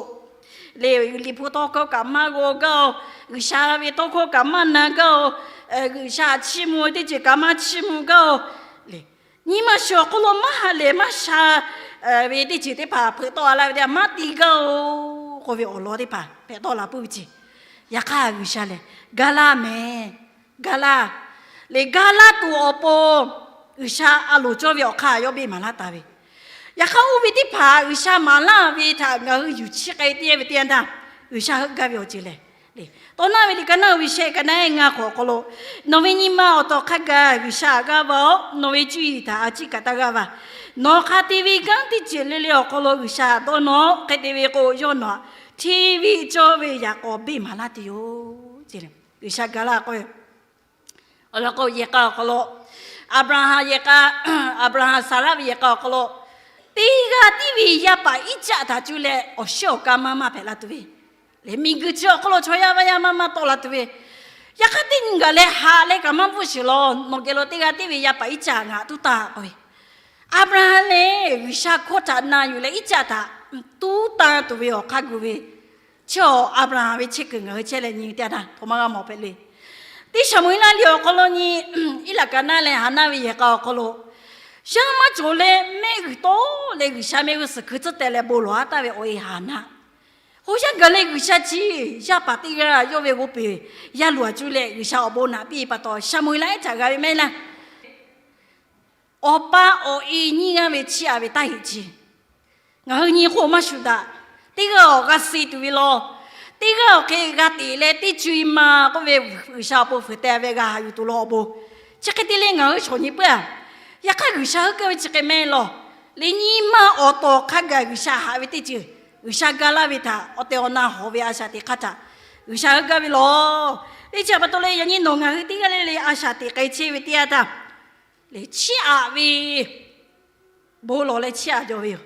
le Liꞈ hpu tawˇ hkawˇ kaꞈ maˇ g'aw gaˇ-oˬ, G'uiˬsha ve tawˇ hkawˇ kaꞈ maˇ na gaˇ-oˬ, G'uiˬsha chiˇ mvuh ve teˇ ceuˬ kaꞈ maˇ chiˇ mvuh gaˇ-oˬ, le nyi ma shiˍ awˬ hk'aw lo maˇ ha lehˬ maˇ sha ve teˇ ceuˬ teˇ hpaˍ hpeuꞈ tawˆ a laˇ ve teˇ maˇ te gaˇ-oˬ k'oˆ ve awˬ lawn teˇ hpaˍ hpehꞈ tawˆ la puiˉ ve ceh. Yaꞈ hk'aˇ G'uiˬsha lehˬ ga laˇ mehˍ. Ga laˇ, leh ga laˇ tuˬ awˬ pon G'uiˬsha a loˍ cawˇ ve awˬ hk'aˇ yawˇ beˆ maˍ laˇ taˍ ve. Yaꞈ hk'aˇ oˇ ve teˇ hpaˍ G'uiˬsha maˍ laˇ ve htaꞈ ngaˬ hui yuˬ chiˇ k'ai teˇ ve teˇ yanˇ htaˇ, G'uiˬsha heuˆ gaˇ ve awˬ ceuˬ lehˬ, tawˇ naˇ ve liꞈ ka naˇ ve shehˆ ka naˇ ngaˇ hk'awꞈ awˬ hk'aw lo, nawˬ ve nyi ma awˬ tawˍ hk'a gaˬ G'uiˬsha htaꞈ g'aˇ va-oˬ. Nawˬ ve cuˇ yiˍ htaꞈ a ciˉ kaꞈ taˇ g'aˇ va. Nawˬ hk'a te ve kanˉ teˇ ceuˬ le le awˬ hk'aw lo G'uiˬsha htaꞈ dawˇ nawˬ hk'e te ve k'o, yawˇ nawˬ htaꞈ hteˇ ve cawˇ ve yaꞈ k'aw beˆ maˍ laˇ tuˬ yoˬ. G'uiˬsha ga laˇ k'o, awˬ lawn k'o yehˬ k'a awˬ hk'aw lo, Aˍbraˍhanˍ yehˬ k'a, Aˍbraˍhanˍ Saˍraˆ ve yehˬ k'a awˬ hk'aw lo, teˇ g'aˇ tiˉ ve yaˇ paˍ Iˉcaˆ htaꞈ cuˇ leh awˬ shiˉ awˬ ka maˇ maˇ hpehꞈ la tuˬ ve, leh miˬguiˬ chi awˬ hk'aw lo chaw yaˇ vaˇ yaˇ maˇ maˇ tawˆ la tuˬ ve, yaꞈ hk'aˇ teˇ nyi gaˬ leh haꞈ leh kaꞈ maˇ bvuhˆ shiˍ lawˬ. Nawˬ geh lo teˇ g'aˇ tiˉ ve yaˇ paˍ Iˉcaˆ ngaˬ htaꞈ tuˉ taˍ k'oˆ ve, Aˍbraˍhanˍ lehˬ G'uiˬsha hkawˇ htaꞈ na yuˬ leh Iˉcaˆ htaꞈ tuˉ taˍ tuˬ ve awˬ hk'aˇ gu ve, chi awˬ Aˍbraˍhanˍ ve chehˇ kuiˬ ngaˬ hui chehˇ leh nyi teˇ htaˇ htoꞈ ma g'a mawˬ hpehꞈ le. Teˇ Saˍmo-eˍlaˆ liꞈ awˬ hk'aw lo nyi, Iˉlaˍkaˍnaˆ leh Haˍnaˆ ve yehˬ k'a awˬ hk'aw lo, yaˇ maˇ cawˬ leh mehˆ g'uiˬ tawˆ leh G'uiˬsha mehˆ g'uˇ suhˍ hkui tcuhˉ teh leh bon lawˬ a taˍ ve awˬ e Haˍnaˆ, oˇ yaˇ gaˬ leh G'uiˬsha chi yaˇ paˍ teˇ g'aˇ yawˇ ve g'oˇ peˬ yaˇ luˬ a cuˇ leh G'uiˬsha awˬ bon naꞈ piˇ pa taw Saˍmo-eˍlaˆ ehˉ htaꞈ g'a ve mehˆ laˇ. Awˬ pa awˬ e nyiˇ g'aˇ ve chiˇ aꞈ ve taˇ heꞈ chi, ngaˬ hui nyi k'o maˇ shuˍ daꞈ. Teˇ g'aˇ awˬ g'a suh tuˬ ve law, teˇ g'aˇ awˬ hk'e g'a teꞈ leh teˇ cuˇ ma k'oˆ ve G'uiˬsha awˬ pon fuiˍ teh ve g'a haꞈ yuˬ tuˬ law awˬ bon, chi hk'e te leh ngaˬ hui shawˍ nyi puiˉ a. Yaꞈ hk'aˇ G'uiˬsha heuˆ gaˇ ve chi hk'e mehˆ lawˬ. Leh nyi ma awˬ tawˍ hk'a gaˬ G'uiˬsha haꞈ ve teˇ ceuˬ G'uiˬsha ga laˇ ve htaꞈ awˬ tehˬ awˬ na hawˍ ve a shaꞈ teꞈ hk'aˇ htaꞈ G'uiˬsha hui gaˇ ve lawˬ. Teˇ chi pa taw leh yaꞈ nyi nawˬ ngaˬ hui teˇ g'aˇ le le a shaꞈ teꞈ k'ai chehˇ ve teˇ yanˇ htaˇ, chiˇ aꞈ ve bon lawˬ leh chiˇ aꞈ jaw ve yoˬ.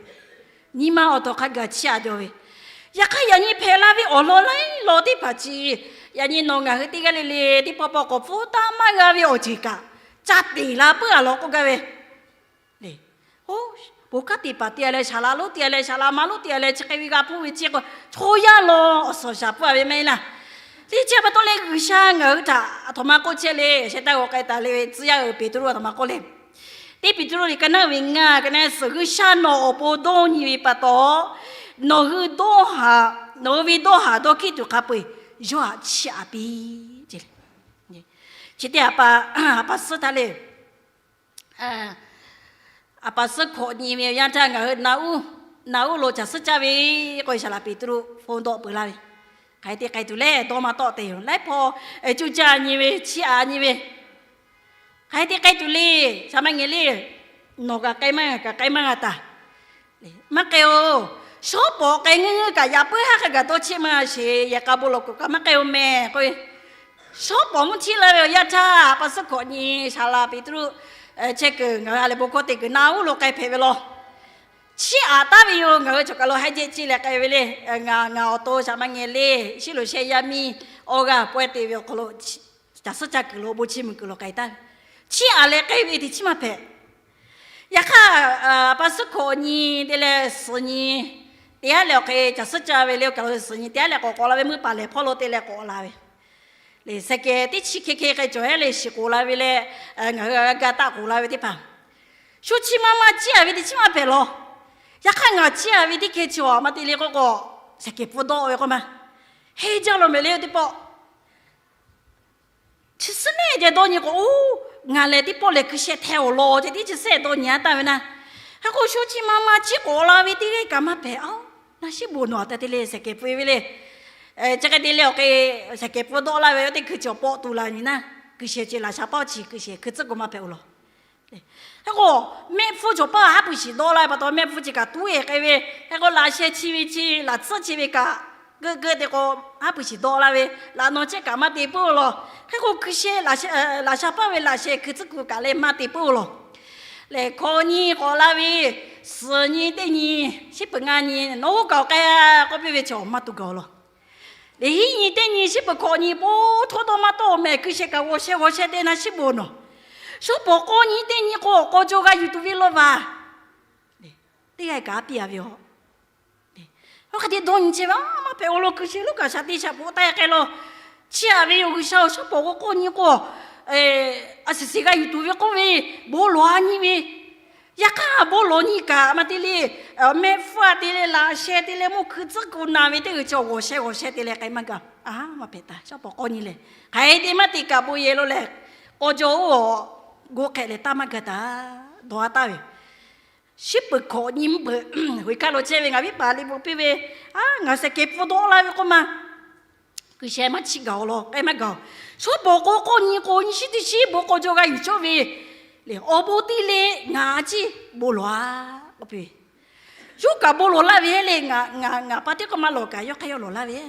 Nyi ma awˬ tawˬ hk'a gaˬ chiˇ aꞈ jaw ve. Yaꞈ hk'aˇ yaꞈ nyi hpehꞈ la ve awˬ lawn laiˉ lawn teˇ hpaˍ chi, yaꞈ nyi nawˬ ngaˬ hui teˇ g'aˇ le le teˇ pawˆ pawˆ k'awꞈ pfuhˇ taˇ maˇ g'a ve awˬ ceuˬ kaꞈ ca teꞈ la puiˉ a lawˬ k'oˆ gaˇ ve le. Oˇ, bon hkanˉ te paˍ te a leh, shaˍ laꞈ lonˉ te a leh, shaˍ laꞈ ma lonˉ te a leh, chi hk'e ve g'a hpuˇ ve chi k'o, chaw yaˇ lawˬ awˬ suhˍ shaˍ puiˉ a ve maˇ heˆ laˇ. Teˇ chi pa taw leh G'uiˬsha ngaˬ hui htaꞈ a htoꞈ ma k'oˆ chehˇ le. Shehˍ htaˇ g'aw k'ai taˍ le ve tcuh yaˇ uiˍ Peˍtruˆ a htoꞈ ma k'oˆ le. Teˇ Peˍtruˆ liꞈ ka naˉ ve ngaˇ ka naˉ suhˍ, G'uiˬsha nawˬ awˬ pon dawˇ nyi ve pa taw, nawˬ hui dawˇ haˍ, nawˬ hui ve dawˇ haˍ dawˇ hkiˆ tuˬ hk'a peu-eˬ yawˇ htaꞈ chiˇ aꞈ piˇ. Chi teˇ a pa suhˉ htaˇ le, a pa suhˉ hkawꞈ nyi ve yaˇ htaˇ ngaˬ hui na uˉ lo caˬ suhˉ caˇ ve k'o, shaˍ laꞈ Peˍtruˆ hpu dawˆ peuˬ laˇ ve, hk'aˬ hk'e te k'ai tuˬ le dawˇ maˇ tawˆ te yoˬ. Laiˉ hpaw cuˇ caˇ nyi ve, chiˇ aꞈ nyi ve, hk'aˬ hk'e te k'ai tuˬ le, shaˍ maˇ ngeh le, nawˬ kaꞈ k'ai maˇ g'a, kaꞈ k'ai maˇ g'a taˍ. Maˇ k'ai-oˬ. Shawˉ pawˍ k'ai ngeuˇ ngeuˇ kaꞈ yaꞈ puiˉ haˉ hk'a gaˬ dawˇ cheˆ maˇ g'a sheˍ. Yehˬ k'a bon lawˬ kuiˬ kaꞈ maˇ k'ai-oˬ mehˍ k'o, shawˉ pawˍ mvuhˇ htiˇ laˇ ve awˬ yanˇ htaˇ, a pa suhˉ hkawꞈ nyi shaˍ laꞈ Peˍtruˆ chehˇ kuiˬ ngaˬ hui a leh bon hkawˇ te kuiˬ na uˉ lo k'ai hpehꞈ ve law. Chiˇ aꞈ taˍ ve yoˬ. Ngaˬ hui chaw kaˬ lo haˉ jehˇ ciˇ leh k'ai ve le. Ngaˬ, ngaˬ awˬ to shaˍ maˇ ngeh le, shiˉ loꞈ sheh yaˇ miˇ awˬ g'aˇ pawehˇ te ve awˬ hk'aw lo caˬ suhˉ caˇ kuiˬ lo bon chi mvuh kuiˬ lo k'ai taˍ ve. Chiˇ aꞈ leh k'ai ve teˇ chiˉ maˇ hpehꞈ. Yaꞈ hk'aˇ, a pa suhˉ hkawꞈ nyi te leh suhˍ nyi teˇ g'aˇ leh awˬ hk'e caˬ suhˉ caˇ ve le. Oˇ kaˬ lo suhˍ nyi teˇ g'aˇ leh k'awꞈ k'awꞈ la ve, mvuhˇ paˍ lehˬ hpawˇ lo te leh k'awꞈ la ve le. Sehˍ kehˬ teˇ chi hk'e hk'e k'ai cawˬ heˉ leh shiˍ k'oˍ la ve leh, ngaˬ hui g'a ga taˆ k'oˍ la ve teˇ hpaˍ, shu chi ma ma chiˇ aꞈ ve teˇ chiˉ maˇ hpehꞈ law. Yaꞈ hk'aˇ ngaˬ chiˇ aꞈ ve teˇ hkeh chi awˬ ma te le k'oˆ k'o, sehˍ kehˬ pfuhˇ dawˆ ve k'oˆ ma, heˇ jaˇ lo mehˍ le teˇ pawˆ chi suhˉ neˇ ceh dawˇ nyi k'o, oˇ, ngaˬ lehˬ teˇ pawˆ lehˬ hkui sheh hteh awˬ lawn ceh tiˉ chi suhˉ dawˇ nyi a taˍ ve naˇ. Hk'e k'o shu chi ma ma chiˇ k'awꞈ la ve teˇ g'aˇ kaꞈ maˇ hpehꞈ. Aˬ, na shiˉ bon nawˬ a taˍ te le sehˍ kehˬ pfuhˇ ve le. Chi hk'e te leh awˬ hk'e sehˍ kehˬ pfuhˇ dawˆ laˇ ve teˇ hkui chi awˬ pawˆ tu la nyi naˇ, hkui sheh ceh laꞈ sha paˇ chi hkui sheh hkui tcuhˉ k'o maˇ hpehꞈ-oˬ law. Hk'e k'o, mehˆ hpfuhˇ cawˬ paˇ haˉ pui shiˍ dawˆ laˇ ve pa taw, mehˆ hpfuˇ chi kaꞈ tuˉ e k'ai ve. Hk'e k'o, laꞈ sheh chi ve chi, laꞈ tcuhˉ chi ve kaꞈ, geuˆ geuˆ te k'o, haˉ pui shiˍ dawˆ laˇ ve, laꞈ naw chehˇ kaꞈ maˇ te puiˉ-oˬ law. Hk'e k'o, hkui sheh laꞈ sheh, laꞈ sha paˇ ve laꞈ sheh hkui tcuhˉ kuiˬ kaꞈ leh maˇ te puiˉ-oˬ law. Lehˬ hkawꞈ nyi k'awꞈ la ve, suhˍ nyi teˇ nyi, shiˉ peuˬ ngaˇ nyi, nawˬ oˇ kaꞈ awˬ k'ai k'oˆ piˇ ve chaw maˇ tuˬ gaˬ-oˬ law. Lehˬ hiˉ nyi teˇ nyi shiˉ peuˬ hkawꞈ nyi po htawˇ dawˇ maˇ tawˆ-oˬ mehˍ, hkui sheh kaꞈ g'awˬ sheh g'awˬ sheh te na shiˉ bon nawˬ. Shu pawˍ k'awˇ nyi teˇ nyi k'o, awˬ k'aw jaw g'a yuˬ tuˬ ve law vaˬ. Teˇ g'aˇ kaꞈ a piˇ a ve-oˬ. Oˇ hk'e te dawˇ nyi chehˇ ve, maˇ hpehꞈ-oˬ law, hkui sheh lonˉ kaꞈ shaˍ te shaˍ poꞈ taˇ k'ai law. Chiˇ aꞈ ve yoˬ. G'uiˬsha-oˬ, shu pawˍ k'awˇ k'awˇ nyi k'o, a suhˍ suhˍ g'a yuˬ tuˬ ve k'oˆ ve, bon lawˬ a nyi ve. Yaꞈ hk'aˇ bon lawˬ nyi kaꞈ maˇ te le, mehˆ hpfuhˇ a te leh laꞈ sheh te leh mvuhˇ hkui tcuhˉ kuˬ naˍ ve teˇ g'uiˬ chi awˬ g'awˬ sheh g'awˬ sheh te leh k'ai maˇ gaˬ. A, maˇ hpehꞈ taˍ. Shu pawˍ k'awˇ nyi lehˬ, hk'aˬ hk'e te maˇ te kaꞈ bon yehˬ lo lehˬ, k'aw jaw oˇ awˬ go hk'ehꞈ leh taˇ maˇ gaˬ taˍ. Dawˬ a taˍ ve, shiˉ peuˬ hkawꞈ nyi mvuhˇ peuˬ, g'uiˬ kaˇ lo chehˇ ve ngaˬ viˉ paˍ liꞈ bvuhꞈ piˇ ve, a, ngaˬ sehˍ kehˬ pfuhˇ dawˆ laˇ ve k'oˆ ma, hkui sheh maˇ chiˇ gaˬ-oˬ law, k'ai maˇ gaˬ-oˬ. Shu pawˍ k'awˇ k'awˇ nyi k'o, nyi shiˉ teˇ shiˉ bon k'aw jaw g'a yuˬ cawˇ ve le. Awˬ bon te leh ngaˬ a ciˉ bon lawˬ a k'oˆ piˇ ve, yawˇ kaꞈ bon lawˬ laˇ ve le. Ngaˬ, ngaˬ pa teˇ k'awꞈ maˇ lawˬ kaꞈ, yawˇ hk'aˇ yawˇ lawˬ laˇ ve.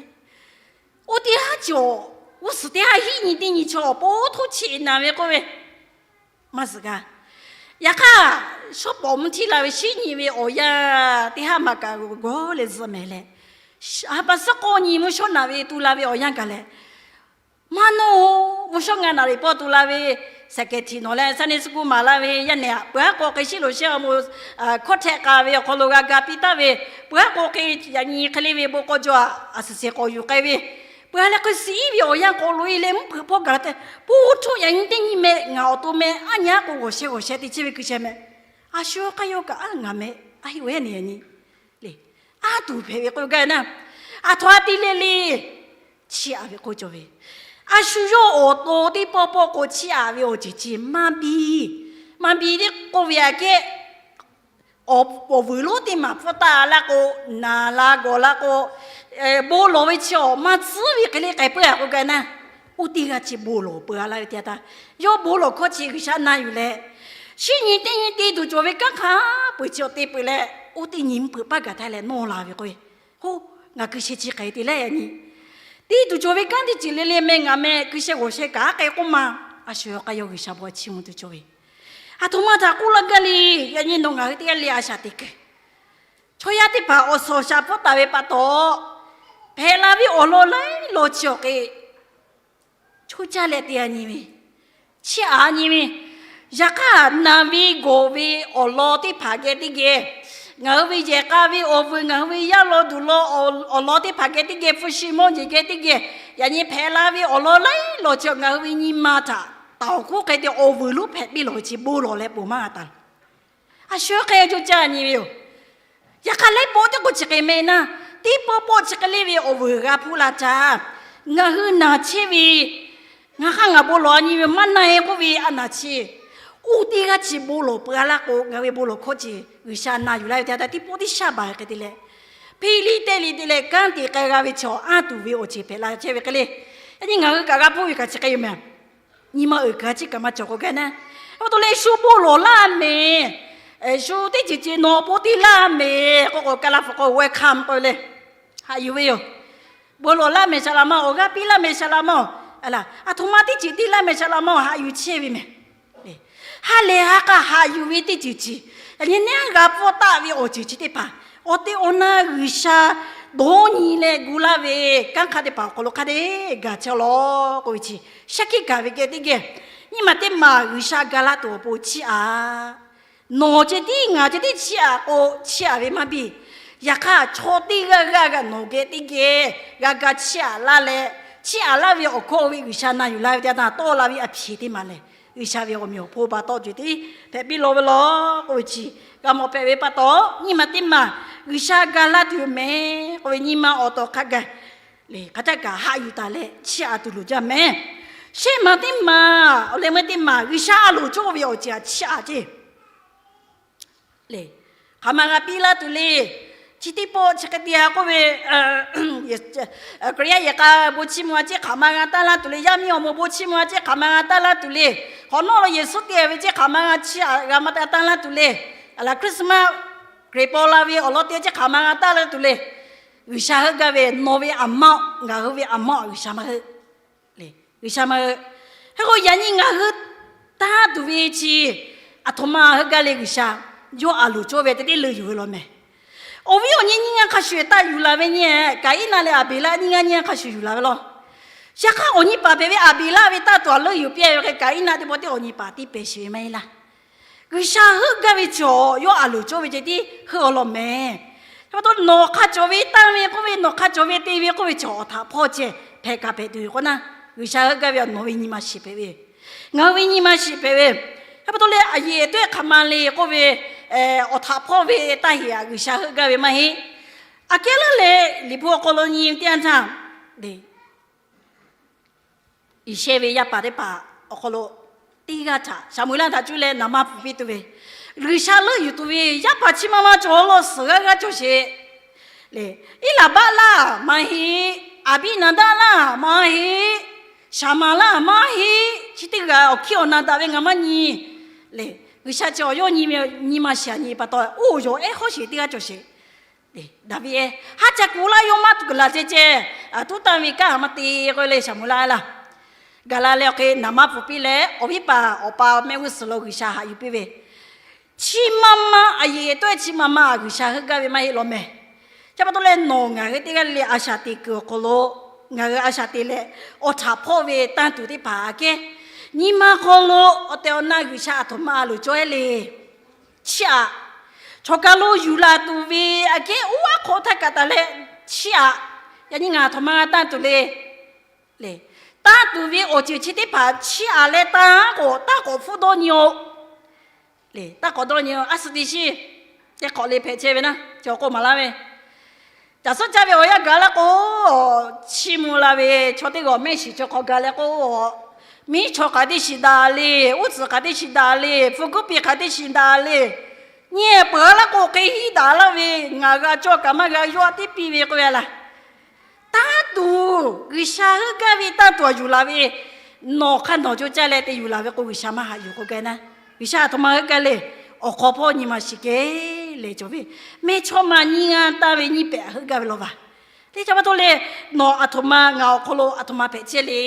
Oˇ teˇ haˉ cawˬ, g'uˇ suhˍ teˇ haˉ hiˉ nyi teˇ nyi chaw awˬ pon htoˇ cheꞈ naˍ ve k'oˆ ve, maˇ zuhꞈ g'a. Yaꞈ hk'aˇ, shu pawˍ mvuhˇ htiˇ la ve shiˉ nyi ve awˬ yanˇ teˇ haˉ maˬ kaꞈ g'awˬ leh zuhꞈ mehˍ leh, a pa suhˉ k'awˇ nyi mvuhˇ shawˉ naˍ ve tu la ve awˬ yanˇ gaˬ leh, maˇ nawˇ-oˬ, mvuhˇ shawˉ ngaˇ naˍ riˍ pawˆ tu la ve, sehˍ kehˬ htiꞈ nawˬ leh Sunday school maˍ laˇ ve, yaˇ nehˬ peuˬ haˉ k'o hk'e shiˉ loꞈ sheh awˬ moˍ hkawˇ htehꞈ k'a ve awˬ hk'aw lo g'a ga piˇ taˍ ve, peuˬ haˉ k'o hk'e yaꞈ nyi hk'e le ve bon k'aw jaw a suhˍ suhˍ k'awꞈ yuˬ k'ai ve, peuˬ a leh hk'e suhˍ iˉ ve awˬ yanˇ k'awꞈ loꞈ e leh mvuhˇ hpeuꞈ hpawˇ gaˬ la tehꞈ, po htoˆ yaꞈ nyi teˇ nyi meh ngaˬ awˬ to meh aˉ nyi aˉ k'o g'awˬ sheh g'awˬ sheh te chehˇ ve hkui sheh meh, a shu k'aˇ yawˇ kaꞈ aˉ ngaˬ meh a heˆ ve nyi nyi le, aˉ tuˬ hpehꞈ ve k'oˆ gaˇ ve naˇ. Aˬ htoꞈ ma te le le, chiˇ aꞈ ve k'oˆ cawˬ ve, a shu yawˇ awˬ to teˇ pawˆ pawˆ k'o chiˇ aꞈ ve awˬ ceuˬ chi maˇ biˇ, maˇ biˇ teˇ k'oˆ ve aꞈ kehˉ, awˬ vuiˬ lonˉ teˇ maˬ pfuhˇ taˍ laˇ k'o, naˍ la gawˬ la k'o, bon lawˬ ve chi awˬ maˇ tcuhˉ ve hk'e le k'ai peuˬ a k'oˆ gaˇ naˇ. Oˇ teˇ g'aˇ chi bon lawˬ peuˬ a laˇ ve teˇ yanˇ htaˇ, yawˇ bon lawˬ hkawˇ chi G'uiˬsha na yuˬ leh, shiˉ nyi teˇ nyi te tuˬ cawˬ ve kanˉ hk'a peu-eˬ chi awˬ te peuˬ leh, oˇ teˇ nyi mvuhˇ hpeuꞈ paˇ gaˬ htaˇ leh nawˇ la ve k'o ve, K'o, ngaˬ ku sheh chi hk'e te leh yaꞈ nyi, tiˇ tuˬ cawˬ ve kanˉ teˇ ceuˬ le le meh ngaˬ meh ku sheh g'awˬ sheh kaꞈ a k'ai k'oˆ ma, a shu yawˇ k'ai yaw G'uiˬsha bon chiˇ mvuh tuˬ cawˬ ve. Aˬ htoꞈ ma htaꞈ k'oˆ laˇ gaˇ le. Yaꞈ nyi nawˬ ngaˬ hui teˇ g'aˇ le a shaꞈ teꞈ kuiˬ, chaw yaˇ teˇ hpaˍ awˬ suhˍ awˬ shaˍ pfuhˇ taˍ ve pa taw, hpehꞈ la ve awˬ lawn laiˉ lawn chi awˬ hk'e choˇ caˇ leh te a nyi ve, chiˇ aꞈ nyi ve. Yaꞈ hk'aˇ, naˬ ve gawˬ ve awˬ lawn teˇ hpaˍ geh teˇ geh, ngaˬ hui ve yehˬ k'a ve awˬ vuiˬ, ngaˬ hui ve yaˇ law duˬ law awˬ lawn teˇ hpaˍ geh teˇ geh, hpu shi mawˇ jeˬ geh teˇ geh, yaꞈ nyi hpehꞈ la ve awˬ lawn laiˉ lawn chi ngaˬ hui ve nyi ma htaꞈ taoˍ hk'oˆ hk'e te awˬ vuiˬ lonˉ hpehꞈ piˇ lawˬ ve chi bon lawˬ leh ponˬ maˇ g'a taˍ. A shu hk'e coˇ caˇ nyi ve yoˬ. Yaꞈ hk'aˇ, laiˉ pawˆ teˇ k'oˆ chi hk'e meh naˇ, teˇ pawˆ pawˆ chi hk'e le ve awˬ vuiˬ g'a hpuˇ la htaˇ, ngaˬ hui naˬ chehˇ ve, ngaˬ hk'aˇ ngaˬ bon lawˬ a nyi ve maˇ na e k'oˆ ve a naˬ chi, oˇ teˇ g'aˇ chi bon lawˬ peuˬ a laˇ k'o, ngaˬ hui ve bon lawˬ hkawˇ chi G'uiˬsha na yuˬ laˇ ve te a taꞈ teˇ pawˆ teˇ shaˉ baˬ hk'e te leh, hpeˇ liˇ teˇ liˇ te leh kanˉ te k'ai g'a ve chaw anˇ tuˬ ve awˬ ceuˬ hpehꞈ la chehˇ ve hk'e le. Yaꞈ nyi ngaˬ hui kaꞈ g'a hpuˇ ve kaꞈ chi hk'e yoˬ meh. Nyi ma uiˍ kaꞈ chi kaꞈ maˇ cawˬ k'o gaˇ naˇ. Aˬ pa taw leh shu bon lawˬ laˇ meh, shu teˇ ceuˬ ceuˬ nawˬ bon te laˇ meh k'oˆ k'o, Kaˍlaˍhpu hk'aw welcome k'oˆ ve le, haꞈ yuˬ ve yoˬ. Bon lawˬ laˇ meh shaˍ laꞈ ma, awˬ g'aˇ piˇ laˇ meh shaˍ laꞈ ma, aˬ htoꞈ ma teˇ ceuˬ te laˇ meh shaˍ laꞈ ma, haꞈ yuˬ chehˇ ve meh. Ha lehˬ ha k'a haꞈ yuˬ ve teˇ ceuˬ ceuˬ, yaꞈ nyi neˉ g'a pfuhˇ taˆ ve awˬ ceuˬ chi teˇ hpaˍ, awˬ te awˬ na G'uiˬsha dawˇ nyi leh gu laˇ ve kanˉ hk'aˇ teˇ hpaˍ awˬ hk'aw lo hk'a dehꞈ gaˬ chehˇ lawˬ k'oˆ ve chi, shaˉ hkiˆ gaˬ ve geh teˇ geh, nyi ma teˇ maˬ G'uiˬsha ga laˇ tuˬ awˬ pon chiˇ aꞈ. Nawˬ ceh tiˉ ngaˬ ceh tiˉ chiˇ aꞈ k'o, chiˇ aꞈ ve maˇ biˇ. Yaꞈ hk'aˇ, chaw teˇ g'aˇ g'aˇ g'a nawˬ geh teˇ geh g'a ga chiˇ aꞈ laˇ leh, chiˇ aꞈ laˇ ve awˬ hkawˇ ve G'uiˬsha na yuˬ la ve teˇ yanˇ htaˇ, tawˆ la ve a hpeꞈ teˇ maˬ lehˬ, G'uiˬsha ve awˬ meꞈ awˬ hponˇ pa taw ceuˬ tiˉ hpehꞈ piˇ lawˬ ve lawˬ k'oˆ ve chi, g'a mawˬ hpehꞈ ve pa taw, nyi ma teˇ maˬ G'uiˬsha ga laˇ tuˬ meh k'oˆ ve nyi ma awˬ tawˍ hk'a gaˬ le, hk'a caˇ kaꞈ haꞈ yuˬ taˍ leh chiˇ aꞈ tuˬ loˍ jaˇ meh. Shehˆ maˬ teˇ maˬ, awˬ leh meuˇ teˇ maˬ G'uiˬsha a loˍ cawˇ ve awˬ ceuˬ htaꞈ chiˇ aꞈ ceˇ le. Hk'aˬ ma g'a piˇ laˇ tuˬ le. Chi teˇ pawˆ chi hk'e te a k'oˆ ve, Hkriꞈ yaˇ yehˬ k'a bon chiˇ mvuh a ceˇ hk'aˬ ma g'a taˇ laˇ tuˬ le. Yaˇ miˇ awˬ moˍ bon chiˇ mvuh a ceˇ hk'aˬ ma g'a taˇ laˇ tuˬ le. Hk'awꞈ nawˉ lo Yeˍsuˆ te ve ceˇ hk'aˬ ma g'a chiˇ aꞈ g'a ma taˇ laˇ tuˬ le. Aˬ laˬ Christmas Hkriꞈ paw la ve awˬ lawn te ceˇ hk'aˬ ma g'a taˇ laˇ tuˬ le. G'uiˬsha heuˆ gaˇ ve nawˬ ve aˬ ma, ngaˬ hui ve aˬ ma G'uiˬsha maˇ heuˆ. G'uiˬsha maˇ heuˆ. Hk'e k'o, yaꞈ nyi ngaˬ hui taˇ tuˬ ve chi aˬ htoꞈ ma heuˆ gaˇ le. G'uiˬsha yawˇ a loˍ cawˇ ve teˇ teˇ leuˆ yuˬ ve law meh. Awˬ viˉ awˬ nyi nyiˇ g'aˇ hk'a shuˍ taˇ yuˬ laˬ ve nyi, Kaˍiˉnaˆ leh Aˍbeˍlaˆ nyiˇ g'aˇ nyiˇ g'aˇ hk'a shuˍ yuˬ laˬ ve law. Yaꞈ hk'aˇ, awˬ nyi paˍ hpehꞈ ve Aˍbeˍlaˆ ve taˇ tuˬ a leuˆ yuˬ piˇ ve hk'e, Kaˍiˉnaˆ teˇ pawˆ teˇ awˬ nyi paˍ tiˇ pehˍ sheˍ ve maˇ heˆ laˇ. G'uiˬsha heuˆ gaˇ ve chaw yawˇ a loˍ cawˇ ve ceh tiˉ heuˆ awˬ lawn meh. Hk'e pa taw, nawˬ hk'a cawˬ ve tanˇ ve k'oˆ ve, nawˬ hk'a cawˬ ve te ve k'oˆ ve chaw awˬ htaꞈ hpawˇ ceh hpehꞈ kaꞈ hpehꞈ tuˬ yoˬ k'o naˇ, G'uiˬsha heuˆ gaˇ ve nawˬ ve nyi ma shiˍ hpehꞈ ve, ngaˬ hui ve nyi ma shiˍ hpehꞈ ve. Hk'e pa taw leh, a yeˬ tuˉ hk'aˬ ma le k'oˆ ve, awˬ htaꞈ hpawˇ ve taˇ heˍ aꞈ G'uiˬsha heuˆ gaˇ ve maˇ heˆ. Aꞈ kehˉ leuˉ leh, Liꞈ hpu awˬ hk'aw lo nyi teˇ yanˇ htaˇ, Iˉsaˍreˍlaˆ ve yaˇ paˍ teˇ hpaˍ awˬ hk'aw lo teˇ g'aˇ htaꞈ Saˍmo-eˍlaˆ htaꞈ cuˇ leh naˍ ma pfuhˍ piˇ tuˬ ve, G'uiˬsha leuˆ yuˬ tuˬ ve yaˇ paˍ chi ma ma cawˬ law suhˍ g'aˇ g'aˇ cawˬ sheˍ le. Iˉlaˍbaˆ laˇ maˇ heˆ, Aˍbiˆnaˍdaˆ laˇ maˇ heˆ, Saˍmaˍ laˇ maˇ heˆ, chi teˇ g'aˇ awˬ hkiˇ awˬ na daꞈ ve ngaˬ maˇ nyi le. G'uiˬsha chi awˬ yawˇ nyi ma shiˍ aꞈ nyi pa taw, oˇ yawˬ ehˉ hawˉ sheˍ teˇ g'aˇ cawˬ sheˍ. Daˍviˆ ehˉ, haˉ ca kuˬ laˇ yawˇ maˇ tuˬ laˬ ceh ceh, tuˉ tanˇ ve kanˉ maˇ te k'oˆ leh Saˍmo-eˍlaˆ laˇ. Gaˬ la leh awˬ hk'e naˍ ma pfuhˍ piˇ leh, awˬ viˉ paˍ awˬ pa mehˆ g'uˇ suhˍ lo G'uiˬsha haꞈ yuˬ piˇ ve, chi ma ma a yeˬ tawˆ chi ma ma G'uiˬsha heuˆ gaˇ ve maˇ heˆ law meh. Chi pa taw leh, nawˬ ngaˬ hui teˇ g'aˇ le le a shaꞈ teꞈ kuiˬ awˬ hk'aw lo, ngaˬ hui a shaꞈ teꞈ leh, awˬ htaꞈ hpawˇ ve tanˇ tuˬ teˇ hpaˍ aꞈ kehˉ, nyi ma hk'aw lo awˬ tehˬ awˬ na G'uiˬsha aˬ htoꞈ ma a loˍ cawˇ ehˉ le. Chiˇ aꞈ. Chaw kaˬ lo yuˬ laˬ tuˬ ve aꞈ kehˉ oˇ aˉ hk'aw htaˇ kaꞈ taˍ leh, chiˇ aꞈ. Yaꞈ nyi ngaˬ aˬ htoꞈ ma g'a tanˇ tuˬ le. Tanˇ tuˬ ve awˬ ceuˬ chi teˇ hpaˍ chiˇ aꞈ leh tanˇ k'awꞈ tanˇ k'awꞈ hpfuhˇ dawˇ nyi-o. Tanˇ k'awꞈ dawˇ nyi-o, a suhˍ teˇ shiˍ, teˇ hk'awꞈ le hpehꞈ chehˇ ve naˇ, cawˬ k'oˆ maˍ laˇ ve, caˬ suhˉ caˇ ve awˬ yanˇ gaˬ la k'o, chiˇ mvuh la ve chaw teˇ g'aˇ mehˆ shiˍ chaw hk'aw gaˬ leh k'o, miˉ chaw hk'aˬ teˇ shiˍ daꞈ le, uˉ tcuhˍ hk'aˬ teˇ shiˍ daꞈ le, hpu kuˉ piˇ hk'aˬ teˇ shiˍ daꞈ le, nyi peuˬ laˇ k'o hk'e hiˉ daꞈ laˇ ve, ngaˬ g'a cawˇ kaꞈ maˇ g'a yawˇ a teˇ piˇ ve k'oˆ ve laˇ. Tanˇ tuˬ, G'uiˬsha heuˆ gaˇ ve tanˇ tuˬ aꞈ yuˬ laˬ ve, nawˬ hk'aˇ nawˬ co caˇ leh te yuˬ laˬ ve k'o, G'uiˬsha maˇ haꞈ yuˬ k'oˆ gaˇ naˇ. G'uiˬsha aˬ htoꞈ ma heuˆ gaˇ le. Awˬ hk'aw hpawˇ nyi ma shiˍ kehˬ lehˬ cawˬ ve, mehˇchawˇma nyiˇ g'aˇ tanˇ ve nyiˇ pehꞈ heuˆ gaˇ ve law vaˬ. Teˇ caˇ pa taw leh, nawˬ aˬ htoꞈ ma ngaˬ awˬ hk'aw lo aˬ htoꞈ ma hpehꞈ chehˇ le.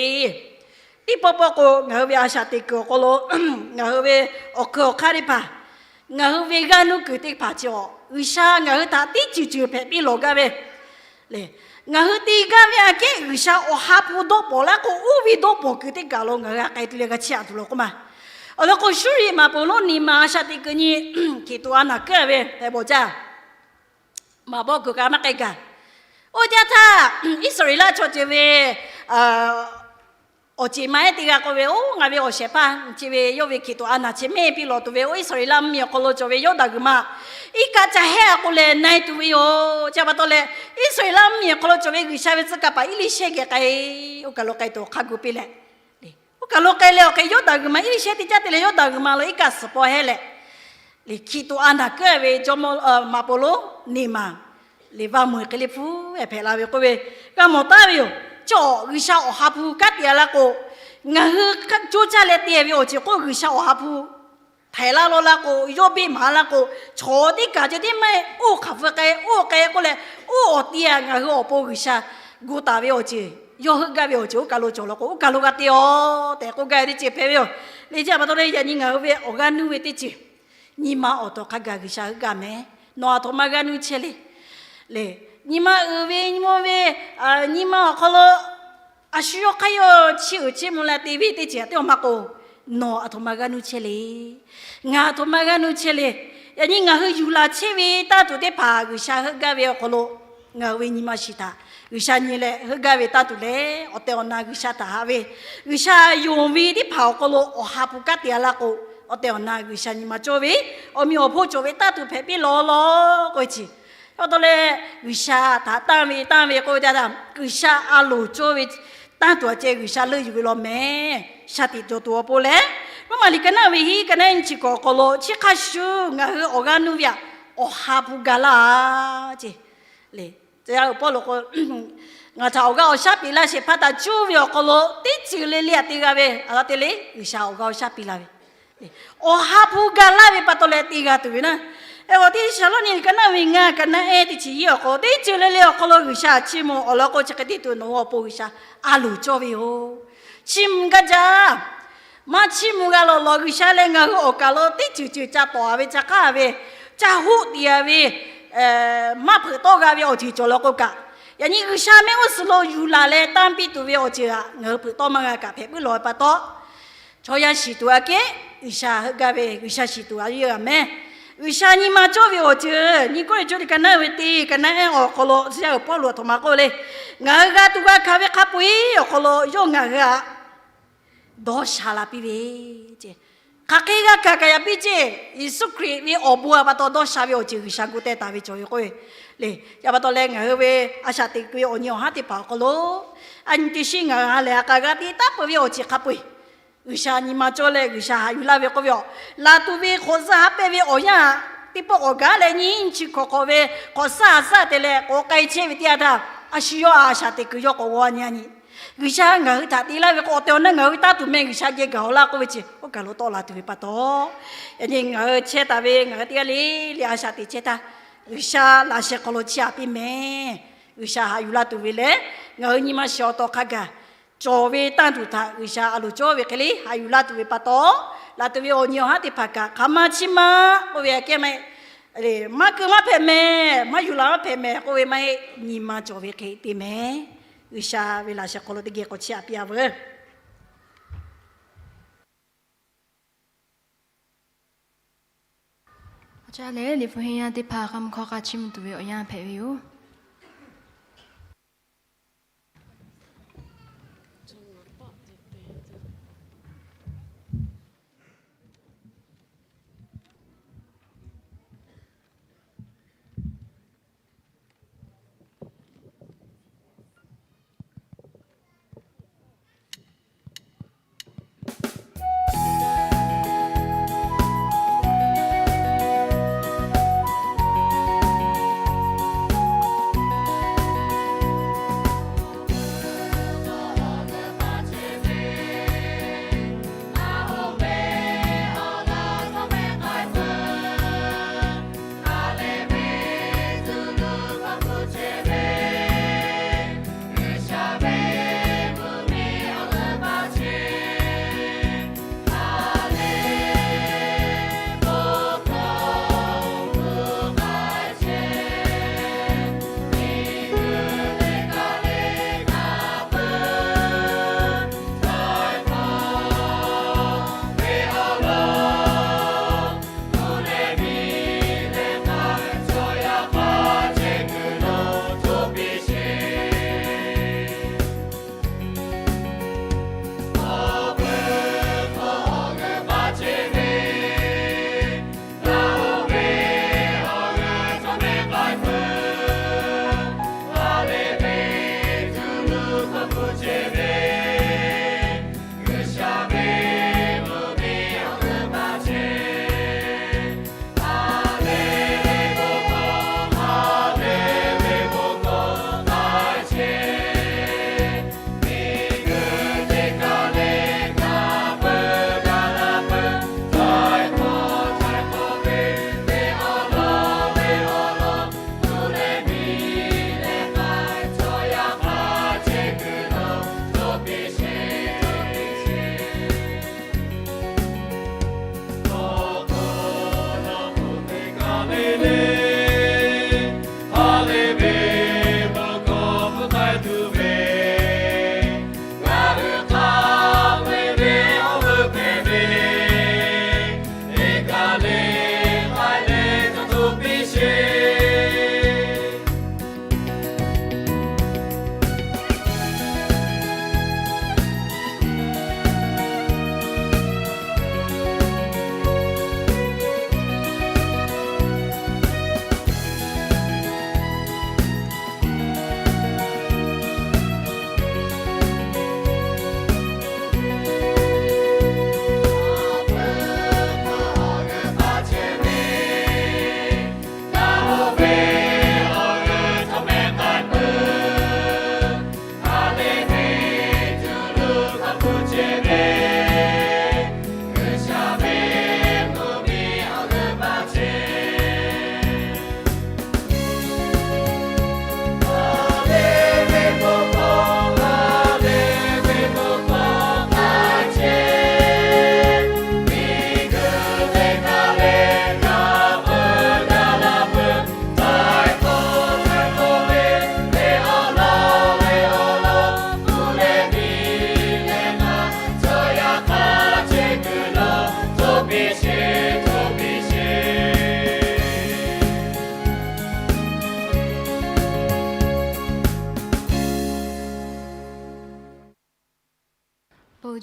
Teˇ pawˆ pawˆ k'o, ngaˬ hui ve a shaꞈ teꞈ kuiˬ awˬ hk'aw lo, ngaˬ hui ve awˬ hkui awˬ hk'aˇ teˇ hpaˍ, ngaˬ hui ve g'aˇ nuˇ kuiˬ teˇ hpaˍ chi awˬ, G'uiˬsha ngaˬ hui htaꞈ teˇ ceuˬ ceuˬ hpehꞈ piˇ lawˬ gaˇ ve le. Ngaˬ hui te gaˇ ve aꞈ kehˉ G'uiˬsha awˬ ha hpu dawˇ pawˍ laˇ k'o, oˇ ve dawˇ pawˍ kuiˬ teˇ kaˬ lo ngaˬ hui a k'ai tuˬ leh g'a chehˇ a tuˬ law k'oˆ ma. Awˬ lawn k'o, Suˇriˆ maˍ poˍ lonˉ niˍ maˬ a shaꞈ teꞈ kuiˬ nyi, Hkiˬ tuꞈ a naˬ keuˉ ve hpehꞈ bawˬ jaˇ. Maˍ bawˆ kuiˬ kaꞈ maˇ k'ai gaˬ. Oˇ jaˇ htaˇ, Iˉsaˍreˍlaˆ chaw ceuˬ ve awˬ ceˬ ma ehˉ teˇ g'aˇ k'oˆ ve, Oˇ, ngaˬ ve awˬ shehˍ hpaˇ chi ve yawˇ ve Hkiˬ tuꞈ a naˬ chi mehˇ piˇ lawˬ tuˬ ve, oˇ Iˉsaˍreˍlaˆ mvuhˇmiˬ awˬ hk'aw lo cawˬ ve Yawˇdanˍ g'uiˬ ma iˉ kaˆ ca hehˉ a k'o lehˬ na e tuˬ ve yoˬ. Chi pa taw leh, Iˉsaˍreˍlaˆ mvuhˇmiˬ awˬ hk'aw lo cawˬ ve G'uiˬsha ve tcuh kaˍ paˍ Eˇliˇshehˇ geh k'ai, oˇ kaˬ lo k'ai tuˬ awˬ hk'aˇ gu piˇ leh, oˇ kaˬ lo k'ai leh awˬ hk'e Yawˇdanˍ g'uiˬ ma Eˇliˇshehˇ teˇ caˇ te leh Yawˇdanˍ g'uiˬ ma lo iˉ kaˆ suhˍ paw hehˉ leh, Hkiˬ tuꞈ a naˬ keuˉ ve jawˇmawˇ maˍ poˍ lonˉ niˍ maˬ, liꞈ va meuˬ hk'e le hpu hpehꞈ la ve k'oˆ ve, g'a mawˬ taˉ ve yoˬ. Chaw G'uiˬsha awˬ ha hpu kanˉ te a laˇ k'o, ngaˬ hui coˇ caˇ leh te ve awˬ ceuˬ k'o, G'uiˬsha awˬ ha hpu htaiˍ laˇ lawˇ laˇ k'o, yawˇ biˇ maˍ laˇ k'o, chaw teˇ kaˬ ceh tiˉ maˇ heˆ, oˇ hk'aˬ hpfuh k'ai, oˇ k'ai k'oˆ leh, oˇ awˬ ti a ngaˬ hui awˬ pon G'uiˬsha gu taˍ ve awˬ ceuˬ, yawˇ heuˆ gaˇ ve awˬ ceuˬ oˇ kaˬ lo cawˬ law k'o, oˇ kaˬ lo g'a te-o tehꞈ k'oˆ gaˇ ve teˇ ceuˬ hpehꞈ ve yoˬ. Leh chi pa taw leh, yaꞈ nyi ngaˬ hui ve awˬ g'aˇ nuˇ ve teˇ ceuˬ, nyi ma awˬ tawˍ hk'a gaˬ G'uiˬsha heuˆ gaˇ mehˍ. Nawˬ aˬ htoꞈ ma g'aˇ nuˇ chehˇ le. Leh, nyi ma uiˍ ve, nyi ma ve, nyi ma awˬ hk'aw lo a shu yawˇ hk'aˇ yawˇ chiˇ uiˍ chiˇ mvuh leh te ve teˇ ceuˬ a teˇ awˬ maˇ k'o, nawˬ aˬ htoꞈ ma g'aˇ nuˇ chehˇ le. Ngaˬ aˬ htoꞈ ma g'aˇ nuˇ chehˇ le. Yaꞈ nyi ngaˬ hui yuˬ laˬ chehˇ ve tanˇ tuˬ teˇ hpaˍ G'uiˬsha heuˆ gaˇ ve awˬ hk'aw lo, ngaˬ hui ve nyi ma shiˍ htaꞈ G'uiˬsha nyi leh heuˆ gaˇ ve tanˇ tuˬ lehˬ, awˬ tehˬ awˬ na G'uiˬsha htaꞈ haꞈ ve, G'uiˬsha yonˍ ve teˇ hpaˍ awˬ hk'aw lo awˬ ha hpu kanˉ te a laˇ k'o, awˬ tehˬ awˬ na G'uiˬsha nyi ma cawˇ ve, awˬ meꞈ awˬ hponˇ cawˬ ve tanˇ tuˬ hpehꞈ piˇ lawˬ lawˬ k'oˆ ve chi. Yawˇ taw leh, G'uiˬsha htaꞈ tanˇ ve tanˇ ve k'oˆ ve teˇ htaˇ, G'uiˬsha a loˍ cawˇ ve tanˇ tuˬ a ceh G'uiˬsha leuˆ yuˬ ve law mehˍ. Shaˍ tiꞈ cawˬ tuˬ awˬ pon leh, Roˉmaꞈ liꞈ ka naˉ ve hiˉ ka naˉ nyiˇ chi kawꞈ awˬ hk'aw lo chi hk'a shuˍ ngaˬ hui awˬ g'aˇ nuˇ ve aꞈ, awˬ ha hpu ga laˇ ce. Leh, tcuh yaˇ uiˍ Pawˇluꞈ k'o, ngaˬ htaꞈ awˬ g'aˇ awˬ shaˉ piˇ laˇ shehˍ hpaˇ htaꞈ cuˇ ve awˬ hk'aw lo teˇ ceuˬ le le aꞈ te g'a ve, a la te le G'uiˬsha awˬ g'aˇ awˬ shaˉ piˇ la ve, awˬ ha hpu ga laˇ ve pa taw leh te g'a tuˬ ve naˉ. Eˬ, awˬ Hteˇsaˍlawˇniˆ ka naˉ ve ngaˇ ka naˉ ehˉ teˇ chi hiˉ awˬ hk'aw lo teˇ ceuˬ le le awˬ hk'aw lo G'uiˬsha chiˇ mvuh awˬ lawn k'o, chi hk'e te tuˬ nawˬ hui awˬ pon G'uiˬsha a loˍ cawˇ ve yoˬ. Chiˇ mvuh gaˇ jaˇ. Maˇ chiˇ mvuh g'a lawˬ lawˬ G'uiˬsha leh ngaˬ hui awˬ kaˬ lo teˇ ceuˬ ceuˬ ca tawˍ a ve, ca k'aˉ a ve, ca hoˆ tiꞈ a ve, maˇ hpeuꞈ tawˆ g'a ve awˬ ceuˬ cawˬ law k'o kaꞈ, yaꞈ nyi G'uiˬsha mehˆ g'uˇ suhˍ lo yuˬ laˬ leh tanˇ piˇ tuˬ ve awˬ ceuˬ htaꞈ ngaˬ hui hpeuꞈ tawˆ maˇ g'a kaꞈ hpehꞈ puiˉ lawˬ ve pa taw, chaw yaˇ shiˍ tuˬ aꞈ kehˉ G'uiˬsha heuˆ gaˇ ve, G'uiˬsha shiˍ tuˬ aꞈ yeˇ g'a mehˍ. G'uiˬsha nyi ma cawˇ ve awˬ ceuˬ, nyi Kawˇrenˍhtuˆ liꞈ ka naˉ ve teˇ ka naˉ ehˉ awˬ hk'aw lo tcuh yaˇ uiˍ Pawˇluꞈ aˬ htoꞈ ma k'oˆ le, ngaˬ hui g'a tuˬ g'a hkanˍ ve hk'a peu-eˬ awˬ hk'aw lo yawˇ ngaˬ hui htaꞈ dawˇ sha la piˇ ve ce. Hk'aˬ hk'e g'a hkanˍ kaꞈ yaꞈ piˇ ce. Yeˍsuˆ Hkriꞈ ve awˬ bon a pa taw dawˇ sha ve awˬ ceuˬ G'uiˬsha gu teh taˍ ve cawˬ ve k'oˆ ve le. Chi pa taw leh ngaˬ hui ve a shaꞈ teꞈ kuiˬ ve awˬ nyi awˬ haˉ teˇ hpaˍ awˬ hk'aw lo, a nyi teˇ shinˉ ngaˬ hui ha lehˬ a k'a g'a te taˉ peuˬ ve awˬ ceuˬ hk'a peu-eˬ G'uiˬsha nyi ma cawˇ leh G'uiˬsha haꞈ yuˬ laˇ ve k'oˆ ve aˬ, laˬ tuˬ ve hk'awꞈ suhˉ ha pehˇ ve awˬ yanˇ, teˇ pawˆ k'awꞈ gaˉ leh nyi nyi chi hk'awꞈ hk'awꞈ ve hk'awꞈ suhˉ ha suhˉ te leh k'awꞈ k'ai chehˇ ve teˇ yanˇ htaˇ, a shu yawˇ a shaꞈ teꞈ kuiˬ yawˇ k'awꞈ g'aw nyi a nyi. G'uiˬsha ngaˬ hui htaꞈ te laˇ ve k'o, awˬ tehˬ awˬ na ngaˬ hui tanˇ tuˬ meh G'uiˬsha geh gaˬ-oˬ laˇ k'oˆ ve chi oˇ kaˬ lo tawˆ la tuˬ ve pa taw, yaꞈ nyi ngaˬ hui chehˇ taˍ ve ngaˬ hui teˇ g'aˇ le le a shaꞈ teꞈ chehˇ htaˇ, G'uiˬsha laꞈ sheh hk'aw lo chiˇ aꞈ piˇ mehˍ. G'uiˬsha haꞈ yuˬ laˇ tuˬ ve lehˬ, ngaˬ hui nyi ma shiˍ awˬ tawˍ hk'a gaˬ cawˬ ve tanˇ tuˬ htaꞈ G'uiˬsha a loˍ cawˇ ve hk'e le haꞈ yuˬ laˇ tuˬ ve pa taw, laˬ tuˬ ve awˬ nyi awˬ haˉ teˇ hpaˍ kaꞈ hk'aˬ ma chiˇ ma k'oˆ ve aꞈ kehˉ maˇ heˆ. Maˇ keu maˇ hpehꞈ mehˍ, maˇ yuˬ laˬ maˇ hpehꞈ mehˍ k'oˆ ve maˇ heˆ. Nyi ma cawˬ ve hk'e te mehˍ. G'uiˬsha ve laꞈ sheh hk'aw lo teˇ geh k'awꞈ chiˇ aꞈ piˇ a veuˬ. Awˬ caˇ lehˬ, liꞈ hpu henˇ yanˇ teˇ hpaˍ k'a mvuh hkawˇ k'a chiˇ mvuh tuˬ ve awˬ yanˇ hpehꞈ ve yoˬ.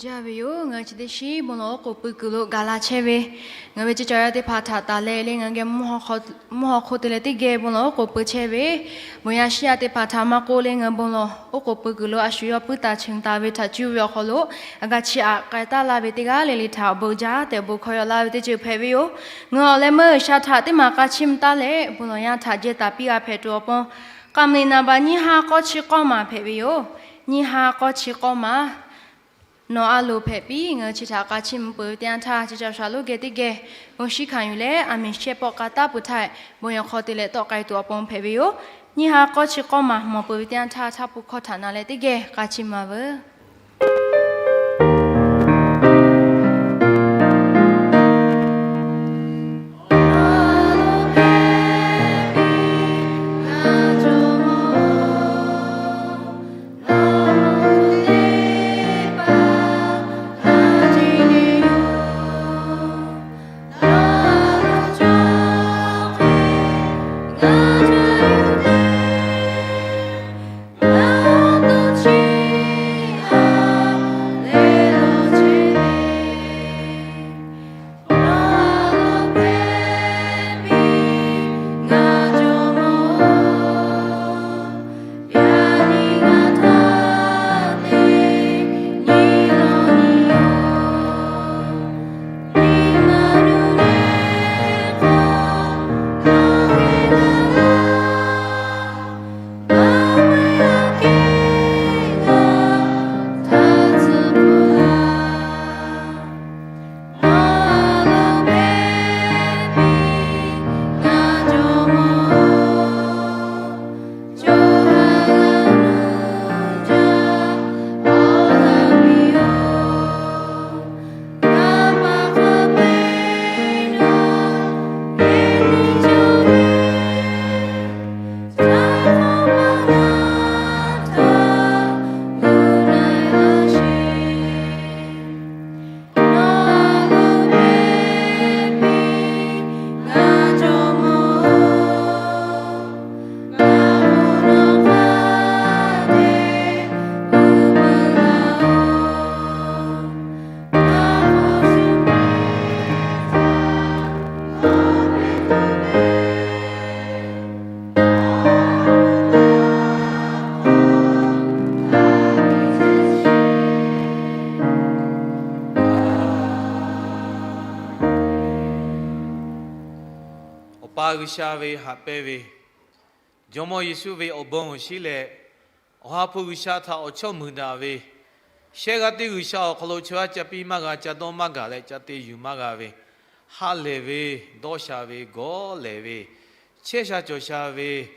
Jaˇ ve yoˬ. Ngaˬ hui chi teˇ shiˉ bon lawˬ oˉ k'oˍ pui kuiˬ lo gaˬ la chehˇ ve, ngaˬ hui ve ceˇ caˬ yaˇ teˇ hpaˍ htaꞈ taˍ leh le, ngaˬ hui geh mvuhˇ haw hk'aw te leh teˇ geh bon lawˬ oˉ k'oˍ pui chehˇ ve, bon yaˇ shiˉ yaˇ teˇ hpaˍ htaꞈ maˇ k'oˆ le, ngaˬ hui bon lawˬ oˉ k'oˍ pui kuiˬ lo a shu yawˇ puiˉ taˍ chehˇ taˍ ve htaꞈ cuˇ ve awˬ hk'aw lo, a ga chiˇ aꞈ k'ai taˍ laˇ ve teˇ g'aˇ le le htaꞈ awˬ bon jaˇ tehꞈ awˬ bon hkawˇ yaw laˇ ve teˇ ceuˬ hpehꞈ ve yoˬ. Ngaˬ hui awˬ leh meuˇ G'uiˬsha htaꞈ teˇ maˬ k'a chiˇ mvuh taˍ leh, bon lawˬ yaˇ htaꞈ jehˇ taˍ piˇ g'a hpehꞈ tuˬ awˬ pon, k'a meuꞈ naˍ baꞈ nyiˇ ha k'awˇ chi k'awˇ maˬ hpehꞈ ve yoˬ. Nyiˇ ha k'awˇ chi k'awˇ maˬ, nawˬ a loˍ hpehꞈ piˇ. Ngaˬ hui chi htaꞈ k'a chiˇ mvuh peuˬ ve teˇ yanˇ htaˇ, chi caˬ shaˍ lonˉ geh teˇ geh bon shiˉ hkanˍ yuˬ leh, aˬ miˍ shehˆ pawˆ k'a taˉ peuˬ htaˇ, bon yawˬ hk'aw te leh tawˆ k'ai tuˬ awˬ pon hpehꞈ ve yoˬ. Nyiˇ ha k'awˇ chi k'awˇ maˬ mawˬ peuˬ ve teˇ yanˇ htaˇ, htaˇ pun hkawˇ htaꞈ na leh teˇ geh k'a chiˇ mvuh veuˬ. Awˬ pa G'uiˬsha ve haꞈ pehnˇ ve, Jawˇmawˇ Yeˍsuˆ ve awˬ bon awˬ shinˉ leh, Awˬ ha hpu G'uiˬsha htaꞈ awˬ chawˇ muiˬ daꞈ ve, shehˆ g'aˇ teˇ G'uiˬsha awˬ hk'aw lo chaw yaˇ ca piˇ maˇ g'a, ca dawˇ maˇ gaˬ leh ca te yuˬ maˇ g'a ve, ha lehˬ ve, dawˇ sha ve, gawˇ lehˬ ve, chehˇ sha cawˬ sha ve,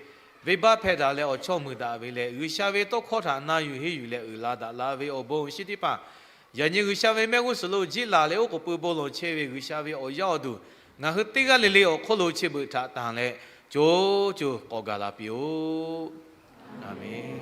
venˇbaˆ hpehˇ daꞈ leh awˬ chawˇ muiˬ daꞈ ve leh, G'uiˬsha ve tawˇ hkawˇ htaꞈ na yuˬ henˇ yuˬ leh uiˍ la daꞈ la ve awˬ bon awˬ shinˉ teˇ hpaˍ, yaꞈ nyi G'uiˬsha ve mehˆ g'uˇ suhˍ lo jiˆ laˬ leh oˉ k'oˍ pui bon lawˬ chehˇ ve G'uiˬsha ve awˬ yaˇ awˬ duˬ, ngaˬ hui teˇ g'aˇ le le awˬ hk'oˆ lo chi beuꞈ htaꞈ tanˬ leh, co co k'awꞈ gaˬ la piˇ-oˆ. Aˍmenˍ.